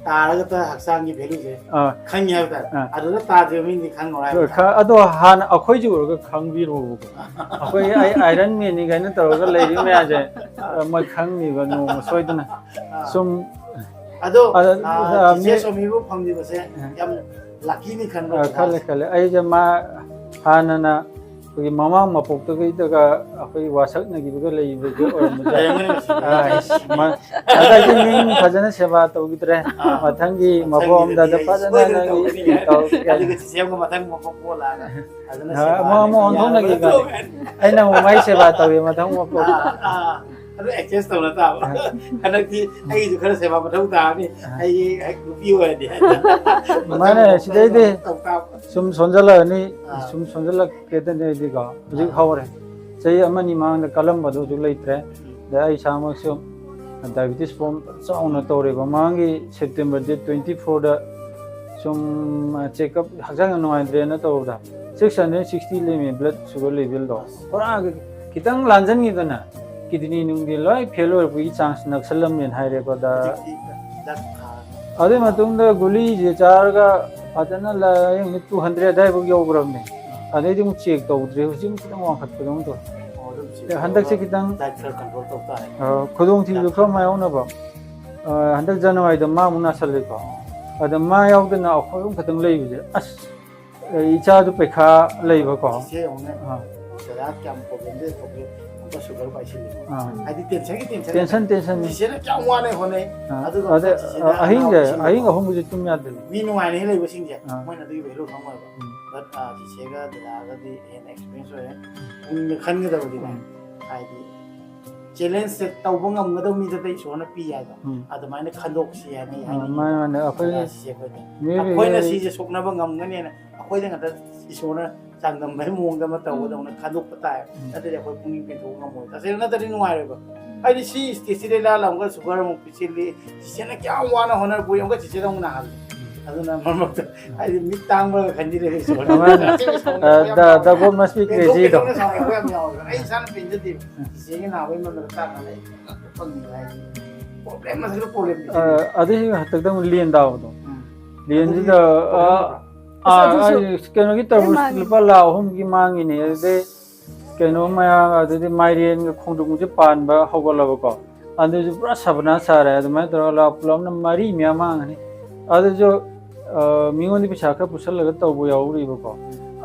ꯇꯥꯔꯒꯇ ꯍꯛꯆꯥꯡꯒꯤ ꯚꯦꯂꯨꯁꯦ ꯑꯥ. ꯈꯪꯉꯦ ꯍꯥꯏꯕ ꯇꯥꯔꯦ꯫ ꯑꯥ. ꯑꯗꯨꯗ ꯇꯥꯗ꯭ꯔꯤꯕ ꯃꯤꯗꯤ ꯈꯪꯉꯔꯣꯏ ꯍꯥꯏꯕ ꯇꯥꯔꯦ꯫ ꯈ-, ꯑꯗꯣ ꯍꯥꯟꯅ ꯑꯩꯈꯣꯏꯁꯤ ꯎꯔꯒ ꯈꯪꯕꯤꯔꯣꯕꯀꯣ꯫ ꯑꯩꯈꯣꯏ ꯑꯩ ꯑꯥꯏꯔꯟ ꯃꯦꯟꯅꯤ ꯀꯥꯏꯅ ꯇꯧꯔꯒ ꯂꯩꯔꯤ ꯃꯌꯥꯝꯁꯦ, ꯑ, ꯃꯣꯏ ꯈꯪꯅꯤꯕ ꯅꯣꯡꯃ ꯁꯣꯏꯗꯅ꯫ ꯑꯥ. ꯁꯨꯝ ꯑꯗꯣ ꯑꯗ, ꯑꯥ, ꯑꯥ, ꯆꯤꯆꯦ ꯃꯤ- ꯁꯣꯃꯤꯕꯨ ꯐꯪꯕꯤꯕꯁꯦ ꯑꯥ. ꯌꯥꯝ ꯂꯛꯀꯤꯅꯤ ꯈꯟꯕ꯭ꯔꯣ? ꯑ, ꯈꯜꯂꯦ, ꯈꯜꯂꯦ꯫ ꯑꯩꯁꯦ ꯃꯥ ꯍꯥꯟꯅꯅ ꯑꯩꯈꯣꯏꯒꯤ ꯃꯃꯥꯡ ꯃꯄꯣꯛꯇꯒꯤꯗꯒ ꯑꯩꯈꯣꯏ ꯋꯥꯁꯛꯅꯈꯤꯕꯒ ꯂꯩꯕꯒ ꯑꯣꯏꯔꯝꯕꯁꯨ ꯌꯥꯏ꯫ ꯂꯩꯔꯝꯒꯅꯤ, ꯃꯁꯤ. ꯑ, ꯃ-, ꯍꯟꯗꯛꯇꯤ ꯃꯤꯡ ꯐꯖꯅ ꯁꯦꯕꯥ ꯇꯧꯈꯤꯗ꯭ꯔꯦ꯫ ꯑꯥ. ꯃꯊꯪꯒꯤ ꯃꯊꯪꯒꯤꯗꯗꯤ ꯃꯄꯣꯛ ꯑꯝꯗ ꯑꯩ ꯐꯖꯅ ꯁꯣꯏꯗꯅ ꯅꯪꯒꯤ ꯇꯧꯒꯅꯤ꯫ ꯇꯧꯒꯦ꯫ ꯑꯗꯨꯒ ꯆꯤꯆꯦ ꯑꯃꯒ ꯃꯊꯪ ꯃꯄꯣꯛ ꯄꯣꯛꯂꯛꯑꯒ ꯐꯖꯅ ꯑ, ꯁꯦꯕꯥ ꯑꯃꯨꯛ, ꯑꯃꯨꯛ ꯇꯧꯕꯤꯌꯨ꯫ ꯑꯣꯟꯊꯣꯛꯅꯈꯤꯕ꯫ ꯌꯥꯔꯣꯏ꯫ ꯑꯩꯅ ꯑꯃꯨꯛ ꯃꯥꯏ ꯁꯦꯕꯥ ꯇꯧꯒꯦ ꯃꯊꯪ ꯃꯄꯣꯛ꯫ ꯑꯥ, ꯑꯥ. ꯑꯗꯨ ꯑꯦꯛꯆꯦꯟꯖ ꯇꯧꯅ ꯇꯥꯕ꯫ ꯍꯟꯗꯛꯇꯤ ꯑꯩꯒꯤꯁꯨ ꯈꯔ ꯁꯦꯕꯥ ꯃꯊꯧ ꯇꯥꯔꯅꯤ꯫ ꯑꯥ. ꯑꯩꯒꯤ ꯍꯦꯛ ꯅꯨꯄꯤ ꯑꯣꯏꯔꯗꯤ꯫ ꯃꯥꯅꯦ, ꯁꯤꯗꯩꯗꯤ ꯇꯧ ꯇꯥꯕ꯫ ꯁꯨꯝ ꯁꯣꯟꯖꯜꯂꯛꯑꯅꯤ, ꯑꯥ. ꯁꯨꯝ ꯁꯣꯟꯖꯜꯂꯛꯀꯦꯗꯅꯦꯗꯤꯀꯣ, ꯍꯧꯖꯤꯛ ꯑꯥ. ꯍꯧꯔꯦ꯫ ꯆꯍꯤ ꯑꯃꯅꯤ ꯃꯃꯥꯡꯗ ꯀꯜꯂꯝꯕꯗꯣ ꯍꯧꯖꯤꯛ ꯂꯩꯇ꯭ꯔꯦ꯫ ꯑꯗ ꯑꯩ ꯏꯁꯥꯃꯛꯁꯨ ꯗꯥꯏꯕꯤꯇꯤꯁ ꯐꯣꯝ ꯆꯥꯎꯅ ꯇꯧꯔꯦꯕ꯫ ꯃꯃꯥꯡꯒꯤ ꯁꯦꯞꯇꯦꯝꯕꯔ ꯗꯦꯠ ꯇ꯭ꯋꯦꯟꯇꯤ ꯐꯣꯔꯗ ꯁꯨꯝ ꯆꯦꯛꯑꯞ, ꯍꯛꯆꯥꯡ ꯌꯥꯝ ꯅꯨꯡꯉꯥꯏꯇ꯭ꯔꯦꯅ ꯇꯧꯕꯗ, ꯁꯤꯛꯁ ꯍꯟꯗ꯭ꯔꯦꯠ ꯁꯤꯛꯁꯇꯤ ꯂꯩꯃꯤ ꯕ꯭ꯂꯗ ꯁꯨꯒꯔ ꯂꯦꯚꯦꯜꯗꯣ꯫ ꯄꯨꯔꯥ ꯈꯤꯇꯪ ꯂꯥꯟꯖꯟꯈꯤꯗꯅ ꯀꯤꯗꯅꯤ ꯅꯨꯡꯗꯤ ꯂꯣꯏ ꯐꯦꯜ ꯑꯣꯏꯔꯛꯄꯒꯤ ꯆꯥꯟꯁ ꯅꯛꯁꯜꯂꯝꯃꯦꯅ ꯍꯥꯏꯔꯦꯀꯣ꯫ ꯗ-, ꯍꯧꯖꯤꯛꯇꯤ ꯗꯛ ꯊꯥ. ꯑꯗꯨꯒꯤ ꯃꯇꯨꯡꯗ ꯒꯨꯂꯤꯁꯦ ꯆꯥꯔꯒ ꯐꯖꯅ ꯂꯥꯌꯦꯡꯕ ꯇꯨ ꯍꯟꯗ꯭ꯔꯦꯠ ꯑꯗꯥꯏꯐꯥꯎ ꯌꯧꯈ꯭ꯔꯕꯅꯦ꯫ ꯑꯗꯩꯗꯤ ꯑꯃꯨꯛ ꯆꯦꯛ ꯇꯧꯗ꯭ꯔꯦ, ꯍꯧꯖꯤꯛ ꯑꯃꯨꯛ ꯈꯤꯇꯪ ꯋꯥꯡꯈꯠꯄꯗꯧꯅ ꯇꯧꯋꯦ꯫ ꯑꯣ, ꯑꯗꯨꯝ ꯍꯟꯗꯛꯁꯦ ꯈꯤꯇꯪ, ꯗꯥꯏꯠ ꯈꯔ ꯀꯟꯇ꯭ꯔꯣꯜ ꯇꯧ ꯇꯥꯔꯦ꯫ ꯑ, ꯈꯨꯗꯣꯡꯊꯤꯕꯁꯨ ꯈꯔ ꯃꯥꯌꯣꯛꯅꯕ꯫ ꯑ, ꯍꯟꯗꯛ ꯖꯅꯋꯥꯔꯤꯗ ꯃꯥꯃꯨꯛ ꯅꯥꯁꯜꯂꯦꯀꯣ꯫ ꯑꯗ ꯃꯥ ꯌꯥꯎꯗꯅ ꯑꯩꯈꯣꯏ ꯑꯍꯨꯝ ꯈꯛꯇꯪ ꯂꯩꯕꯁꯦ, ꯑꯁ, ꯑ, ꯏꯆꯥꯁꯨ ꯄꯩꯈꯥ ꯂꯩꯕꯀꯣ꯫ ꯁꯤꯁꯦ ꯌꯦꯡꯉꯨꯅꯦ꯫ ꯑꯥ꯫ ꯗꯗꯥ ꯀꯌꯥꯝ ꯄ꯭ꯔꯣꯕ꯭ꯂꯦꯝꯗ ꯄ꯭ꯔꯣꯕ꯭ꯂꯦꯝ ꯑꯃꯨꯛꯀ ꯁꯨꯒꯔ ꯄꯥꯏꯁꯤꯜꯂꯤ꯫ ꯑꯥ꯫ ꯍꯥꯏꯗꯤ ꯇꯦꯟꯁꯟꯒꯤ ꯇꯦꯟꯁꯟ꯫ Tension, tension. ꯁꯤꯁꯦꯅ ꯀꯌꯥꯝ ꯋꯥꯅ ꯍꯣꯠꯅꯩ꯫ ꯑꯥ꯫ ꯑꯗꯨꯒ ꯑꯗ, ꯁꯤꯁꯦꯅ ꯑ, ꯑꯍꯤꯡꯁꯦ, ꯑꯅꯥꯕꯁꯤꯡꯗꯣ ꯑꯍꯤꯡ ꯑꯍꯨꯝꯒꯤꯁꯦ ꯇꯨꯝ ꯌꯥꯗꯦ꯫ ꯃꯤ ꯅꯨꯡꯉꯥꯏꯅ ꯍꯦꯛ ꯂꯩꯕꯁꯤꯡꯁꯦ ꯑꯥ꯫ ꯃꯣꯏꯅ ꯑꯗꯨꯒꯤ ꯚꯦꯂꯨ ꯈꯪꯉꯣꯏꯕ꯫ ꯎꯝ꯫ ꯕꯠ, ꯑꯥ, ꯆꯤꯆꯦꯒ ꯗꯗꯥꯒꯗꯤ ꯍꯦꯟꯅ ꯑꯦꯛꯁꯄꯤꯔꯤꯌꯦꯟꯁ ꯑꯣꯏꯔꯦ꯫ ꯄꯨꯛꯅꯤꯡꯗ ꯈꯟꯒꯗꯕꯗꯤꯅꯦ꯫ ꯎꯝ꯫ ꯍꯥꯏꯗꯤ ꯆꯦꯂꯦꯟꯖꯁꯦ ꯇꯧꯕ ꯉꯝꯒꯗꯕ ꯃꯤꯗꯨꯗ ꯏꯁꯣꯔꯅ ꯄꯤ ꯍꯥꯏꯗꯣ꯫ ꯎꯝ꯫ ꯑꯗꯨꯃꯥꯏꯅ ꯈꯟꯗꯣꯛꯁꯤ ꯍꯥꯏꯅ ꯑꯩ ꯑꯥ, ꯍꯥꯏꯅꯤꯡꯉꯤ꯫ ꯃꯥꯅꯦ, ꯃꯥꯅꯦ꯫ ꯑꯩꯈꯣꯏ ꯑꯗꯨꯅ ꯆꯤꯆꯦ ꯑꯩꯈꯣꯏꯗ꯫ ꯃꯤꯑꯣꯏꯕꯒꯤ ꯑꯩꯈꯣꯏꯅ ꯁꯤꯁꯦ ꯁꯣꯛꯅꯕ ꯉꯝꯒꯅꯦꯅ ꯑꯩꯈꯣꯏꯗ ꯉꯥꯛꯇ ꯏꯁꯣꯔꯅ ꯆꯥꯡꯗꯝꯕꯒꯤ ꯃꯑꯣꯡꯗ ꯑꯃ ꯇꯧꯕꯗꯧꯅ ꯈꯟꯗꯣꯛꯄ ꯇꯥꯏ꯫ ꯎꯝ꯫ ꯅꯠꯇ꯭ꯔꯗꯤ ꯑꯩꯈꯣꯏ ꯄꯨꯛꯅꯤꯡ ꯄꯦꯟꯊꯣꯛꯄ ꯉꯝꯃꯣꯏ꯫ ꯇꯁꯦꯡꯅ ꯅꯠꯇ꯭ꯔꯗꯤ ꯅꯨꯡꯉꯥꯏꯔꯣꯏꯕ꯫ ꯍꯥꯏꯗꯤ ꯁꯤ ꯁ꯭ꯇꯦꯖꯁꯤꯗ ꯂꯥꯜꯂꯝꯒ ꯁꯨꯒꯔ ꯑꯃꯨꯛ ꯄꯤꯁꯤꯜꯂꯤ, ꯆꯤꯆꯦꯅ ꯀꯌꯥꯝ ꯋꯥꯅ ꯍꯣꯠꯅꯔꯛꯄ ꯑꯃꯨꯛꯀ ꯆꯤꯆꯦꯗ ꯑꯃꯨꯛ ꯅꯥꯍꯜꯂꯤ꯫ ꯑꯗꯨꯅ ꯃꯔꯛ ꯃꯔꯛꯇ ꯍꯥꯏꯗꯤ ꯃꯤꯠ ꯇꯥꯡꯕꯒ ꯈꯟꯖꯤꯜꯂꯦ ꯏꯁꯣꯔꯅ꯫ ꯃꯥꯅꯦ꯫ ꯑꯁꯦꯡꯕ ꯏꯁꯣꯔꯅ ꯑ, ꯌꯥꯝ the, ꯌꯥꯎꯋꯦ꯫ the God must be crazy ꯗꯣ꯫ ꯄꯦꯟꯊꯣꯛꯈꯤꯗꯕꯅ ꯁꯥꯎꯅꯤꯡꯕ ꯌꯥꯝ ꯌꯥꯎꯋꯦꯕ꯫ ꯑꯩ ꯏꯁꯥꯅ ꯄꯦꯟꯖꯗꯦꯕ꯫ ꯆꯤꯆꯦꯒꯤ ꯅꯥꯕꯒꯤ ꯃꯔꯛꯇ ꯆꯥꯛ ꯈꯔ ꯂꯩ꯫ ꯐꯪꯉꯤꯕ ꯍꯥꯏꯗꯤ ꯄ꯭ꯔꯣꯕ꯭ꯂꯦꯝ ꯃꯊꯛꯇ ꯄ꯭ꯔꯣꯕ꯭ꯂꯦꯝ ꯑ, ꯑꯗꯨꯒꯤ ꯍꯟꯗꯛꯇ ꯑꯃꯨꯛ ꯂꯦꯟ ꯇꯥꯕꯗꯣ꯫ ꯎꯝ꯫ ꯂꯦꯟꯁꯤꯗ, ꯑꯗꯨꯒꯤ ꯑ, ꯄ꯭ꯔꯣꯕ꯭ꯂꯦꯝ ꯑ, ꯑꯗꯨꯁꯨ ꯑ, ꯀꯩꯅꯣꯒꯤ ꯇꯔꯕꯨꯖ ꯃꯥꯡꯉꯦ꯫ ꯂꯨꯄꯥ ꯂꯥꯈ ꯑꯍꯨꯝꯒꯤ ꯃꯥꯡꯉꯤꯅꯦ꯫ ꯑꯗꯨꯗꯩ ꯀꯩꯅꯣ ꯃꯌꯥꯝ, ꯑꯗꯨꯗꯤ ꯃꯥꯏꯔꯦꯟꯒ ꯈꯣꯡꯗ꯭ꯔꯨꯝꯁꯦ ꯄꯥꯟꯕ ꯍꯧꯒꯠꯂꯕꯀꯣ꯫ ꯑꯗꯨꯁꯨ ꯄꯨꯔꯥ ꯁꯕꯅꯥꯁ ꯁꯥꯔꯦ꯫ ꯑꯗꯨꯃꯥꯏꯅ ꯇꯧꯔꯒ ꯂꯥꯛ ꯄꯨꯂꯞꯅ ꯃꯔꯤ ꯃꯌꯥ ꯃꯥꯡꯉꯅꯤ꯫ ꯑꯗꯨꯁꯨ, ꯑ, ꯃꯤꯉꯣꯟꯗ ꯄꯩꯁꯥ ꯈꯔ ꯄꯨꯁꯜꯂꯒ ꯇꯧꯕ ꯌꯥꯎꯔꯤꯕꯀꯣ꯫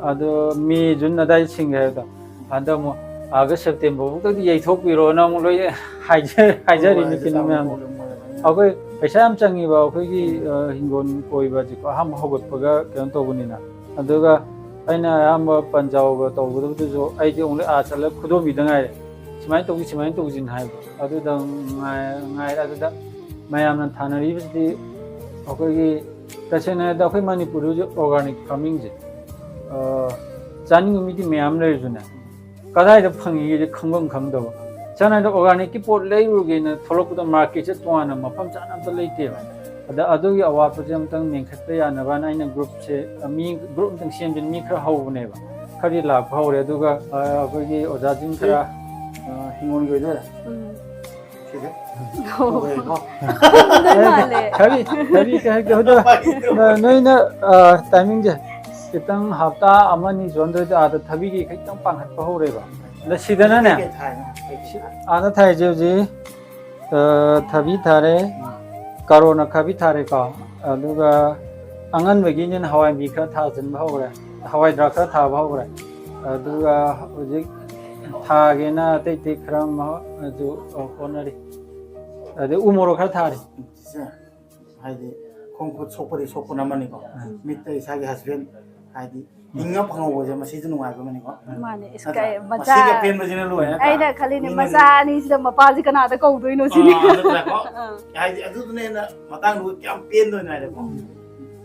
ꯑꯗꯣ ꯃꯦ, ꯖꯨꯟ ꯑꯗꯥꯏꯗ ꯁꯤꯡꯒꯦ ꯍꯥꯏꯕꯗꯣ꯫ ꯍꯟꯗꯛ ꯑꯃꯨꯛ ꯑꯥꯒꯁ, ꯁꯦꯞꯇꯦꯝꯕꯔ ꯐꯥꯎꯗꯗꯤ ꯌꯩꯊꯣꯛꯄꯤꯔꯣꯅ ꯑꯃꯨꯛ ꯂꯣꯏ ꯍꯥꯏꯖ-, ꯍꯥꯏꯖꯔꯤꯅꯤ ꯀꯩꯅꯣ ꯃꯌꯥꯝꯗꯣ꯫ ꯑꯩꯈꯣꯏ ꯄꯩꯁꯥ ꯌꯥꯝ ꯆꯪꯉꯤꯕ ꯑꯩꯈꯣꯏꯒꯤ, ꯑ, ꯍꯤꯡꯒꯣꯜ ꯀꯣꯏꯕꯁꯦꯀꯣ, ꯑꯍꯥꯟꯕ ꯍꯧꯒꯠꯄꯒ ꯀꯩꯅꯣ ꯇꯧꯕꯅꯤꯅ꯫ ꯑꯗꯨꯒ ꯑꯩꯅ ꯑꯌꯥꯝꯕ ꯄꯟꯖꯥꯎꯒ ꯇꯧꯒꯗꯕꯗꯨꯁꯨ ꯑꯩꯗꯤ only ꯑꯥ ꯆꯠꯂꯒ ꯈꯨꯗꯣꯝꯕꯤꯗ ꯉꯥꯏꯔꯦ꯫ ꯁꯨꯃꯥꯏꯅ ꯇꯧꯁꯤ, ꯁꯨꯃꯥꯏꯅ ꯇꯧꯁꯤꯅ ꯍꯥꯏꯕꯗꯣ꯫ ꯑꯗꯨꯗ ꯉꯥꯏ-, ꯉꯥꯏꯔꯦ꯫ ꯑꯗꯨꯗ ꯃꯌꯥꯝꯅ ꯊꯥꯅꯔꯤꯕꯁꯤꯗꯤ ꯑꯩꯈꯣꯏꯒꯤ, ꯇꯁꯦꯡꯅ ꯍꯥꯏꯔꯕꯗ ꯑꯩꯈꯣꯏ ꯃꯅꯤꯄꯨꯔꯗ ꯍꯧꯖꯤꯛ organic farmingꯁꯦ, ꯑ, ꯆꯥꯅꯤꯡꯕ ꯃꯤꯗꯤ ꯃꯌꯥꯝ ꯂꯩꯔꯁꯨꯅꯦ, ꯀꯗꯥꯏꯗ ꯐꯪꯉꯤꯒꯦꯁꯦ ꯈꯪꯐꯝ ꯈꯪꯗꯕ꯫ ꯁꯝꯅ ꯍꯥꯏꯔꯕꯗ organicꯀꯤ ꯄꯣꯠ ꯂꯩꯔꯨꯒꯦꯅ ꯊꯣꯛꯂꯛꯄꯗ marketꯁꯦ ꯇꯣꯉꯥꯟꯅ ꯃꯐꯝ ꯆꯥꯅ ꯑꯝꯇ ꯂꯩꯇꯦꯕ꯫ ꯑꯗ ꯑꯗꯨꯒꯤ ꯑꯋꯥꯠꯄꯁꯦ ꯑꯃꯨꯛꯇꯪ ꯃꯦꯟꯈꯠꯄ ꯌꯥꯅꯕꯅ ꯑꯩꯅ groupꯁꯦ, ꯃꯤ group ꯑꯃꯇꯪ ꯁꯦꯝꯁꯦꯅ ꯃꯤ ꯈꯔ ꯍꯧꯕꯅꯦꯕ꯫ ꯈꯔꯗꯤ ꯂꯥꯛꯄ ꯍꯧꯔꯦ꯫ ꯑꯗꯨꯒ, ꯑ, ꯑꯩꯈꯣꯏꯒꯤ ꯑꯣꯖꯥꯁꯤꯡ ꯈꯔ, ꯑ, ꯍꯤꯡꯒꯣꯜꯒꯤ ꯑꯣꯏꯗꯣꯏꯔꯥ? ꯎꯝ꯫ ꯁꯤꯁꯦ? ꯑꯣ꯫ ꯎꯔꯦꯀꯣ? ꯈꯪꯉꯝꯗꯣꯏ ꯃꯥꯜꯂꯦ꯫ ꯊꯕꯤ, ꯊꯕꯤ ꯀꯩ ꯍꯥꯏꯒꯦ ꯍꯥꯏꯗ, ꯅꯣꯏꯅ, ꯑ, timingꯁꯦ ꯈꯤꯇꯪ ꯍꯞꯇꯥ ꯑꯃ ꯑꯅꯤ ꯆꯣꯟꯗ꯭ꯔꯗꯤ ꯑꯥꯗ ꯊꯕꯤꯒꯤ ꯈꯤꯇꯪ ꯄꯥꯡꯈꯠꯄ ꯍꯧꯔꯦꯕ꯫ ꯑꯗ ꯁꯤꯗꯅꯅꯦ, ꯀꯩ ꯊꯥꯏꯅꯣ? ꯀꯩ ꯀꯩ ꯊꯥꯏ? ꯑꯥꯗ ꯊꯥꯏꯁꯦ ꯍꯧꯖꯤꯛ, ꯑ, ꯊꯕꯤ ꯊꯥꯔꯦ, ꯎꯝ꯫ ꯀꯥꯔꯣꯠ ꯑꯈꯥꯕꯤ ꯊꯥꯔꯦꯀꯣ, ꯑꯗꯨꯒ ꯑꯉꯟꯕꯒꯤꯅꯤꯅ ꯍꯋꯥꯏꯕꯤ ꯈꯔ ꯊꯥꯖꯤꯟꯕ ꯍꯧꯈ꯭ꯔꯦ, ꯍꯋꯥꯏ ꯊ꯭ꯔꯥꯛ ꯈꯔ ꯊꯥꯕ ꯍꯧꯈ꯭ꯔꯦ꯫ ꯑꯗꯨꯒ ꯍꯧꯖꯤꯛ ꯊꯥꯒꯦꯅ ꯑꯇꯩ ꯑꯇꯩ ꯈꯔ ꯑꯃꯁꯨ ꯍꯣꯠꯅꯔꯤ꯫ ꯑꯗꯩ ꯎ ꯃꯣꯔꯣꯛ ꯈꯔ ꯊꯥꯔꯤ꯫ ꯁꯦ, ꯍꯥꯏꯗꯤ ꯈꯣꯡ ꯈꯨꯠ ꯁꯣꯛꯄꯗꯤ ꯁꯣꯛꯄꯅ ꯑꯃꯅꯤꯀꯣ꯫ ꯎꯝ꯫ ꯃꯤꯠꯇ ꯏꯁꯥꯒꯤ ꯍꯁꯕꯦꯟ ꯍꯥꯏꯗꯤ ꯍꯤꯡꯉ ꯐꯪꯍꯧꯕꯁꯦ ꯃꯁꯤꯁꯨ ꯅꯨꯡꯉꯥꯏꯕ ꯑꯃꯅꯤꯀꯣ꯫ ꯃꯥꯅꯦ, ꯏꯁ, ꯅꯠꯇ꯭ꯔꯥ? ꯀꯩ, ꯃꯆꯥ, ꯃꯁꯤꯒ ꯄꯦꯟꯕꯁꯤꯅ ꯂꯣꯏꯔꯦ ꯅꯠꯇ꯭ꯔꯥ? ꯑꯩꯅ ꯈꯜꯂꯤꯅꯦ, ꯃꯤꯅꯗꯤ ꯃꯆꯥ ꯑꯅꯤꯁꯤꯗ ꯃꯄꯥꯁꯤ ꯀꯅꯥꯗ ꯀꯧꯗꯣꯏꯅꯣ ꯁꯤꯅꯤ꯫ ꯑꯥ, ꯅꯠꯇ꯭ꯔꯥꯀꯣ? ꯑꯥ꯫ ꯍꯥꯏꯗꯤ ꯑꯗꯨꯗꯨꯅ ꯍꯦꯟꯅ ꯃꯇꯥꯡꯗꯨ ꯀꯌꯥꯝ ꯄꯦꯟꯗꯣꯏꯅꯣ ꯍꯥꯏꯔꯦꯀꯣ꯫ ꯎꯝ꯫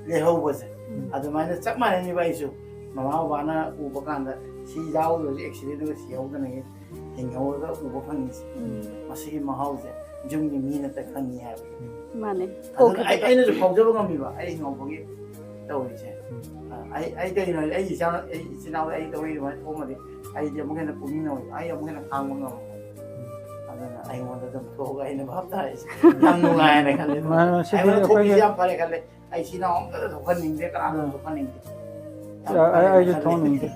ꯂꯩꯍꯧꯕꯁꯦ꯫ ꯎꯝ꯫ ꯑꯗꯨꯃꯥꯏꯅ ꯆꯞ ꯃꯥꯟꯅꯩꯅꯦꯕ ꯑꯩꯁꯨ꯫ ꯃꯃꯥ ꯕꯕꯥꯅ ꯎꯕ ꯀꯥꯟꯗ ꯁꯤ ꯌꯥꯎꯗ꯭ꯔꯁꯨ ꯑꯦꯛꯁꯤꯗꯦꯟꯗꯨꯒ ꯁꯤꯍꯧꯗꯅ ꯍꯤꯡꯍꯧꯔꯒ ꯎꯕ ꯐꯪꯉꯤꯁꯦ꯫ ꯎꯝ꯫ ꯃꯁꯤꯒꯤ ꯃꯍꯥꯎꯁꯦ ꯌꯨꯝꯒꯤ ꯃꯤ ꯅꯠꯇ ꯈꯪꯉꯤ ꯍꯥꯏꯕ꯫ ꯃꯥꯅꯦ꯫ ꯑꯗꯨꯅ ꯑꯩ, ꯄꯣꯛꯈꯤꯕꯗ꯫ ꯑꯩꯅꯁꯨ ꯐꯥꯎꯖꯕ ꯉꯝꯃꯤꯕ ꯑꯩ ꯍꯤꯡꯍꯧꯕꯒꯤ ꯇꯧꯔꯤꯁꯦ꯫ ꯎꯝ꯫ ꯑ, ꯑꯩ, ꯑꯩ ꯀꯩꯒꯤꯅꯣ ꯍꯥꯏꯗꯤ ꯑꯩ ꯏꯆꯥ, ꯑꯩ ꯏꯆꯤꯟ ꯏꯅꯥꯎ ꯑꯩ ꯇꯧꯔꯤ ꯑꯗꯨꯃꯥꯏꯅ ꯊꯣꯛꯑꯝꯃꯗꯤ ꯑꯩꯗꯤ ꯑꯃꯨꯛ ꯍꯦꯟꯅ ꯄꯨꯛꯅꯤꯡ ꯅꯧꯋꯦ, ꯑꯩ ꯑꯃꯨꯛ ꯍꯦꯟꯅ ꯈꯥꯡꯕ ꯉꯝꯃꯣꯏ꯫ ꯑꯗꯨꯅ ꯑꯩꯉꯣꯟꯗ ꯑꯗꯨꯝ ꯊꯣꯛꯑꯒ ꯑꯩꯅ ꯚꯥꯞ ꯇꯥꯔꯤꯁꯦ ꯌꯥꯝ ꯅꯨꯡꯉꯥꯏꯅ ꯈꯜꯂꯦ꯫ ꯃꯥꯅꯦ, ꯁꯤꯗꯤ ꯑꯩꯉꯣꯟꯗ ꯊꯣꯛꯈꯤꯁꯦ ꯑꯩꯈꯣꯏꯒꯤ ꯌꯥꯝ ꯐꯔꯦ ꯈꯜꯂꯦ꯫ ꯑꯩ ꯏꯆꯤꯟ ꯏꯅꯥꯎ ꯑꯝꯇꯗ ꯊꯣꯛꯍꯟꯅꯤꯡꯗꯦ, ꯀꯅꯥꯗꯁꯨ ꯎꯝ꯫ ꯊꯣꯛꯍꯟꯅꯤꯡꯗꯦ꯫ ꯌꯥꯝ ꯑ-, ꯑꯩ, ꯐꯔꯦꯅ ꯑꯩꯁꯨ ꯈꯜꯂꯦ꯫ ꯊꯣꯛꯍꯟꯅꯤꯡꯗꯦ꯫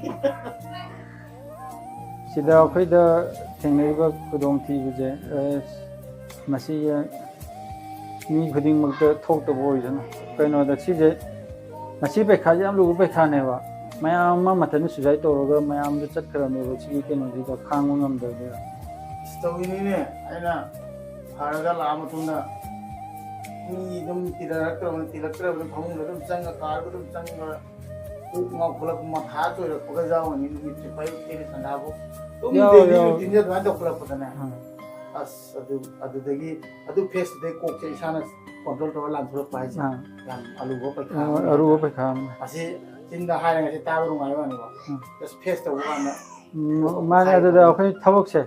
ꯁꯤꯗ ꯑꯩꯈꯣꯏꯗ ꯊꯦꯡꯅꯔꯤꯕ ꯈꯨꯗꯣꯡꯊꯤꯕꯁꯦ, ꯑ, ꯃꯁꯤ, ꯑ, ꯃꯤ ꯈꯨꯗꯤꯡꯃꯛꯇ ꯊꯣꯛꯇꯕ ꯑꯣꯏꯁꯅꯨ꯫ ꯀꯩꯅꯣꯗ ꯁꯤꯁꯦ, ꯉꯁꯤ ꯄꯩꯈꯥꯁꯦ ꯌꯥꯝ ꯂꯨꯕ ꯄꯩꯈꯥꯅꯦꯕ꯫ ꯃꯌꯥꯝ ꯑꯃ ꯃꯊꯟꯇ suicide ꯇꯧꯔꯒ ꯃꯌꯥꯝꯗ ꯆꯠꯈ꯭ꯔꯕꯅꯦꯕ ꯁꯤꯒꯤ ꯀꯩꯅꯣꯁꯤꯗ ꯈꯥꯡꯕ ꯉꯝꯗꯕꯅꯦꯕ꯫ ꯑꯁ, ꯇꯧꯔꯤꯅꯤꯅꯦ꯫ ꯑꯩꯅ ꯐꯔꯒ ꯂꯥꯛꯑ ꯃꯇꯨꯡꯗ ꯃꯤ ꯑꯗꯨꯝ ꯇꯤꯜꯂꯛꯇ꯭ꯔꯕꯅꯤ, ꯇꯤꯜꯂꯛꯇ꯭ꯔꯕꯅꯤ, ꯐꯃꯨꯡꯗ ꯑꯗꯨꯝ ꯆꯪꯉ, ꯀꯥꯗ ꯑꯗꯨꯝ ꯆꯪꯉ, ꯀꯣꯛ ꯉꯥꯎꯈꯠꯂꯛꯄ, ꯃꯊꯥ ꯆꯣꯏꯔꯛꯄꯒ ꯌꯥꯎꯔꯅꯤ꯫ ꯅꯨꯃꯤꯠ ꯆꯨꯞꯄ ꯑꯌꯨꯛꯇꯒꯤ ꯁꯟꯗꯥꯐꯥꯎ ꯇꯨꯝꯗꯦ, ꯌꯥꯎ, ꯌꯥꯎ꯫ ꯔꯨꯇꯤꯟꯁꯦ ꯑꯗꯨꯃꯥꯏꯅ ꯇꯧꯈꯠꯂꯛꯄꯗꯅꯦ꯫ ꯎꯝ꯫ ꯑꯁ, ꯑꯗꯨ, ꯑꯗꯨꯗꯒꯤ, ꯑꯗꯨ ꯐꯦꯁꯇꯨꯗꯩ ꯀꯣꯛꯁꯦ ꯏꯁꯥꯅ control ꯇꯧꯔ ꯂꯥꯟꯊꯣꯔꯛꯄ ꯍꯥꯏꯁꯦ ꯑꯥ꯫ ꯌꯥꯝ ꯑꯔꯨꯕ ꯄꯩꯈꯥ ꯑꯥ, ꯑꯃꯅꯤ ꯑꯔꯨꯕ ꯍꯥꯏꯇꯥꯔꯦ꯫ ꯄꯩꯈꯥ ꯑꯃꯅꯤ꯫ ꯑꯁꯤ ꯆꯤꯟꯗ ꯍꯥꯏꯔꯒꯗꯤ ꯇꯥꯕ ꯅꯨꯡꯉꯥꯏꯕ ꯋꯥꯅꯤꯀꯣ꯫ ꯎꯝ꯫ Just face ꯇꯧꯕ ꯀꯥꯟꯗ ꯎꯝ, ꯀꯣꯛ ꯃꯥꯅꯦ, ꯍꯥꯏꯕ ꯑꯗꯨꯗ ꯋꯥꯅꯤ꯫ ꯑꯩꯈꯣꯏ ꯊꯕꯛꯁꯦ,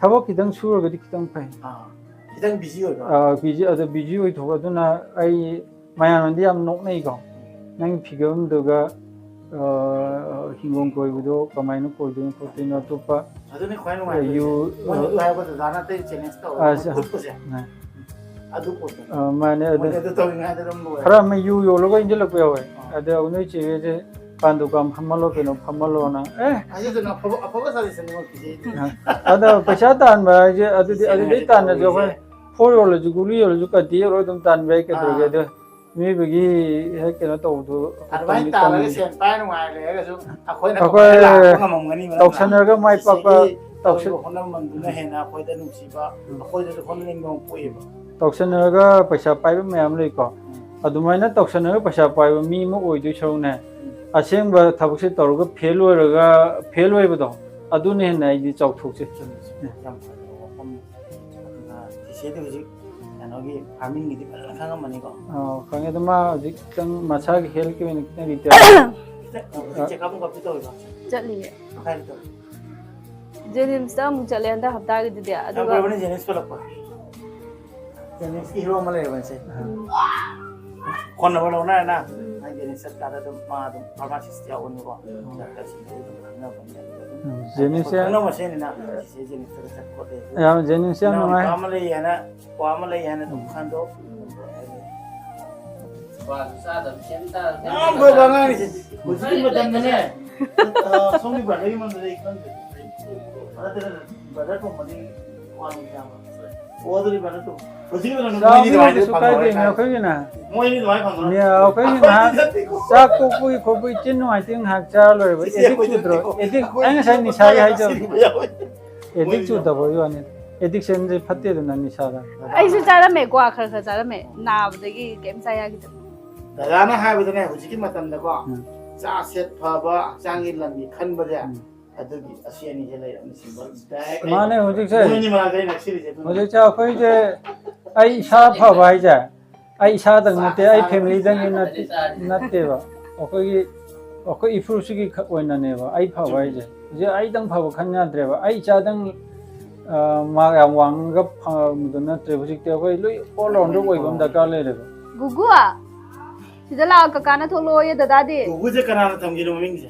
ꯊꯕꯛ ꯈꯤꯇꯪ ꯁꯨꯔꯒꯗꯤ ꯈꯤꯇꯪ ꯐꯩ꯫ ꯑꯥ, ꯈꯤꯇꯪ busy ꯑꯣꯏꯕ꯫ ꯑꯥ, busy, ꯑꯗ busy ꯑꯣꯏꯊꯣꯛꯄ꯫ ꯑꯗꯨꯅ ꯑꯩ ꯃꯌꯥꯝꯅꯗꯤ ꯌꯥꯝ ꯅꯣꯛꯅꯩꯀꯣ꯫ ꯅꯪ figure ꯑꯃꯗꯨꯒ, ꯑ, ꯍꯤꯡꯒꯣꯜ ꯀꯣꯏꯕꯗꯣ ꯀꯃꯥꯏꯅ ꯀꯣꯏꯗꯣꯏꯅꯣ ꯈꯣꯠꯇꯣꯏꯅꯣ, ꯑꯇꯣꯞꯄ ꯑꯗꯨꯅꯤ ꯈ꯭ꯋꯥꯏ ꯅꯨꯡꯉꯥꯏꯕ꯫ ꯌꯨ, ꯃꯣꯏꯅ ꯑ, ꯑꯗꯨ ꯍꯥꯏꯕ ꯗꯗꯥꯅ ꯑꯇꯩ challenge ꯇꯧꯔꯒ ꯑ, ꯎꯠꯄꯁꯦ꯫ ꯑ, ꯑꯗꯨ ꯄꯣꯠꯇꯣ꯫ ꯑ, ꯃꯥꯅꯦ, ꯑꯗꯨ ꯃꯣꯏꯅ ꯑꯗꯨ ꯇꯧꯔꯤꯉꯩꯗ ꯑꯗꯨꯝ ꯂꯣꯏꯔꯦ꯫ ꯈꯔ ꯑꯃ ꯌꯨ ꯌꯣꯜꯂꯒ ꯏꯟꯁꯤꯜꯂꯛꯄ ꯌꯥꯎꯋꯦ꯫ ꯑ꯫ ꯑꯗ ꯅꯣꯏ ꯆꯦꯁꯦ ꯄꯥꯟ ꯗꯨꯀꯥꯟ ꯐꯝꯍꯜꯂꯣ, ꯀꯩꯅꯣ ꯐꯝꯍꯜꯂꯣꯅ꯫ ꯑꯦ, ꯑꯁꯤꯗꯨꯅ ꯑꯐꯕ ꯑꯐꯕ ꯁꯖꯦꯁꯟꯅꯤ ꯃꯣꯏ ꯄꯤꯖꯩꯗꯨ꯫ ꯑꯗꯣ ꯄꯩꯁꯥ ꯇꯥꯟꯕ ꯍꯥꯏꯁꯦ ꯑꯗꯨꯗꯤ ꯑꯗꯨꯗꯤ ꯇꯥꯟꯅꯁꯨ ꯑꯩꯈꯣꯏ ꯐꯣꯔ ꯌꯣꯜꯂꯁꯨ ꯒꯨꯂꯤ ꯌꯣꯜꯂꯁꯨ ꯀꯗꯤ ꯌꯧꯔꯣꯏ ꯑꯗꯨꯝ ꯇꯥꯟꯕ ꯌꯥꯏ ꯀꯩꯗꯧꯔꯒꯦ꯫ ꯑꯗꯣ ꯃꯤꯑꯣꯏꯕꯒꯤ ꯍꯦꯛ ꯀꯩꯅꯣ ꯇꯧꯕꯗꯣ ꯑꯗꯨꯃꯥꯏꯅ ꯇꯥꯜꯂꯒ ꯁꯦꯟ ꯄꯥꯏ ꯅꯨꯡꯉꯥꯏ ꯂꯩꯔꯒꯁꯨ ꯑꯩꯈꯣꯏꯅ ꯑꯩꯈꯣꯏ ꯀꯃꯥꯏꯅ ꯂꯥꯛꯄ ꯉꯝꯃꯝꯒꯅꯤ ꯃꯔꯝꯅ ꯇꯧꯁꯟꯅꯔꯒ ꯃꯥꯏ ꯄꯥꯛꯄ ꯏꯆꯦꯒꯤ ꯇꯧꯁꯟ- ꯇꯧꯔꯤꯕ ꯍꯣꯠꯅꯕꯗꯨꯅ ꯍꯦꯟꯅ ꯑꯩꯈꯣꯏꯗ ꯅꯨꯡꯁꯤꯕ ꯑꯩꯈꯣꯏꯗꯁꯨ ꯍꯣꯠꯅꯅꯤꯡꯕ ꯑꯃ ꯄꯣꯛꯑꯦꯕ꯫ ꯇꯧꯁꯟꯅꯔꯒ ꯄꯩꯁꯥ ꯄꯥꯏꯕ ꯃꯌꯥꯝ ꯂꯩꯀꯣ꯫ ꯑꯗꯨꯃꯥꯏꯅ ꯇꯧꯁꯟꯅꯔꯒ ꯄꯩꯁꯥ ꯄꯥꯏꯕ ꯃꯤ ꯑꯃ ꯑꯣꯏꯗꯣꯏ ꯁꯔꯨꯛꯅꯦ, ꯑꯁꯦꯡꯕ ꯊꯕꯛꯁꯦ ꯇꯧꯔꯒ ꯐꯦꯜ ꯑꯣꯏꯔꯒ ꯐꯦꯜ ꯑꯣꯏꯕꯗꯣ, ꯑꯗꯨꯅ ꯍꯦꯟꯅ ꯑꯩꯗꯤ ꯆꯥꯎꯊꯣꯛꯆꯩ꯫ ꯌꯥꯝ ꯐꯖꯕ ꯋꯥꯐꯝꯅꯤ꯫ ꯑꯗꯨꯅ ꯆꯤꯆꯦꯗꯤ ꯍꯧꯖꯤꯛ ꯀꯩꯅꯣꯒꯤ ꯐꯥꯔꯃꯤꯡꯒꯤꯗꯤ ꯐꯖꯅ ꯈꯪꯉꯝꯃꯅꯤꯀꯣ꯫ ꯑꯥ, ꯈꯪꯉꯦ꯫ ꯑꯗꯣ ꯃꯥ ꯍꯧꯖꯤꯛꯇꯪ ꯃꯁꯥꯒꯤ ꯍꯦꯜꯊꯀꯤ ꯑꯣꯏꯅ ꯈꯤꯇꯪ ꯗꯤꯇꯦꯜ ꯈꯤꯇꯪ ꯆꯦꯛꯑꯞ ꯅꯨꯡꯑꯞꯇꯤ ꯇꯧꯔꯤꯕ? ꯆꯠꯂꯤꯌꯦ꯫ ꯀꯥꯏꯗ ꯇꯧꯔꯤ? ꯖꯦꯅꯤꯝꯁꯇ ꯑꯃꯨꯛ ꯆꯠꯂꯦ ꯍꯟꯗꯛ ꯍꯞꯇꯥꯒꯤꯗꯨꯗꯤ꯫ ꯌꯥꯝ ꯑꯗꯨꯒ ꯀꯨꯏꯔꯕꯅꯤ ꯖꯦꯅꯤꯝꯁ ꯄꯨꯜꯂꯛꯄ? ꯖꯦꯅꯤꯝꯁꯀꯤ ꯍꯤꯔꯣ ꯑꯃ ꯂꯩꯔꯕꯅꯤꯁꯦ꯫ Phone number ꯂꯧꯅꯔꯦꯅ? ꯅꯪ ꯖꯦꯅꯤꯝꯁ ꯆꯠ ꯇꯥꯔꯦ ꯑꯗꯨꯝ ꯃꯥ ꯑꯗꯨꯝ ꯐꯥꯔꯃꯥꯁꯤꯁ ꯌꯥꯎꯕꯅꯤꯀꯣ꯫ ꯗꯥꯛꯇꯔꯁꯤꯡꯗ ꯑꯗꯨꯝ ꯈꯪꯅꯕꯅꯤ꯫ ꯖꯦꯅꯤꯝꯁ ꯈꯪꯅꯕ ꯃꯁꯦꯟꯅꯤꯅ ꯆꯤꯆꯦ ꯖꯦꯅꯤꯝꯁꯇꯒ ꯆꯠ ꯈꯣꯠꯂꯦ꯫ ꯌꯥꯝ ꯖꯦꯅꯤꯝꯁ ꯌꯥꯝ ꯏꯅꯥꯎ ꯅꯨꯡꯉꯥꯏ꯫ ꯅꯨꯄꯥ ꯑꯃ ꯂꯩ ꯍꯥꯏꯅ ꯀ꯭ꯋꯥ ꯑꯃ ꯂꯩ ꯍꯥꯏꯅ ꯑꯗꯨꯝ ꯈꯟꯗꯣꯛ꯫ ꯀ꯭ꯋꯥꯁꯨ ꯆꯥꯗꯕ ꯀꯩꯝ ꯆꯥꯗꯕ ꯌꯥꯝ ꯐꯕ ꯑꯉꯥꯡꯅꯤꯁꯦ꯫ ꯍꯧꯖꯤꯛꯀꯤ ꯃꯇꯝꯗꯅꯦ, ꯑ, ꯁꯣꯝꯒꯤ ꯕ꯭ꯔꯗꯔꯒꯤ ꯃꯔꯝꯗꯗꯤ ꯑꯩ ꯈꯪꯗꯦ꯫ ꯅꯠꯇꯦ, ꯅꯠꯇꯦ, ꯕ꯭ꯔꯗꯔ ꯇꯣꯝꯕꯗꯤ ꯀ꯭ꯋꯥ ꯅꯨꯡ ꯆꯥꯕ꯫ ꯑꯣ, ꯑꯗꯨꯗꯤ ꯕ꯭ꯔꯗꯔ ꯇꯣꯝꯕ꯫ ꯍꯧꯖꯤꯛꯀꯤ ꯃꯇꯝꯗ ꯃꯣꯏꯗꯤ ꯆꯥꯕꯗꯤ ꯑꯗꯨꯃꯥꯏꯅ ꯀꯩꯁꯨ ꯐꯪꯉꯔꯣꯏ ꯀꯥꯏꯗꯦꯅꯦ ꯍꯥꯏ꯫ ꯑꯩꯈꯣꯏꯒꯤꯅ꯫ ꯃꯣꯏꯗꯤ ꯑꯗꯨꯃꯥꯏꯅ ꯐꯪꯉꯔꯣꯏ꯫ ꯃꯤ ꯑꯩꯈꯣꯏꯒꯤ ꯉꯥꯏꯍꯥꯛ ꯆꯥꯛ ꯇꯣꯛꯄꯒꯤ ꯈꯣꯠꯄꯒꯤ ꯆꯤꯟ ꯅꯨꯡꯉꯥꯏꯇꯦ ꯉꯥꯏꯍꯥꯛ ꯆꯥꯔ ꯂꯣꯏꯔꯦꯕ꯫ ꯆꯤꯆꯦ ꯑꯦꯗꯤꯛ ꯑꯩꯈꯣꯏꯗꯤ ꯆꯨꯗ꯭ꯔꯣ? ꯅꯠꯇꯦꯀꯣ꯫ ꯑꯦꯗꯤꯛ ꯑꯩꯈꯣꯏ ꯑꯩ ꯉꯁꯥꯏ ꯅꯤꯁꯥꯒꯤ ꯍꯥꯏꯖꯕ꯫ ꯆꯥꯕ ꯌꯥꯎꯋꯦ꯫ ꯑꯦꯗꯤꯛ ꯆꯨꯗꯕꯒꯤ ꯋꯥꯅꯤ꯫ ꯑꯦꯗꯤꯛꯁꯟꯁꯦ ꯐꯠꯇꯦꯗꯅ ꯅꯤꯁꯥꯗ꯫ ꯑꯩꯁꯨ ꯆꯥꯔꯝꯃꯦ, ꯀ꯭ꯋꯥ ꯈꯔ ꯈꯔ ꯆꯥꯔꯝꯃꯦ꯫ ꯅꯥꯕꯗꯒꯤ ꯀꯩꯝ ꯆꯥ ꯌꯥꯈꯤꯗꯕ꯫ ꯗꯗꯥꯅ ꯍꯥꯏꯕꯗꯅꯦ, ꯍꯧꯖꯤꯛꯀꯤ ꯃꯇꯝꯗꯀꯣ ꯎꯝ꯫ ꯆꯥ ꯁꯦꯠ ꯐꯕ, ꯍꯛꯆꯥꯡꯒꯤ ꯂꯝꯒꯤ ꯈꯟꯕꯁꯦ, ꯎꯝ꯫ ꯑꯗꯨꯒꯤ ꯑꯁꯤ ꯑꯅꯤꯁꯦ ꯂꯩꯔꯕꯅꯤ, simple direct ꯑꯩ ꯃꯥꯅꯦ, ꯍꯧꯖꯤꯛꯁꯦ ꯃꯣꯏꯅꯤ ꯃꯅꯥꯛꯇ ꯑꯩ ꯅꯛꯁꯤꯜꯂꯤꯁꯦ ꯑꯗꯨꯅ꯫ ꯍꯧꯖꯤꯛꯁꯦ ꯑꯩꯈꯣꯏꯁꯦ, ꯑꯩ ꯏꯁꯥ ꯐꯕ ꯍꯥꯏꯁꯦ ꯑꯩ ꯏꯁꯥꯗꯪ ꯅꯠꯇꯦ, ꯑꯩ ꯐꯦꯃꯤꯂꯤꯗꯪꯒꯤ ꯅꯠꯇꯦ, ꯅꯠꯇꯦꯕ꯫ ꯑꯩꯈꯣꯏꯒꯤ ꯑꯩꯈꯣꯏ ꯏꯐꯨꯔꯨꯞꯁꯤꯒꯤ ꯈꯛ ꯑꯣꯏꯅꯅꯦꯕ ꯑꯩ ꯐꯕ ꯍꯥꯏꯁꯦ꯫ ꯍꯧꯖꯤꯛ ꯑꯩꯗꯪ ꯐꯕ ꯈꯟ ꯌꯥꯗ꯭ꯔꯦꯕ꯫ ꯑꯩ ꯏꯆꯥꯗꯪ, ꯑ, ꯃꯥꯔꯛ ꯌꯥꯝ ꯋꯥꯡꯉꯒ ꯐꯪꯕꯗꯣ ꯅꯠꯇ꯭ꯔꯦ꯫ ꯍꯧꯖꯤꯛꯇꯤ ꯑꯩꯈꯣꯏ ꯂꯣꯏ all rounder ꯑꯣꯏꯕ ꯑꯃ ꯗꯔꯀꯥꯔ ꯂꯩꯔꯦꯕ꯫ ꯒꯨꯒꯨ, ꯁꯤꯗ ꯂꯥꯛꯑꯣ, ꯀꯀꯥꯅ ꯊꯣꯛꯂꯛꯑꯣꯌꯦ ꯗꯗꯥꯗꯤ꯫ ꯒꯨꯒꯨꯁꯦ ꯀꯅꯥꯅ ꯊꯝꯒꯤꯅꯣ ꯃꯃꯤꯡꯁꯦ?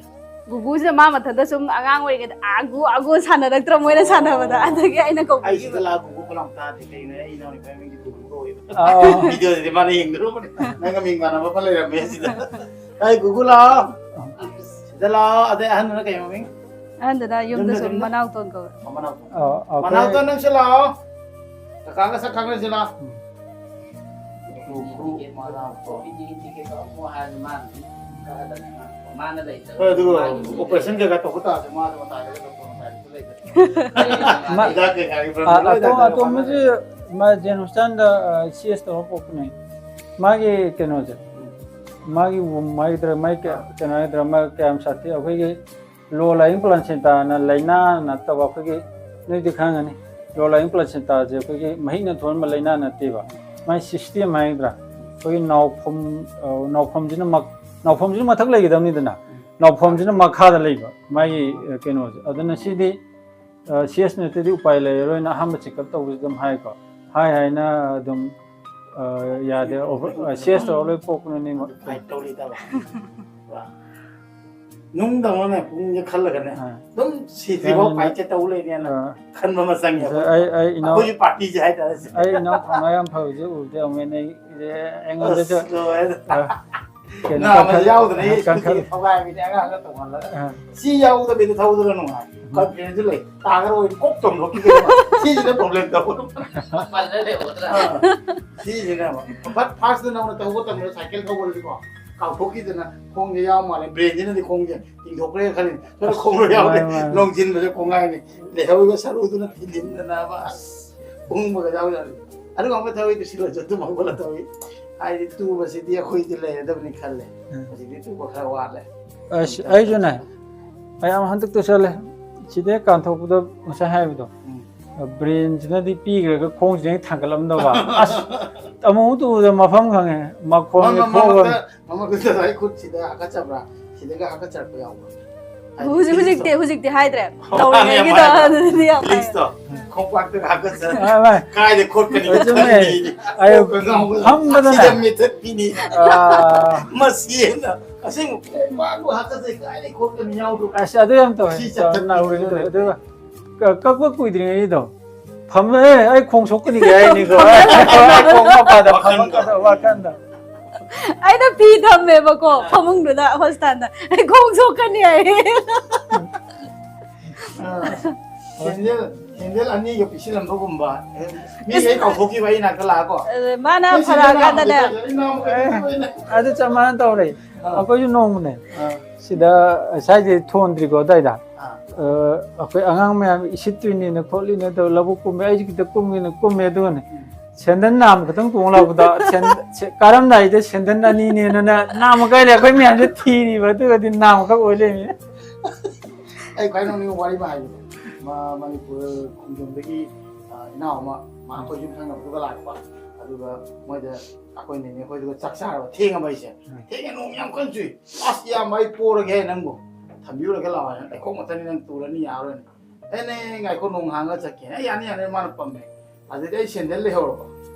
ꯒꯨꯒꯨꯁꯦ ꯃꯥ ꯃꯊꯟꯇ ꯁꯨꯝ ꯑꯉꯥꯡ ꯑꯣꯏꯔꯤꯉꯩꯗ ꯑꯥꯒꯨ ꯑꯥꯒꯨ ꯁꯥꯟꯅꯔꯛꯇ꯭ꯔꯣ ꯃꯣꯏꯅ ꯁꯥꯟꯅꯕꯗ? ꯑꯗꯒꯤ ꯑꯩꯅ ꯑꯩ ꯁꯤꯗ ꯀꯧꯕꯤꯈꯤꯕ꯫ ꯂꯥꯛꯑ ꯒꯨꯒꯨ ꯀꯅꯥꯝ ꯇꯥꯗꯦ, ꯀꯩꯅꯣ ꯑꯩ ꯏꯅꯥꯎꯅꯨꯄꯥ ꯃꯃꯤꯡꯗꯤ ꯒꯨꯒꯨ ꯀꯧꯋꯦꯕ꯫ ꯑꯥ꯫ ꯚꯤꯗꯤꯑꯣꯗꯗꯤ ꯃꯥꯅ ꯌꯦꯡꯗ꯭ꯔꯣꯕꯅꯦ꯫ ꯅꯪꯒ ꯃꯤꯡ ꯃꯥꯟꯅꯕ ꯑꯃ ꯂꯩꯔꯝꯃꯦ ꯁꯤꯗ꯫ ꯑꯩ ꯒꯨꯒꯨ ꯂꯥꯛꯑꯣ꯫ ꯁꯤꯗ ꯂꯥꯛꯑꯣ꯫ ꯑꯗꯩ ꯑꯍꯟꯗꯨꯅ ꯀꯩ ꯃꯃꯤꯡ? ꯑꯍꯟꯗꯨꯅ ꯌꯨꯝꯗ ꯌꯨꯝꯗ ꯁꯨꯝ ꯁꯨꯝ? ꯃꯅꯥꯎꯇꯣꯟ ꯀꯧꯋꯦ꯫ ꯑꯣ, ꯃꯅꯥꯎꯇꯣꯟ꯫ ꯑ, ꯑꯩꯈꯣꯏ ꯃꯅꯥꯎꯇꯣꯟ, ꯅꯪꯁꯨ ꯂꯥꯛꯑꯣ꯫ ꯀꯀꯥꯒ ꯁꯛ ꯈꯪꯅꯁꯤ ꯂꯥꯛꯑꯣ꯫ ꯎꯝ꯫ ꯃꯥꯅ ꯂꯩꯇꯕ ꯍꯣꯏ, ꯑꯗꯨꯒ ꯃꯥꯒꯤ ꯑꯣꯄꯔꯦꯁꯟ ꯀꯩꯀꯥ ꯇꯧꯕ ꯇꯥꯔꯁꯨ ꯃꯥꯗꯣ ꯃꯇꯥꯏꯗ ꯂꯩꯕ꯫ ꯃꯥ-, ꯍꯤꯗꯥꯛ ꯀꯩꯀꯥꯒꯤ ꯑ, ꯃꯔꯝꯗ ꯂꯣꯏ ꯑꯇꯣꯝ-, ꯇꯥꯛꯄꯤꯔꯒ ꯑꯇꯣꯝꯕꯁꯤ ꯃꯥ ꯖꯦꯟ ꯍꯣꯁꯄꯤꯇꯥꯜꯗ, ꯑ, ꯁꯤ ꯑꯦꯁ ꯇꯧꯔ ꯄꯣꯛꯄꯅꯦ꯫ ꯃꯥꯒꯤ ꯀꯩꯅꯣꯁꯦ, ꯃꯥꯒꯤ ꯋꯨꯝ ꯍꯥꯏꯒꯗ꯭ꯔꯥ, ꯃꯥꯒꯤ ꯀ-, ꯑꯥ꯫ ꯀꯩꯅꯣ ꯍꯥꯏꯒꯗ꯭ꯔꯥ, ꯃꯥ ꯀꯌꯥꯝ ꯁꯥꯊꯤ, ꯑꯩꯈꯣꯏꯒꯤ ꯂꯣ ꯂꯥꯏꯌꯤꯡ ꯄ꯭ꯂꯥꯁꯦꯟꯇꯥꯅ ꯂꯥꯏꯅꯥ ꯅꯠꯇꯕ, ꯑꯩꯈꯣꯏꯒꯤ, ꯅꯣꯏꯗꯤ ꯈꯪꯒꯅꯤ, ꯂꯣ ꯂꯥꯏꯌꯤꯡ ꯄ꯭ꯂꯥꯁꯦꯟꯇꯥꯁꯦ ꯑꯩꯈꯣꯏꯒꯤ ꯃꯍꯤꯛꯅ ꯊꯣꯛꯍꯟꯕ ꯂꯥꯏꯅꯥ ꯅꯠꯇꯦꯕ꯫ ꯃꯥꯒꯤ ꯁꯤꯁꯇꯦꯝ ꯍꯥꯏꯒꯗ꯭ꯔꯥ, ꯑꯩꯈꯣꯏꯒꯤ ꯅꯥꯎꯐꯝ, ꯑ, ꯅꯥꯎꯐꯝꯁꯤꯅ ꯃꯛ-, ꯅꯥꯎꯐꯝꯁꯤꯅ ꯃꯊꯛ ꯂꯩꯒꯗꯕꯅꯤꯗꯅ, ꯅꯥꯎꯐꯝꯁꯤꯅ ꯃꯈꯥꯗ ꯂꯩꯕ ꯃꯥꯒꯤ, ꯑ, ꯀꯩꯅꯣꯁꯦ꯫ ꯑꯗꯨꯅ ꯁꯤꯗꯤ ꯑ, ꯁꯤ ꯑꯦꯁ ꯅꯠꯇ꯭ꯔꯗꯤ ꯎꯄꯥꯏ ꯂꯩꯔꯔꯣꯏꯅ ꯑꯍꯥꯟꯕ ꯆꯦꯛꯑꯞ ꯇꯧꯕꯁꯤꯗ ꯑꯗꯨꯝ ꯍꯥꯏꯀꯣ꯫ ꯍꯥꯏ ꯍꯥꯏꯅ ꯑꯗꯨꯝ, ꯑ, ꯌꯥꯗꯦ꯫ ꯑꯣꯄ-, ꯑ, ꯁꯤ ꯑꯦꯁ ꯇꯧꯔ ꯂꯣꯏ ꯄꯣꯛꯄꯅꯅꯦ꯫ ꯐꯥꯏꯠ ꯇꯧꯔꯤꯗꯕ꯫ ꯄꯨꯔꯥ ꯅꯨꯡꯗꯧꯅꯅꯦ, ꯄꯨꯛꯅꯤꯡꯁꯦ ꯈꯜꯂꯒꯅꯦ, ꯑꯥ꯫ ꯑꯗꯨꯝ ꯁꯤꯗ꯭ꯔꯤꯐꯥꯎ ꯌꯥꯅꯤ, ꯐꯥꯏꯠꯁꯦ ꯇꯧ ꯂꯩꯅꯦꯅ ꯑꯥ꯫ ꯈꯟꯕ ꯑꯃ ꯆꯪꯉꯦ꯫ ꯑꯩ, ꯑꯩꯈꯣꯏ, ꯑꯩ ꯏꯅꯥꯎ-, ꯑꯩꯈꯣꯏꯒꯤ ꯄꯥꯔꯇꯤꯁꯦ ꯍꯥꯏꯇꯥꯔꯦ ꯁꯤꯗ꯫ ꯑꯩ ꯏꯅꯥꯎ ꯊꯧꯅꯥ ꯌꯥꯝ ꯐꯕꯁꯦ ꯎꯕꯗ ꯑꯃꯨꯛ ꯍꯦꯟꯅ ꯑꯩ, ꯑꯩꯉꯣꯟꯗꯁꯨ, ꯑꯁ, ꯂꯣꯏꯔꯦ꯫ ꯑ, ꯀꯩꯅꯣ ꯅꯥꯕꯁꯨ ꯀꯟꯈꯠ-, ꯌꯥꯎꯗꯅ ꯑ, ꯑꯩ ꯀꯟꯈꯠ-, ꯁꯤꯗꯤ ꯊꯧꯒꯥꯏꯕꯤꯅꯦ ꯑꯉꯥꯡꯒ ꯇꯣꯡꯍꯜꯂꯒ꯫ ꯑ꯫ ꯁꯤ ꯌꯥꯎꯗꯕꯤꯗ ꯊꯧꯗꯅ ꯅꯨꯡꯉꯥꯏ꯫ ꯎꯝ꯫ ꯀꯟꯐꯤꯗꯦꯟꯁꯁꯨ ꯂꯩ꯫ ꯇꯥꯈ꯭ꯔꯕ ꯑꯣꯏꯗꯤ ꯀꯣꯛ ꯆꯣꯡꯊꯣꯛꯈꯤꯗꯣꯏꯅꯦ꯫ ꯁꯤꯁꯤꯅ ꯄ꯭ꯔꯣꯕ꯭ꯂꯦꯝ ꯇꯧꯕ꯫ ꯄꯜꯂ ꯂꯩꯔꯝꯒꯗ꯭ꯔꯥ? ꯑ꯫ ꯁꯤꯁꯤꯅꯦꯕ꯫ ꯐꯠ ꯐꯥꯔꯁꯇ ꯅꯧꯅ ꯊꯧꯕ ꯇꯝꯕꯗ ꯁꯥꯏꯀꯜ ꯊꯧꯕꯗꯗꯤꯀꯣ, ꯀꯥꯎꯊꯣꯛꯈꯤꯗꯅ ꯈꯣꯡꯁꯦ ꯌꯥꯎ ꯃꯥꯜꯂꯦ꯫ ꯕ꯭ꯔꯦꯟꯁꯤꯅꯗꯤ ꯈꯣꯡꯁꯦ ꯇꯤꯡꯊꯣꯛꯈ꯭ꯔꯦ ꯈꯜꯂꯤ꯫ ꯁꯣꯝꯗ ꯑꯁ, ꯈꯣꯡꯂꯣꯏ ꯌꯥꯎꯗꯦ꯫ ꯃꯥꯅꯦ, ꯃꯥꯅꯦ꯫ ꯂꯣꯡꯁꯤꯟꯕꯁꯦ ꯈꯣꯡꯒꯥꯏꯅꯤ꯫ ꯂꯩꯍꯧꯔꯤꯕ ꯁꯔꯨꯗꯨꯅ ꯊꯤꯟꯖꯤꯟꯗꯅꯕ꯫ ꯑꯁ꯫ ꯎꯪꯕꯒ ꯌꯥꯎꯖꯥꯠꯅꯤ꯫ ꯑꯗꯨꯒ ꯑꯃꯨꯛꯀ ꯊꯧꯏ, ꯁꯤꯂꯣꯏ ꯆꯠꯇꯨ ꯑꯃꯨꯛꯀ ꯊꯧꯏ꯫ ꯍꯥꯏꯗꯤ ꯇꯨꯕꯁꯤꯗꯤ ꯑꯩꯈꯣꯏꯗꯤ ꯂꯩꯔꯗꯕꯅꯤ ꯈꯜꯂꯦ꯫ ꯎꯝ꯫ ꯍꯧꯖꯤꯛꯇꯤ ꯇꯨꯕ ꯈꯔ ꯋꯥꯠꯂꯦ꯫ ꯑꯁ, ꯑꯩꯁꯨꯅꯦ, ꯑꯩ ꯑꯃ ꯍꯟꯗꯛꯇ ꯆꯠꯂꯦ꯫ ꯁꯤꯗꯩ ꯀꯥꯟꯊꯣꯛꯄꯗ ꯉꯁꯥꯏ ꯍꯥꯏꯕꯗꯣ, ꯎꯝ꯫ ꯕ꯭ꯔꯦꯟꯁꯤꯅꯗꯤ ꯄꯤꯈ꯭ꯔꯒ ꯈꯣꯡꯁꯤꯅ ꯍꯦꯛ ꯊꯥꯡꯒꯠꯂꯝꯗꯧꯕ꯫ ꯑꯁ, ꯑꯃꯨꯛ ꯇꯨꯕꯗ ꯃꯐꯝ ꯈꯪꯉꯦ꯫ ꯃꯈꯣꯟꯁꯦ ꯃꯃ-, ꯊꯣꯛꯑꯒ ꯃꯃꯛꯇ ꯃꯃꯛꯇ ꯉꯁꯥꯏ ꯈꯨꯠꯁꯤꯗ ꯍꯥꯀꯠꯆꯕ꯭ꯔꯥ? ꯁꯤꯗꯒ ꯍꯥꯀꯠꯆꯔꯛꯄ ꯌꯥꯎꯕ꯭ꯔꯥ? ꯍꯥꯏꯗꯤ ꯍꯧꯖꯤꯛ, ꯍꯧꯖꯤꯛꯇꯤ, ꯐꯤꯂꯤꯡꯁꯇꯣ꯫ ꯍꯧꯖꯤꯛꯇꯤ ꯍꯥꯏꯗ꯭ꯔꯦ꯫ ꯍꯣꯏ, ꯇꯧꯔꯤꯉꯩꯒꯤꯗꯣ ꯌꯥꯝ ꯍꯥꯏ-, ꯑꯗꯨꯗꯤ ꯌꯥꯝ ꯍꯥꯏ꯫ ꯐꯤꯂꯤꯡꯁꯇꯣ꯫ ꯎꯝ꯫ ꯈꯣꯡꯄꯥꯛꯇꯒ ꯍꯥꯀꯠꯆꯔꯦ꯫ ꯑ, ꯚꯥꯏ꯫ ꯀꯥꯏꯗ ꯈꯣꯠꯀꯅꯤ ꯑ, ꯆꯨꯝꯃꯦ꯫ ꯈꯪꯗꯦ꯫ ꯑꯩ ꯀꯣꯛꯀ ꯉꯥꯎꯕꯗ꯫ ꯐꯝꯕꯗꯅꯦ꯫ ꯁꯤꯗ ꯃꯦꯊꯠ ꯄꯤꯅꯤ꯫ ꯑ꯫ ꯃꯁꯤ ꯍꯦꯟꯅ ꯑꯁꯦꯡꯕ ꯈꯣꯡꯄꯥꯛꯄꯨ ꯍꯥꯀꯠꯆꯩ ꯀꯥꯏꯗ ꯈꯣꯠꯀꯅꯤ ꯌꯥꯎꯗ꯭ꯔꯣ? ꯑꯁ, ꯑꯗꯨ ꯌꯥꯝ ꯇꯧꯋꯦ꯫ ꯁꯤ ꯆꯠꯊꯠꯄꯤꯅꯤ꯫ ꯅꯥꯎꯔꯤꯗꯣ꯫ ꯑꯗꯨꯒ ꯀ-, ꯀꯛꯄ ꯀꯨꯏꯗ꯭ꯔꯤꯉꯩꯗꯣ꯫ ꯐꯝꯃꯦ, ꯑꯩ ꯈꯣꯡ ꯁꯣꯛꯀꯅꯤꯒꯦ ꯍꯥꯏꯅꯤꯀꯣ꯫ ꯈꯣꯡ ꯃꯄꯥꯗ ꯋꯥꯈꯟꯗ꯫ ꯐꯝꯃꯀꯥꯟꯗ ꯋꯥꯈꯟꯗ꯫ ꯑꯩꯅ ꯐꯤ ꯊꯝꯃꯦꯕꯀꯣ ꯐꯃꯨꯡꯗꯨꯗ ꯍꯣꯁꯇꯥꯟꯗ, ꯑꯩ ꯈꯣꯡ ꯁꯣꯛꯀꯅꯤ ꯍꯥꯏꯌꯦ꯫ ꯁꯦꯟꯗꯦꯜ ꯁꯦꯟꯗꯦꯜ ꯑꯅꯤꯒ ꯄꯤꯁꯤꯜꯂꯝꯕꯒꯨꯝꯕ꯫ ꯃꯤ ꯑꯩ ꯀꯥꯎꯊꯣꯛꯈꯤꯕ ꯑꯩ ꯅꯥꯛꯇ ꯂꯥꯛꯑꯀꯣ꯫ ꯃꯥꯅ ꯐꯔꯛꯑꯀꯥꯟꯗꯅꯦ꯫ ꯑꯗꯨ ꯆꯞ ꯃꯥꯟꯅ ꯇꯧꯔꯦ꯫ ꯑꯩꯈꯣꯏꯁꯨ ꯅꯣꯡꯃꯅꯦ ꯁꯤꯗ ꯉꯁꯥꯏꯁꯦ ꯊꯣꯟꯗ꯭ꯔꯤꯀꯣ ꯑꯗꯥꯏꯗ ꯑꯩꯈꯣꯏ ꯑꯉꯥꯡ ꯃꯌꯥꯝ ꯏꯁꯤꯠꯇꯣꯏꯅꯦꯅ ꯈꯣꯠꯂꯤꯅꯦ ꯇꯧꯔ ꯂꯧꯕꯨꯛ ꯀꯨꯝꯃꯦ꯫ ꯑꯩꯁꯨ ꯈꯤꯇ ꯀꯨꯝꯒꯦꯅ ꯀꯨꯝꯃꯦ꯫ ꯑꯗꯨꯒꯅꯦ ꯁꯦꯟꯗꯟ ꯅꯥꯝ ꯈꯛꯇꯪ ꯇꯣꯡ ꯂꯥꯛꯄꯗ ꯀꯥꯔꯝꯗꯥꯏꯗ ꯁꯦꯟꯗꯟ ꯑꯅꯤꯅꯦꯅꯅꯦ ꯅꯥꯝꯃ ꯀꯥꯏ ꯂꯩ꯫ ꯑꯩꯈꯣꯏ ꯃꯌꯥꯝꯁꯦ ꯊꯤꯔꯤꯕ ꯑꯗꯨꯒꯗꯤ ꯅꯥꯝꯃꯈꯛ ꯑꯣꯏ ꯂꯩꯔꯝꯃꯦ꯫ ꯑꯩ ꯈ꯭ꯋꯥꯏ ꯅꯣꯛꯅꯤꯡꯕ ꯋꯥꯔꯤ ꯑꯃ ꯍꯥꯏꯒꯦ꯫ ꯃꯅꯤꯄꯨꯔ ꯈꯣꯡꯖꯣꯝꯗꯒꯤ ꯏꯅꯥꯎ ꯑꯃ ꯃꯥ ꯑꯩꯈꯣꯏ ꯌꯨꯝ ꯊꯪꯅꯕꯗꯨꯒ ꯂꯥꯛꯄ꯫ ꯑꯗꯨꯒ ꯃꯣꯏꯗ ꯑꯩꯈꯣꯏ ꯅꯦꯅꯦ ꯑꯩꯈꯣꯏꯗꯨꯒ ꯆꯥꯛ ꯆꯥꯔꯕ ꯊꯦꯡꯉꯕ ꯑꯩꯁꯦ꯫ ꯊꯦꯡꯉꯦ ꯅꯣꯡ ꯌꯥꯝ ꯀꯟꯅ ꯆꯨꯏ꯫ ꯑꯁ ꯏꯌꯥꯝꯕ ꯑꯩ ꯄꯣꯔꯒꯦ ꯅꯪꯕꯨ ꯊꯝꯕꯤꯔꯨꯔꯒꯦ ꯂꯥꯛꯑꯣ ꯍꯥꯏꯅ꯫ ꯂꯩꯈꯣꯝ ꯉꯥꯛꯇꯅꯤ ꯅꯪ ꯇꯨꯔꯅꯤ ꯌꯥꯔꯣꯏꯅ꯫ ꯑꯦꯅꯦ ꯉꯥꯏꯈꯣ ꯅꯣꯡ ꯍꯥꯡꯉꯒ ꯆꯠꯀꯦ꯫ ꯑꯦ ꯌꯥꯅꯤ ꯌꯥꯅꯤ ꯃꯥꯅ ꯄꯝꯃꯦ꯫ ꯑꯗꯨꯗꯤ ꯑꯩ ꯁꯦꯟꯗꯜ ꯂꯩꯍꯧꯔꯕ꯫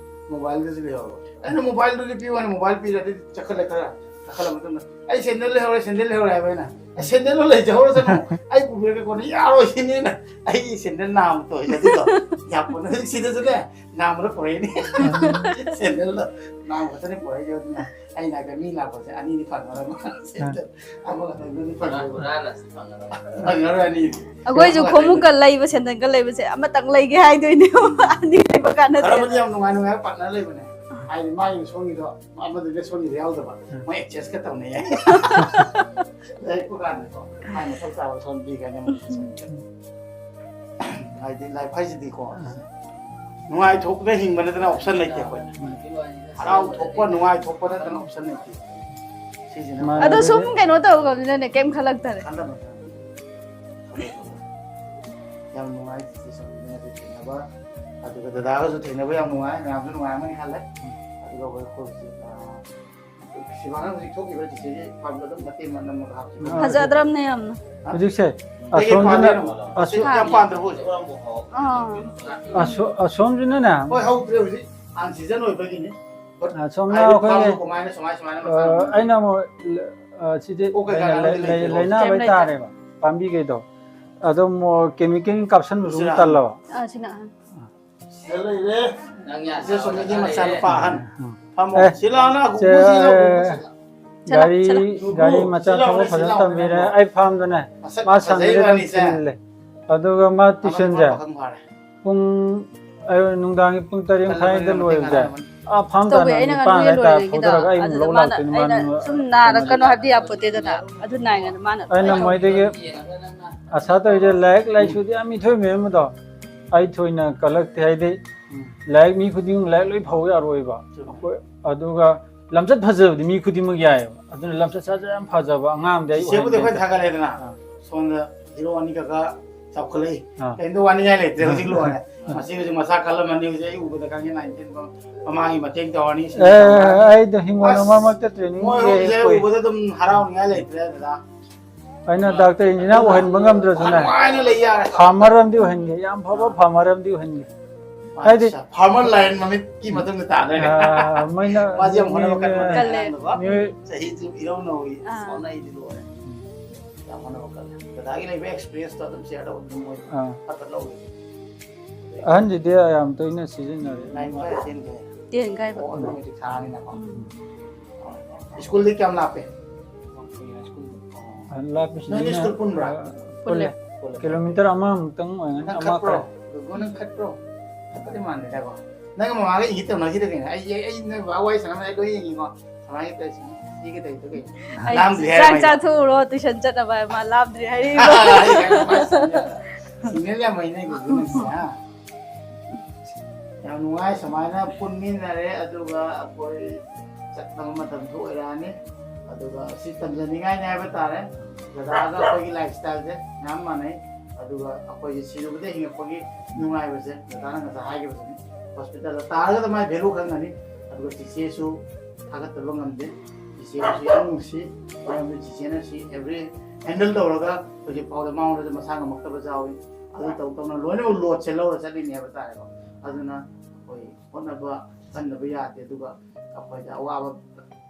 ꯃꯣꯕꯥꯏꯜꯗꯨꯁꯨ ꯂꯩꯍꯧꯔꯕ꯫ ꯑꯩꯅ ꯃꯣꯕꯥꯏꯜꯗꯨꯗꯤ ꯄꯤꯌꯨ ꯍꯥꯏꯅ ꯃꯣꯕꯥꯏꯜ ꯄꯤꯔꯗꯤ ꯆꯠꯈꯠꯂꯦ ꯈꯔ꯫ ꯆꯠꯈꯠꯂ ꯃꯇꯨꯡꯗ ꯑꯩ ꯁꯦꯟꯗꯜ ꯂꯩꯍꯧꯔꯦ ꯁꯦꯟꯗꯜ ꯂꯩꯍꯧꯔꯦ ꯍꯥꯏꯕ ꯑꯩꯅ꯫ ꯑꯦ ꯁꯦꯟꯗꯜꯗꯣ ꯂꯩꯖꯍꯧꯔꯁꯅꯨ꯫ ꯑꯩ ꯄꯨꯕꯤꯔꯒꯦ ꯀꯣꯟꯅ꯫ ꯌꯥꯔꯣꯏ ꯁꯤꯅꯦꯅ ꯑꯩꯒꯤ ꯁꯦꯟꯗꯜ ꯅꯥꯝꯃ ꯇꯣꯛꯑꯦ ꯑꯗꯨꯗꯣ꯫ ꯌꯥꯝ ꯀꯣꯟꯅ ꯍꯧꯖꯤꯛ ꯁꯤꯗꯁꯨꯅꯦ ꯅꯥꯝꯃꯗ ꯄꯨꯔꯛꯏꯅꯦ꯫ ꯁꯦꯟꯗꯜꯗꯣ ꯅꯥꯝꯃ ꯈꯛꯇꯅꯤ ꯄꯨꯔꯛꯏꯁꯦ꯫ ꯑꯗꯨꯅ ꯑꯩ ꯅꯥꯛꯇ ꯃꯤ ꯂꯥꯛꯄꯁꯦ ꯑꯅꯤꯗꯤ ꯐꯪꯉꯔꯣꯏ ꯃꯥ ꯁꯦꯟꯗꯜ꯫ ꯑꯃꯈꯛꯇꯪꯗꯨꯗꯤ ꯐꯪꯉꯔꯣꯏ꯫ ꯐꯪꯉꯔꯣꯏ ꯑꯅꯤꯗꯤ꯫ ꯑꯩꯈꯣꯏꯁꯨ ꯈꯣꯡꯎꯞꯀ ꯂꯩꯕ ꯁꯦꯟꯗꯟꯒ ꯂꯩꯕꯁꯦ ꯑꯃꯇꯪ ꯂꯩꯒꯦ ꯍꯥꯏꯗꯣꯏꯅꯦꯕ꯫ ꯑꯅꯤ ꯂꯩꯕ ꯀꯥꯟꯅꯗꯦ꯫ ꯈꯔꯕꯨꯗꯤ ꯌꯥꯝ ꯅꯨꯡꯉꯥꯏ ꯅꯨꯡꯉꯥꯏꯕ ꯄꯥꯔꯠꯅꯔ ꯂꯩꯕꯅꯦ꯫ ꯍꯥꯏꯗꯤ ꯃꯥꯒꯤ ꯁꯣꯝꯒꯤꯗꯣ ꯑꯃꯗꯨꯒ ꯁꯣꯝꯒꯤꯗꯣ ꯌꯥꯎꯗꯕ꯫ ꯃꯣꯏ ꯑꯦꯗꯖꯁꯀ ꯇꯧꯅꯩ ꯌꯥꯏ꯫ ꯂꯩꯔꯛꯄ ꯀꯥꯟꯗꯀꯣ ꯃꯥꯏ ꯃꯊꯧ ꯆꯥꯕ ꯁꯣꯝ ꯄꯤꯒꯅꯤ ꯑꯃꯗꯨꯒ ꯁꯣꯝꯒꯤꯗꯣ꯫ ꯍꯥꯏꯗꯤ ꯂꯥꯏꯐ ꯍꯥꯏꯁꯤꯗꯤꯀꯣ ꯅꯨꯡꯉꯥꯏꯊꯣꯛꯄꯗ ꯍꯤꯡꯕ ꯅꯠꯇꯅ ꯑꯣꯞꯁꯟ ꯂꯩꯇꯦ ꯑꯩꯈꯣꯏ꯫ ꯍꯔꯥꯎ ꯊꯣꯛꯄ ꯅꯨꯡꯉꯥꯏ ꯊꯣꯛꯄ ꯅꯠꯇꯅ ꯑꯣꯞꯁꯟ ꯂꯩꯇꯦ꯫ ꯁꯤꯁꯤꯅ ꯃꯥꯅꯦ꯫ ꯑꯗꯣ ꯁꯨꯝ ꯀꯩꯅꯣ ꯇꯧꯈ꯭ꯔꯕꯅꯤꯅꯅꯦ ꯀꯩꯝ ꯈꯜꯂꯛꯇꯔꯦ꯫ ꯈꯟꯗꯕ ꯌꯥꯝ ꯅꯨꯡꯉꯥꯏ ꯆꯤꯆꯦ ꯁꯣꯝꯒꯤꯗ ꯉꯁꯤ ꯊꯦꯡꯅꯕ꯫ ꯑꯗꯨꯒ ꯗꯗꯥꯒꯁꯨ ꯊꯦꯡꯅꯕ ꯌꯥꯝ ꯅꯨꯡꯉꯥꯏ꯫ ꯃꯌꯥꯝꯁꯨ ꯅꯨꯡꯉꯥꯏꯔꯝꯒꯅꯤ ꯈꯜꯂꯦ꯫ ꯑꯗꯨꯒ ꯑꯩꯈꯣꯏ ꯍꯧꯖꯤꯛ ꯁꯤꯕꯥꯅ ꯍꯧꯖꯤꯛ ꯊꯣꯛꯈꯤꯕ ꯆꯤꯆꯦꯒꯤ ꯐꯥꯔꯝꯗ ꯑꯗꯨꯝ ꯃꯇꯦꯛ ꯑꯃ ꯅꯝꯃꯒ ꯍꯥꯞꯈꯤꯕ꯫ ꯐꯖꯗ꯭ꯔꯕꯅꯦ ꯌꯥꯝꯅ꯫ ꯍꯧꯖꯤꯛꯁꯦ ꯀꯩꯀꯩ ꯑꯁꯣꯝꯁꯤꯅ ꯄꯥꯜꯂꯤꯅꯣ? ꯑꯁꯣ- ꯌꯥꯝ ꯄꯥꯟꯗ꯭ꯔꯕꯣ ꯍꯧꯖꯤꯛ? ꯑꯥ꯫ ꯑꯁꯣ- ꯑꯁꯣꯝꯁꯤꯅꯅꯦ ꯍꯣꯏ ꯍꯧꯗ꯭ꯔꯦ ꯍꯧꯖꯤꯛ꯫ ꯍꯥꯟꯅ ꯁꯤꯖꯟ ꯑꯣꯏꯕꯒꯤꯅꯤ꯫ ꯑꯁꯣꯝꯅ ꯍꯥꯏꯗꯤ ꯑꯩꯈꯣꯏꯒꯤ ꯐꯥꯔꯝꯗꯣ ꯀꯃꯥꯏꯅ ꯁꯨꯃꯥꯏ ꯁꯨꯃꯥꯏꯅ ꯃꯆꯥ ꯑꯃ ꯑꯩꯅ ꯑꯃꯨꯛ ꯑ, ꯁꯤꯗꯤ ꯑꯣ, ꯀꯩꯀꯥ ꯂꯩ- ꯂꯩ- ꯂꯩ- ꯂꯩꯇꯦꯀꯣ? ꯂꯩꯅꯕꯩ ꯀꯩꯝ ꯂꯩꯇꯦ꯫ ꯇꯥꯔꯦꯕ ꯄꯥꯝꯕꯤꯈꯩꯗꯣ꯫ ꯑꯗꯣ ꯑꯃꯨꯛ ꯀꯦꯃꯤꯀꯦꯜ ꯀꯥꯞꯁꯟꯕꯁꯨ ꯑꯃꯨꯛ ꯇꯜꯂꯕ꯫ ꯑꯥ, ꯁꯤꯅ ꯑꯥ꯫ ꯁꯤꯗ ꯂꯩꯔꯦ꯫ ꯏꯆꯦ ꯁꯣꯃꯤꯒꯤ ꯃꯆꯥꯅꯨꯄꯥ ꯑꯍꯟ꯫ ꯐꯝꯃꯣ꯫ ꯑꯦ, ꯁꯤ ꯂꯥꯎꯅ, ꯁꯦ, ꯒꯨꯒꯨ ꯁꯤ ꯂꯥꯎ, ꯒꯨꯒꯨ ꯁꯤ ꯂꯥꯎ꯫ ꯆꯠꯂꯣ, ꯒꯥꯔꯤ, ꯆꯠꯂꯣ꯫ ꯒꯥꯔꯤ ꯃꯆꯥ ꯁꯤ ꯂꯥꯎꯅꯦ, ꯊꯧꯕ ꯁꯤ ꯐꯖꯅ ꯂꯥꯎꯅꯦ, ꯇꯝꯕꯤꯔꯦ꯫ ꯐꯝꯃꯣ꯫ ꯑꯩ ꯐꯥꯝꯗꯅꯦ, ꯃꯁꯛ ꯃꯥ ꯐꯖꯩ ꯁꯪꯉꯗꯤ ꯑꯗꯨꯝ ꯋꯥꯅꯤꯁꯦ꯫ ꯊꯤꯜꯂꯦ꯫ ꯑꯗꯨꯒ ꯃꯥ ꯐꯝꯃꯣ, ꯇ꯭ꯌꯨꯁꯟꯁꯦ ꯐꯝꯃꯣ, ꯐꯝꯃꯣ, ꯐꯝꯃꯣ꯫ ꯄꯨꯡ, ꯑꯌꯨꯛ ꯅꯨꯡꯗꯥꯡꯒꯤ ꯄꯨꯡ ꯇꯔꯦꯠ ꯃꯈꯥꯏꯗ ꯂꯣꯏꯕꯁꯦ꯫ ꯑꯥ, ꯐꯥꯝ ꯇꯧꯋꯦ, ꯇꯥꯟꯅ ꯑꯩꯅ ꯅꯤꯄꯥꯟ ꯉꯥꯅꯨ ꯑꯗꯥꯏ ꯇꯥ ꯂꯣꯏꯔꯤꯉꯩꯒꯤꯗꯣ꯫ ꯊꯧꯗꯔꯒ ꯑꯩ ꯑꯃꯨꯛ ꯑꯗꯨꯗ ꯂꯧ ꯃꯥꯅ, ꯂꯥꯛꯇꯣꯏꯅꯤ, ꯃꯥ ꯑꯩꯅ ꯅꯨ-, ꯁꯨꯝ ꯅꯥꯔꯛꯀꯅꯣ ꯍꯥꯏꯕꯗꯤ ꯌꯥꯄꯣꯠꯇꯦꯗꯅ꯫ ꯑꯗꯨ ꯅꯥꯏꯉꯩꯗ ꯃꯥꯅ ꯑꯩꯅ ꯂꯣꯏ ꯃꯣꯏꯗꯒꯤ ꯑꯁꯥ ꯇꯧꯔꯤꯁꯦ ꯂꯥꯏꯔꯤꯛ ꯂꯥꯏꯁꯨꯗꯤ ꯌꯥꯝ ꯏꯊꯣꯏ ꯃꯌꯥꯝ ꯑꯗꯣ ꯑꯩ ꯊꯣꯏꯅ ꯀꯜꯂꯛꯇꯦ, ꯍꯥꯏꯗꯤ ꯎꯝ꯫ ꯂꯥꯏꯔꯤꯛ ꯃꯤ ꯈꯨꯗꯤꯡꯃꯛ ꯂꯥꯏꯔꯤꯛ ꯂꯣꯏ ꯐꯧ ꯌꯥꯔꯣꯏꯕ꯫ ꯆꯨꯝꯃꯦ꯫ ꯑꯩꯈꯣꯏ, ꯑꯗꯨꯒ ꯂꯝꯆꯠ ꯐꯖꯕꯗꯤ ꯃꯤ ꯈꯨꯗꯤꯡꯃꯛ ꯌꯥꯏꯑꯕ꯫ ꯑꯗꯨꯅ ꯂꯝꯆꯠ ꯁꯥꯖꯠ ꯌꯥꯝ ꯐꯖꯕ ꯑꯉꯥꯡꯗꯤ ꯑꯩ ꯆꯤꯆꯦꯕꯨꯗꯤ ꯑꯩꯈꯣꯏ ꯑꯣꯏꯍꯟꯅꯤꯡꯗꯦ꯫ ꯊꯥꯒꯠꯂꯦꯗꯅ꯫ ꯑꯥ꯫ ꯁꯣꯝꯗ ꯍꯤꯔꯣ ꯑꯅꯤꯈꯛꯀ ꯆꯥꯎꯈꯠꯂꯛꯏ꯫ ꯑꯥ꯫ ꯀꯩꯝꯇ ꯋꯥꯅꯤꯡꯉꯥꯏ ꯂꯩꯇ꯭ꯔꯦ, ꯑꯥ꯫ ꯍꯧꯖꯤꯛ ꯂꯣꯏꯔꯦ꯫ ꯑꯥ꯫ ꯃꯁꯤ ꯍꯧꯖꯤꯛ ꯃꯁꯥ ꯀꯜꯂꯝꯃꯅꯤ, ꯍꯧꯖꯤꯛ ꯑꯩ ꯎꯕꯗ ꯈꯪꯉꯦ, ꯅꯥꯏꯟꯇꯤꯟ ꯐꯥꯎ꯫ ꯃꯃꯥꯒꯤ ꯃꯇꯦꯡ ꯇꯧꯔꯅꯤ, ꯁꯤꯅꯤ ꯑꯦ, ꯇꯧꯔꯅꯤ꯫ ꯑꯩꯗꯣ ꯍꯤꯡꯒꯣꯜ ꯑꯁ, ꯑꯃ ꯑꯃꯛꯇ training ꯃꯣꯏ ꯑꯍꯨꯝꯁꯦ ꯄꯤꯔꯦ, ꯀꯨꯏ꯫ ꯎꯕꯗ ꯑꯗꯨꯝ ꯍꯔꯥꯎꯅꯤꯡꯉꯥꯏ ꯂꯩꯇ꯭ꯔꯦ ꯗꯗꯥ꯫ ꯑꯩꯅ ꯗꯥꯛꯇꯔ ꯏꯟꯖꯤꯅꯤꯌꯥꯔ ꯑꯣꯏꯍꯟꯕ ꯉꯝꯗ꯭ꯔꯁꯨꯅꯦ, ꯅꯨꯡꯉꯥꯏꯅ ꯂꯩ ꯌꯥꯔꯦ꯫ ꯐꯥꯔꯃꯔ ꯑꯃꯗꯤ ꯑꯣꯏꯍꯟꯒꯦ, ꯌꯥꯝ ꯐꯕ ꯐꯥꯔꯃꯔ ꯑꯃꯗꯤ ꯑꯣꯏꯍꯟꯒꯦ꯫ ꯍꯥꯏꯗꯤ, ꯑꯠꯆꯥ, ꯐꯥꯔꯃꯔ ꯂꯥꯏꯟ ꯃꯃꯤꯠꯀꯤ ꯃꯇꯨꯡꯗ ꯇꯥꯗꯣꯏꯅꯦ꯫ ꯑꯥ, ꯃꯣꯏꯅ ꯃꯥꯁꯦ ꯌꯥꯝ ꯍꯣꯠꯅꯕ ꯀꯟꯕꯅꯦ ꯀꯜꯂꯦ꯫ ꯑꯉꯥꯡꯗꯨꯀꯣ꯫ ꯃꯤꯑꯣꯏ ꯆꯍꯤꯁꯨ ꯏꯔꯧ ꯅꯧꯔꯤ, ꯑꯥ꯫ ꯍꯣꯠꯅꯩꯗꯤ ꯂꯣꯏꯔꯦ꯫ ꯌꯥꯝ ꯍꯣꯠꯅꯕ ꯀꯜꯂꯦ꯫ ꯗꯗꯥꯒꯤ ꯂꯩꯕ experience ꯇꯣ ꯑꯗꯨꯝ share ꯇꯧꯕ ꯑꯗꯨꯝ ꯃꯣꯏ ꯑꯥ꯫ ꯐꯠ ꯐꯠ ꯂꯧꯋꯤ꯫ ꯑꯍꯟꯁꯤꯗꯤ ꯌꯥꯝ ꯇꯣꯏꯅ ꯁꯤꯖꯤꯟꯅꯔꯦ꯫ ꯂꯥꯏꯟ ꯈꯔ ꯆꯦꯟꯈ꯭ꯔꯦ꯫ ꯇꯦꯟ ꯀꯥꯏꯕ꯫ ꯑꯣ, ꯑꯗꯨꯝ ꯍꯧꯖꯤꯛ ꯊꯥꯔꯅꯤꯅꯀꯣ꯫ ꯎꯝ꯫ ꯁ꯭ꯀꯨꯜꯗꯤ ꯀꯌꯥꯝ ꯂꯥꯞꯄꯦ? ꯂꯥꯞꯄꯤꯁꯤꯅ, ꯅꯣꯏꯅꯤ ꯁ꯭ꯀꯨꯜ ꯄꯨꯟꯕ꯭ꯔꯥ? ꯄꯨꯜꯂꯦ꯫ ꯄꯨꯜꯂꯦ꯫ ꯀꯤꯂꯣꯃꯤꯇꯔ ꯑꯃꯃꯨꯛꯇꯪ ꯑꯣꯏꯔꯝꯒꯅꯤ, ꯅꯪ ꯑꯃ ꯈꯠꯄ꯭ꯔꯣ? ꯈꯔ꯫ ꯒꯨꯒꯨ, ꯅꯪ ꯈꯠꯄ꯭ꯔꯣ? ꯈꯠꯄꯗꯤ ꯃꯥꯟꯗꯦꯗꯀꯣ꯫ ꯅꯪ ꯃꯃꯥꯒ ꯏꯪꯒꯤꯠ ꯇꯧꯅꯈꯤꯗ ꯀꯩꯅꯣ? ꯑꯩ, ꯑꯩ, ꯑꯩ ꯅꯣꯏ ꯕꯥ ꯋꯥꯔꯤ ꯁꯥꯟꯅꯕꯗ ꯑꯩ ꯂꯣꯏ ꯌꯦꯡꯉꯤꯀꯣ꯫ ꯁꯨꯃꯥꯏꯅ ꯇꯧꯔꯤꯁꯤꯅ꯫ ꯁꯤꯒ ꯇꯧꯔꯤꯗꯣ ꯀꯩꯅꯣ? ꯑꯩ ꯂꯥꯝꯗ꯭ꯔꯤ ꯆꯥꯛ ꯍꯥꯏꯔꯝꯃꯦ꯫ ꯆꯥꯊꯣꯛꯎꯔꯣ, ꯇꯨꯏꯁꯟ ꯆꯠꯅꯕ ꯍꯥꯏ, ꯃꯥ ꯂꯥꯝꯗ꯭ꯔꯤ ꯍꯥꯏꯔꯛꯏꯕ꯫ ꯑꯩ ꯀꯩꯅꯣ ꯃꯥ ꯁꯤꯒꯅꯦꯜ ꯌꯥꯝ ꯍꯩꯅꯦ ꯒꯨꯒꯨ ꯅꯪꯁꯦ, ꯍꯥ? ꯌꯥꯝ ꯅꯨꯡꯉꯥꯏ, ꯁꯨꯃꯥꯏꯅ ꯄꯨꯟꯃꯤꯟꯅꯔꯦ, ꯑꯗꯨꯒ ꯑꯩꯈꯣꯏ ꯆꯠꯅꯕ ꯃꯇꯝꯁꯨ ꯑꯣꯏꯔꯛꯑꯅꯤ꯫ ꯑꯗꯨꯒ ꯁꯤ ꯇꯝꯖꯅꯤꯡꯉꯥꯏꯅꯤ ꯍꯥꯏꯕ ꯇꯥꯔꯦ꯫ ꯗꯗꯥꯒ ꯑꯩꯈꯣꯏꯒꯤ ꯂꯥꯏꯐ ꯁ꯭ꯇꯥꯏꯜꯁꯦ ꯌꯥꯝ ꯃꯥꯟꯅꯩ꯫ ꯑꯗꯨꯒ ꯑꯩꯈꯣꯏꯁꯦ ꯁꯤꯔꯨꯕꯗ ꯍꯤꯡꯉꯛꯄꯒꯤ ꯅꯨꯡꯉꯥꯏꯕꯁꯦ ꯗꯗꯥꯅ ꯉꯁꯥꯏ ꯍꯥꯏꯈꯤꯕꯗꯨꯅꯤ꯫ ꯍꯣꯁꯄꯤꯇꯥꯜꯗ ꯇꯥꯔꯒꯗ ꯃꯥꯏ ꯚꯦꯂꯨ ꯈꯪꯒꯅꯤ꯫ ꯑꯗꯨꯒ ꯆꯤꯆꯦꯁꯨ ꯊꯥꯒꯠꯇꯕ ꯉꯝꯗꯦ꯫ ꯆꯤꯆꯦꯁꯨ ꯌꯥꯝ ꯅꯨꯡꯁꯤ꯫ ꯃꯔꯝꯗꯤ ꯆꯤꯆꯦꯅ ꯁꯤ ꯑꯦꯕ꯭ꯔꯤ ꯍꯦꯟꯗꯜ ꯇꯧꯔꯒ ꯍꯧꯖꯤꯛ ꯐꯥꯎꯗ ꯃꯉꯣꯟꯗꯁꯨ ꯃꯁꯥ ꯉꯝꯃꯛꯇꯕꯁꯨ ꯌꯥꯎꯏ꯫ ꯑꯗꯨ ꯇꯧ ꯇꯧꯅ ꯂꯣꯏꯅꯃꯛ ꯂꯣꯗꯁꯦ ꯂꯧꯔ ꯆꯠꯂꯤꯅꯦ ꯍꯥꯏꯕ ꯇꯥꯔꯦꯀꯣ꯫ ꯑꯗꯨꯅ ꯑꯩꯈꯣꯏ ꯍꯣꯠꯅꯕ ꯍꯟꯊꯕ ꯌꯥꯗꯦ꯫ ꯑꯗꯨꯒ ꯑꯩꯈꯣꯏꯗ ꯑꯋꯥꯕ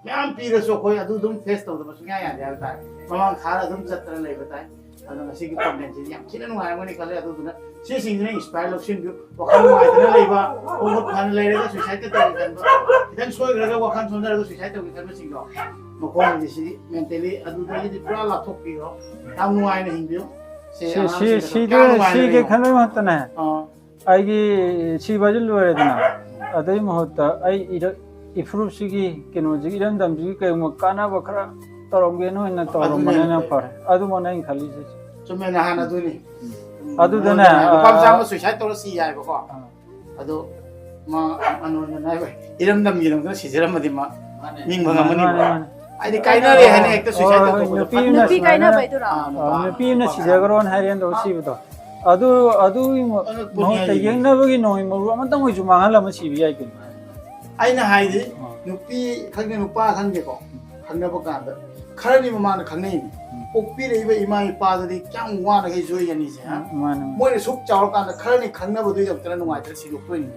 ꯃꯌꯥꯝ ꯄꯤꯔꯁꯨ ꯑꯩꯈꯣꯏ ꯑꯗꯨ ꯑꯗꯨꯝ ꯐꯦꯁ ꯇꯧꯗꯕ ꯁꯨꯡꯌꯥ ꯌꯥꯗꯦ ꯍꯥꯏꯕ ꯇꯥꯔꯦ꯫ ꯃꯃꯥꯡ ꯊꯥꯔ ꯑꯗꯨꯝ ꯆꯠꯇꯅ ꯂꯩꯕ ꯇꯥꯏ꯫ ꯑꯗꯣ ꯉꯁꯤꯒꯤ ꯀꯣꯟꯐ꯭ꯔꯦꯟꯁꯁꯤꯗꯤ ꯌꯥꯝ ꯊꯤꯅ ꯅꯨꯡꯉꯥꯏꯔꯝꯒꯅꯤ ꯈꯜꯂꯦ꯫ ꯑꯗꯨꯗꯨꯅ ꯁꯤꯁꯤꯡꯁꯤꯅ ꯏꯟꯁꯄꯥꯌꯔ ꯂꯧꯁꯤꯟꯕꯤꯌꯨ꯫ ꯋꯥꯈꯜ ꯅꯨꯡꯉꯥꯏꯇꯅ ꯂꯩꯕ, ꯃꯃꯨꯠ ꯐꯅ ꯂꯩꯔꯒ ꯁꯨꯏꯁꯥꯏꯠꯀ ꯇꯧꯒꯦ ꯈꯟꯕ, ꯈꯤꯇꯪ ꯁꯣꯏꯈ꯭ꯔꯒ ꯋꯥꯈꯜ ꯁꯣꯟꯊꯔꯒ ꯁꯨꯏꯁꯥꯏꯠ ꯇꯧꯒꯦ ꯈꯟꯕꯁꯤꯡꯗꯣ, ꯃꯈꯣꯏꯅꯗꯤ ꯁꯤꯗꯤ ꯃꯦꯟꯇꯦꯂꯤ ꯑꯗꯨꯗꯒꯤꯗꯤ ꯄꯨꯔꯥ ꯂꯥꯞꯊꯣꯛꯄꯤꯔꯣ꯫ ꯌꯥꯝ ꯅꯨꯡꯉꯥꯏꯅ ꯍꯤꯡꯕꯤꯌꯨ꯫ ꯁꯤ ꯁꯤ ꯁꯤ ꯑꯉꯥꯡꯁꯤꯡꯗ ꯁꯤꯗ ꯀꯌꯥ ꯅꯨꯡꯉꯥꯏꯅ ꯁꯤꯒꯦ ꯂꯩꯌꯣ꯫ ꯈꯟꯕꯩ ꯃꯍꯨꯠꯇꯅꯦ, ꯑꯥ꯫ ꯑꯩꯒꯤ ꯁꯤꯕꯁꯤ ꯂꯣꯏꯔꯦꯗꯅ, ꯑꯗꯨꯒꯤ ꯃꯍꯨꯠꯇ ꯑꯩ ꯏꯔ-, ꯏꯐꯨꯔꯨꯞꯁꯤꯒꯤ ꯀꯩꯅꯣꯁꯤꯒꯤ ꯏꯔꯝꯗꯝꯁꯤꯒꯤ ꯀꯩꯒꯨꯝꯕ ꯀꯥꯟꯅꯕ ꯈꯔ ꯇꯧꯔꯝꯒꯦꯅ ꯑꯣꯏꯅ ꯑꯗꯨꯅ ꯇꯧꯔꯝꯕꯅꯤꯅ ꯍꯦꯟꯅ ꯐꯩ꯫ ꯐꯔꯦ꯫ ꯑꯗꯨꯃꯛꯅ ꯑꯩꯅ ꯈꯜꯂꯤꯁꯦ꯫ ꯆꯨꯝꯃꯦ, ꯅꯍꯥꯟ ꯑꯗꯨꯅꯤ꯫ ꯑꯗꯨꯗꯅꯦ, ꯅꯨꯄꯥ ꯃꯆꯥ ꯑ, ꯑꯃ ꯁꯨꯏꯁꯥꯏꯠ ꯇꯧꯔ ꯁꯤ ꯌꯥꯏꯕꯀꯣ꯫ ꯑ꯫ ꯑꯗꯣ ꯃꯥ ꯑꯅꯣꯟꯗꯅ ꯍꯥꯏꯕ, ꯏꯔꯝꯗꯝꯒꯤꯗꯃꯛꯇ ꯁꯤꯖꯔꯝꯃꯗꯤ ꯃꯥ ꯃꯥꯅꯦ, ꯅꯤꯡꯕ ꯃꯥꯅꯦ, ꯉꯝꯃꯅꯤꯕ꯫ ꯃꯥꯅꯦ, ꯃꯥꯅꯦ꯫ ꯍꯥꯏꯗꯤ ꯀꯥꯏꯅꯔꯦ ꯍꯥꯏꯅ ꯍꯦꯛꯇ ꯍꯣꯏ, ꯁꯨꯏꯁꯥꯏꯠ ꯍꯣꯏ, ꯇꯧꯊꯣꯛꯄꯗꯣ ꯅꯨꯄꯤ ꯐꯠꯇꯦ꯫ ꯑꯃꯅ ꯅꯨꯄꯤ ꯁꯨꯃꯥꯏꯅ ꯀꯥꯏꯅꯕ ꯍꯥꯏꯗꯨꯔꯣ? ꯑꯥ, ꯑ, ꯅꯨꯄꯥ ꯅꯨꯄꯤ ꯑꯃꯅ ꯅꯨꯄꯥ ꯁꯤꯖꯈ꯭ꯔꯣꯅ ꯍꯥꯏꯔꯦꯅ ꯇꯧ ꯁꯤꯕꯗꯣ꯫ ꯑꯗꯨ, ꯑꯗꯨꯒꯤ ꯃ-, ꯑꯗꯨ ꯄꯨꯟꯅ ꯃꯍꯨꯠꯇ ꯍꯥꯏꯌꯦ꯫ ꯌꯦꯡꯅꯕꯒꯤ ꯅꯣꯡꯃꯩ ꯃꯔꯨ ꯑꯃꯇꯪ ꯑꯣꯏꯁꯨ ꯃꯥꯡꯍꯜꯂꯝꯃ ꯁꯤꯕ ꯌꯥꯏ ꯀꯩꯅꯣ꯫ ꯑꯩꯅ ꯍꯥꯏꯗꯤ, ꯑꯥ꯫ ꯅꯨꯄꯤ ꯈꯪꯗꯦ, ꯅꯨꯄꯥ ꯈꯪꯗꯦꯀꯣ, ꯎꯝ꯫ ꯈꯪꯅꯕ ꯀꯥꯟꯗ ꯈꯔꯅꯤ ꯃꯃꯥꯡꯗ ꯈꯪꯅꯩꯅꯤ꯫ ꯎꯝ꯫ ꯄꯣꯛꯄꯤꯔꯛꯏꯕ ꯏꯃꯥ ꯏꯄꯥꯗꯗꯤ ꯀꯌꯥꯝ ꯋꯥꯅꯒꯦ ꯌꯣꯛꯏ ꯑꯅꯤꯁꯦ, ꯍꯥ? ꯎꯝ, ꯃꯥꯅꯦ, ꯃꯥꯅꯦ꯫ ꯃꯣꯏꯅ ꯁꯨꯛ ꯆꯥꯎꯔꯀꯥꯟꯗ ꯈꯔꯅꯤ ꯈꯪꯅꯕꯗꯨꯒꯤꯗꯃꯛꯇꯅ ꯅꯨꯡꯉꯥꯏꯇꯅ ꯁꯤꯗꯣꯛꯇꯣꯏꯅꯤ꯫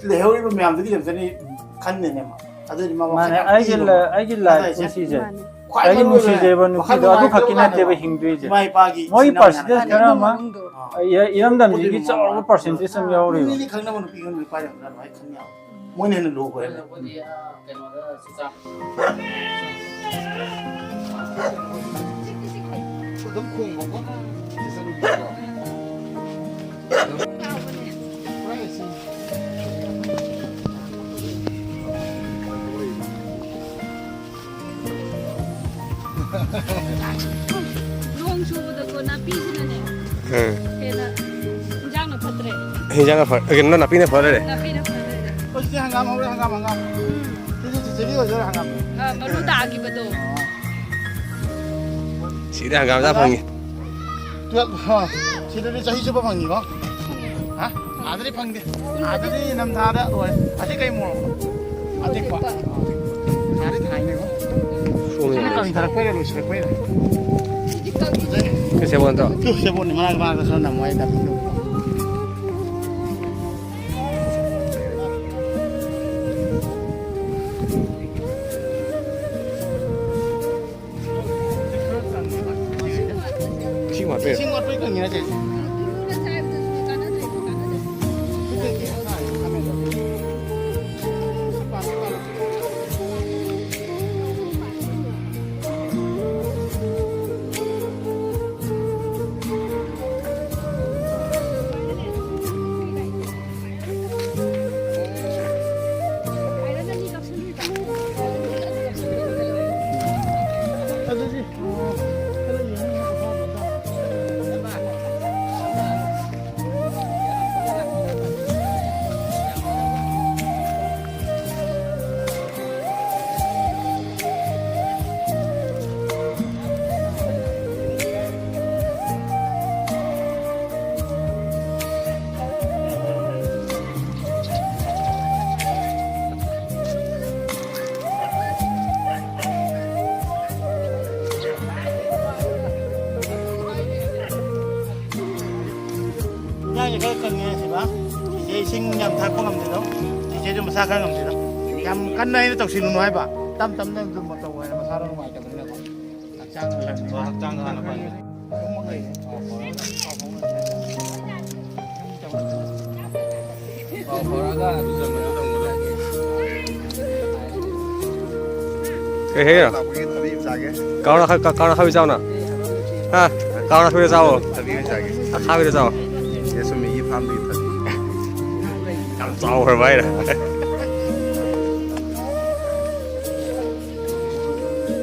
ꯂꯩꯍꯧꯔꯤꯕ ꯃꯌꯥꯝꯗꯨꯒꯤꯗꯃꯛꯇꯅꯤ ꯎꯝ꯫ ꯈꯟꯗꯦꯅꯦ ꯃꯥ꯫ ꯑꯗꯨꯗꯤ ꯃꯥ ꯋꯥꯈꯜ ꯃꯥꯅꯦ, ꯌꯥꯝ ꯑꯩꯒꯤ ꯄꯤꯕ ꯂ-, ꯑꯃ꯫ ꯑꯩꯒꯤ ꯂꯥꯏꯐ ꯑꯗꯨꯅ ꯑꯩꯁꯦ ꯄꯨꯟꯁꯤꯁꯦ ꯃꯥꯅꯦ꯫ ꯈ꯭ꯋꯥꯏ ꯑꯩꯒꯤ ꯃꯔꯨ ꯑꯣꯏꯕ ꯅꯨꯡꯁꯤꯖꯕ ꯋꯥꯈꯜ ꯅꯨꯄꯤꯗꯣ ꯑꯗꯨ ꯈꯛꯀꯤ ꯅꯨꯡꯉꯥꯏꯇꯕ ꯅꯠꯇꯦꯕ ꯀꯥꯟꯗꯀꯣ ꯍꯤꯡꯗꯣꯏꯁꯦ꯫ ꯏꯃꯥ ꯏꯄꯥꯒꯤ ꯃꯣꯏꯒꯤ ꯏꯆꯤꯟ ꯏꯅꯥꯎ ꯄꯥꯔꯁꯦꯟꯇꯦꯖ ꯃꯌꯥꯝꯗꯨꯅ ꯈꯔ ꯑꯃ, ꯃꯅꯨꯡꯗ ꯑ, ꯏ-, ꯏꯔꯝꯗꯝꯁꯤꯒꯤ ꯑꯗꯨꯗꯤ ꯆꯥꯎꯔꯕ ꯃꯃꯥ ꯄꯥꯔꯁꯦꯟꯇꯦꯖ ꯑꯃ ꯌꯥꯎꯔꯤꯕ꯫ ꯃꯤꯅꯤ ꯈꯪꯅꯕ ꯅꯨꯄꯤ ꯈꯪꯅꯕ ꯅꯨꯄꯥ ꯌꯥꯝ ꯈꯔ ꯑꯗꯨꯃꯥꯏꯅ ꯈꯟ ꯌꯥꯎ꯫ ꯃꯣꯏꯅ ꯍꯦꯟꯅ ꯂꯨꯈ꯭ꯔꯦ꯫ ꯑꯗꯨꯝ ꯈꯣꯡꯕꯀꯣ꯫ ꯆꯠꯂꯨꯕꯀꯣ꯫ ꯅꯣꯡ ꯆꯨꯕꯗꯀꯣ ꯅꯥꯄꯤꯁꯤꯅꯅꯦ ꯎꯝ꯫ ꯍꯦꯟꯅ ꯏꯟꯖꯥꯡꯅ ꯐꯠꯇ꯭ꯔꯦ꯫ ꯍꯤꯟꯖꯥꯡꯅ ꯐ-, ꯀꯩꯅꯣ, ꯅꯥꯄꯤꯅ ꯐꯔꯦ꯫ ꯅꯥꯄꯤꯅ ꯐꯔꯦ꯫ ꯑꯣ, ꯁꯤꯗꯤ ꯍꯪꯒꯥꯝ ꯍꯧꯔꯦ, ꯍꯪꯒꯥꯝ, ꯍꯪꯒꯥꯝ꯫ ꯎꯝ꯫ ꯁꯤꯗꯤ ꯆꯤꯆꯦꯒꯤ ꯑꯣꯏꯗꯣꯏꯔꯥ, ꯍꯪꯒꯥꯝ? ꯑ, ꯃꯔꯨ ꯇꯥꯈꯤꯕꯗꯣ꯫ ꯁꯤꯗꯤ ꯍꯪꯒꯥꯝ ꯆꯥ ꯐꯪꯉꯤ꯫ ꯇꯨꯌꯦꯜꯞ, ꯍꯣꯏ꯫ ꯁꯤꯗꯗꯤ ꯆꯍꯤ ꯆꯨꯞꯄ ꯐꯪꯉꯤꯀꯣ? ꯍꯥ? ꯑꯥꯗꯗꯤ ꯐꯪꯗꯦ꯫ ꯑꯥꯗꯗꯤ ꯏꯪꯊꯝꯊꯥꯗ ꯂꯣꯏꯔꯦ꯫ ꯑꯁꯤ ꯀꯩ ꯃꯣꯔꯣꯛꯅꯣ? ꯑꯇꯦꯛꯄ꯫ ꯑꯥꯗꯗꯤ ꯊꯥꯏꯅꯦꯀꯣ꯫ ꯁꯣꯝꯗ ꯁꯤꯅ ꯌꯥꯝ ꯂꯩ꯫ ꯀꯪꯊꯔꯛꯄꯩꯔꯥ, ꯂꯣꯏꯁꯤꯜꯂꯛꯄꯩꯔꯥ? ꯁꯤꯗꯤ ꯀꯪ- ꯐꯖꯩ꯫ ꯀꯩ ꯁꯦꯕꯣꯠꯇꯣ? ꯇꯨ, ꯁꯦꯕꯣꯠꯅꯤ, ꯃꯔꯛ ꯃꯔꯛꯇ ꯈꯔ ꯅꯝꯃꯣ ꯍꯥꯏ ꯅꯥꯄꯤꯗꯣ꯫ ꯉꯥꯛꯄꯤꯔꯣ꯫ ꯏꯟꯖꯥꯡꯁꯦ ꯈꯔ ꯀꯪꯉꯦ ꯁꯤꯕ꯫ ꯏꯆꯦ ꯏꯁꯤꯡ ꯌꯥꯝ ꯊꯛꯄ ꯉꯝꯗꯦꯗꯣ꯫ ꯏꯆꯦꯁꯨ ꯃꯁꯥ ꯈꯔ ꯉꯝꯗꯦꯗꯣ꯫ ꯌꯥꯝ ꯀꯟꯅ ꯑꯩꯅ ꯇꯧꯁꯤꯜꯂꯨꯅꯨ ꯍꯥꯏꯕ꯫ ꯇꯞ ꯇꯞꯅ ꯑꯗꯨꯝ ꯇꯧ ꯍꯥꯏꯅ ꯃꯁꯥꯗꯣ ꯅꯨꯡꯉꯥꯏꯇꯕꯅꯤꯅꯀꯣ꯫ ꯍꯛꯆꯥꯡꯗꯣ ꯍꯣꯏ, ꯍꯛꯆꯥꯡꯗꯣ ꯍꯥꯟꯅ ꯐꯍꯟꯒꯦ꯫ ꯀꯩ ꯍꯦꯛꯏꯅꯣ? ꯂꯥꯛꯄꯒꯤ ꯊꯕꯤ ꯑꯃ ꯆꯥꯒꯦ꯫ ꯀꯥꯎꯅ ꯈ-, ꯀꯥꯎꯅ ꯈꯥꯕꯤ ꯆꯥꯎꯅ꯫ ꯍꯥ? ꯀꯥꯎꯅ ꯈꯥꯕꯤꯗ ꯆꯥꯎꯑꯣ꯫ ꯊꯕꯤ ꯑꯣꯏꯅ ꯆꯥꯒꯦ꯫ ꯑꯈꯥꯕꯤꯗ ꯆꯥꯎ꯫ ꯆꯦ ꯁꯨꯝꯃꯤꯒꯤ ꯐꯥꯝꯗꯒꯤ ꯊꯕꯤ꯫ ꯌꯥꯝ ꯆꯥꯎꯈ꯭ꯔꯕ ꯍꯥꯏꯔ?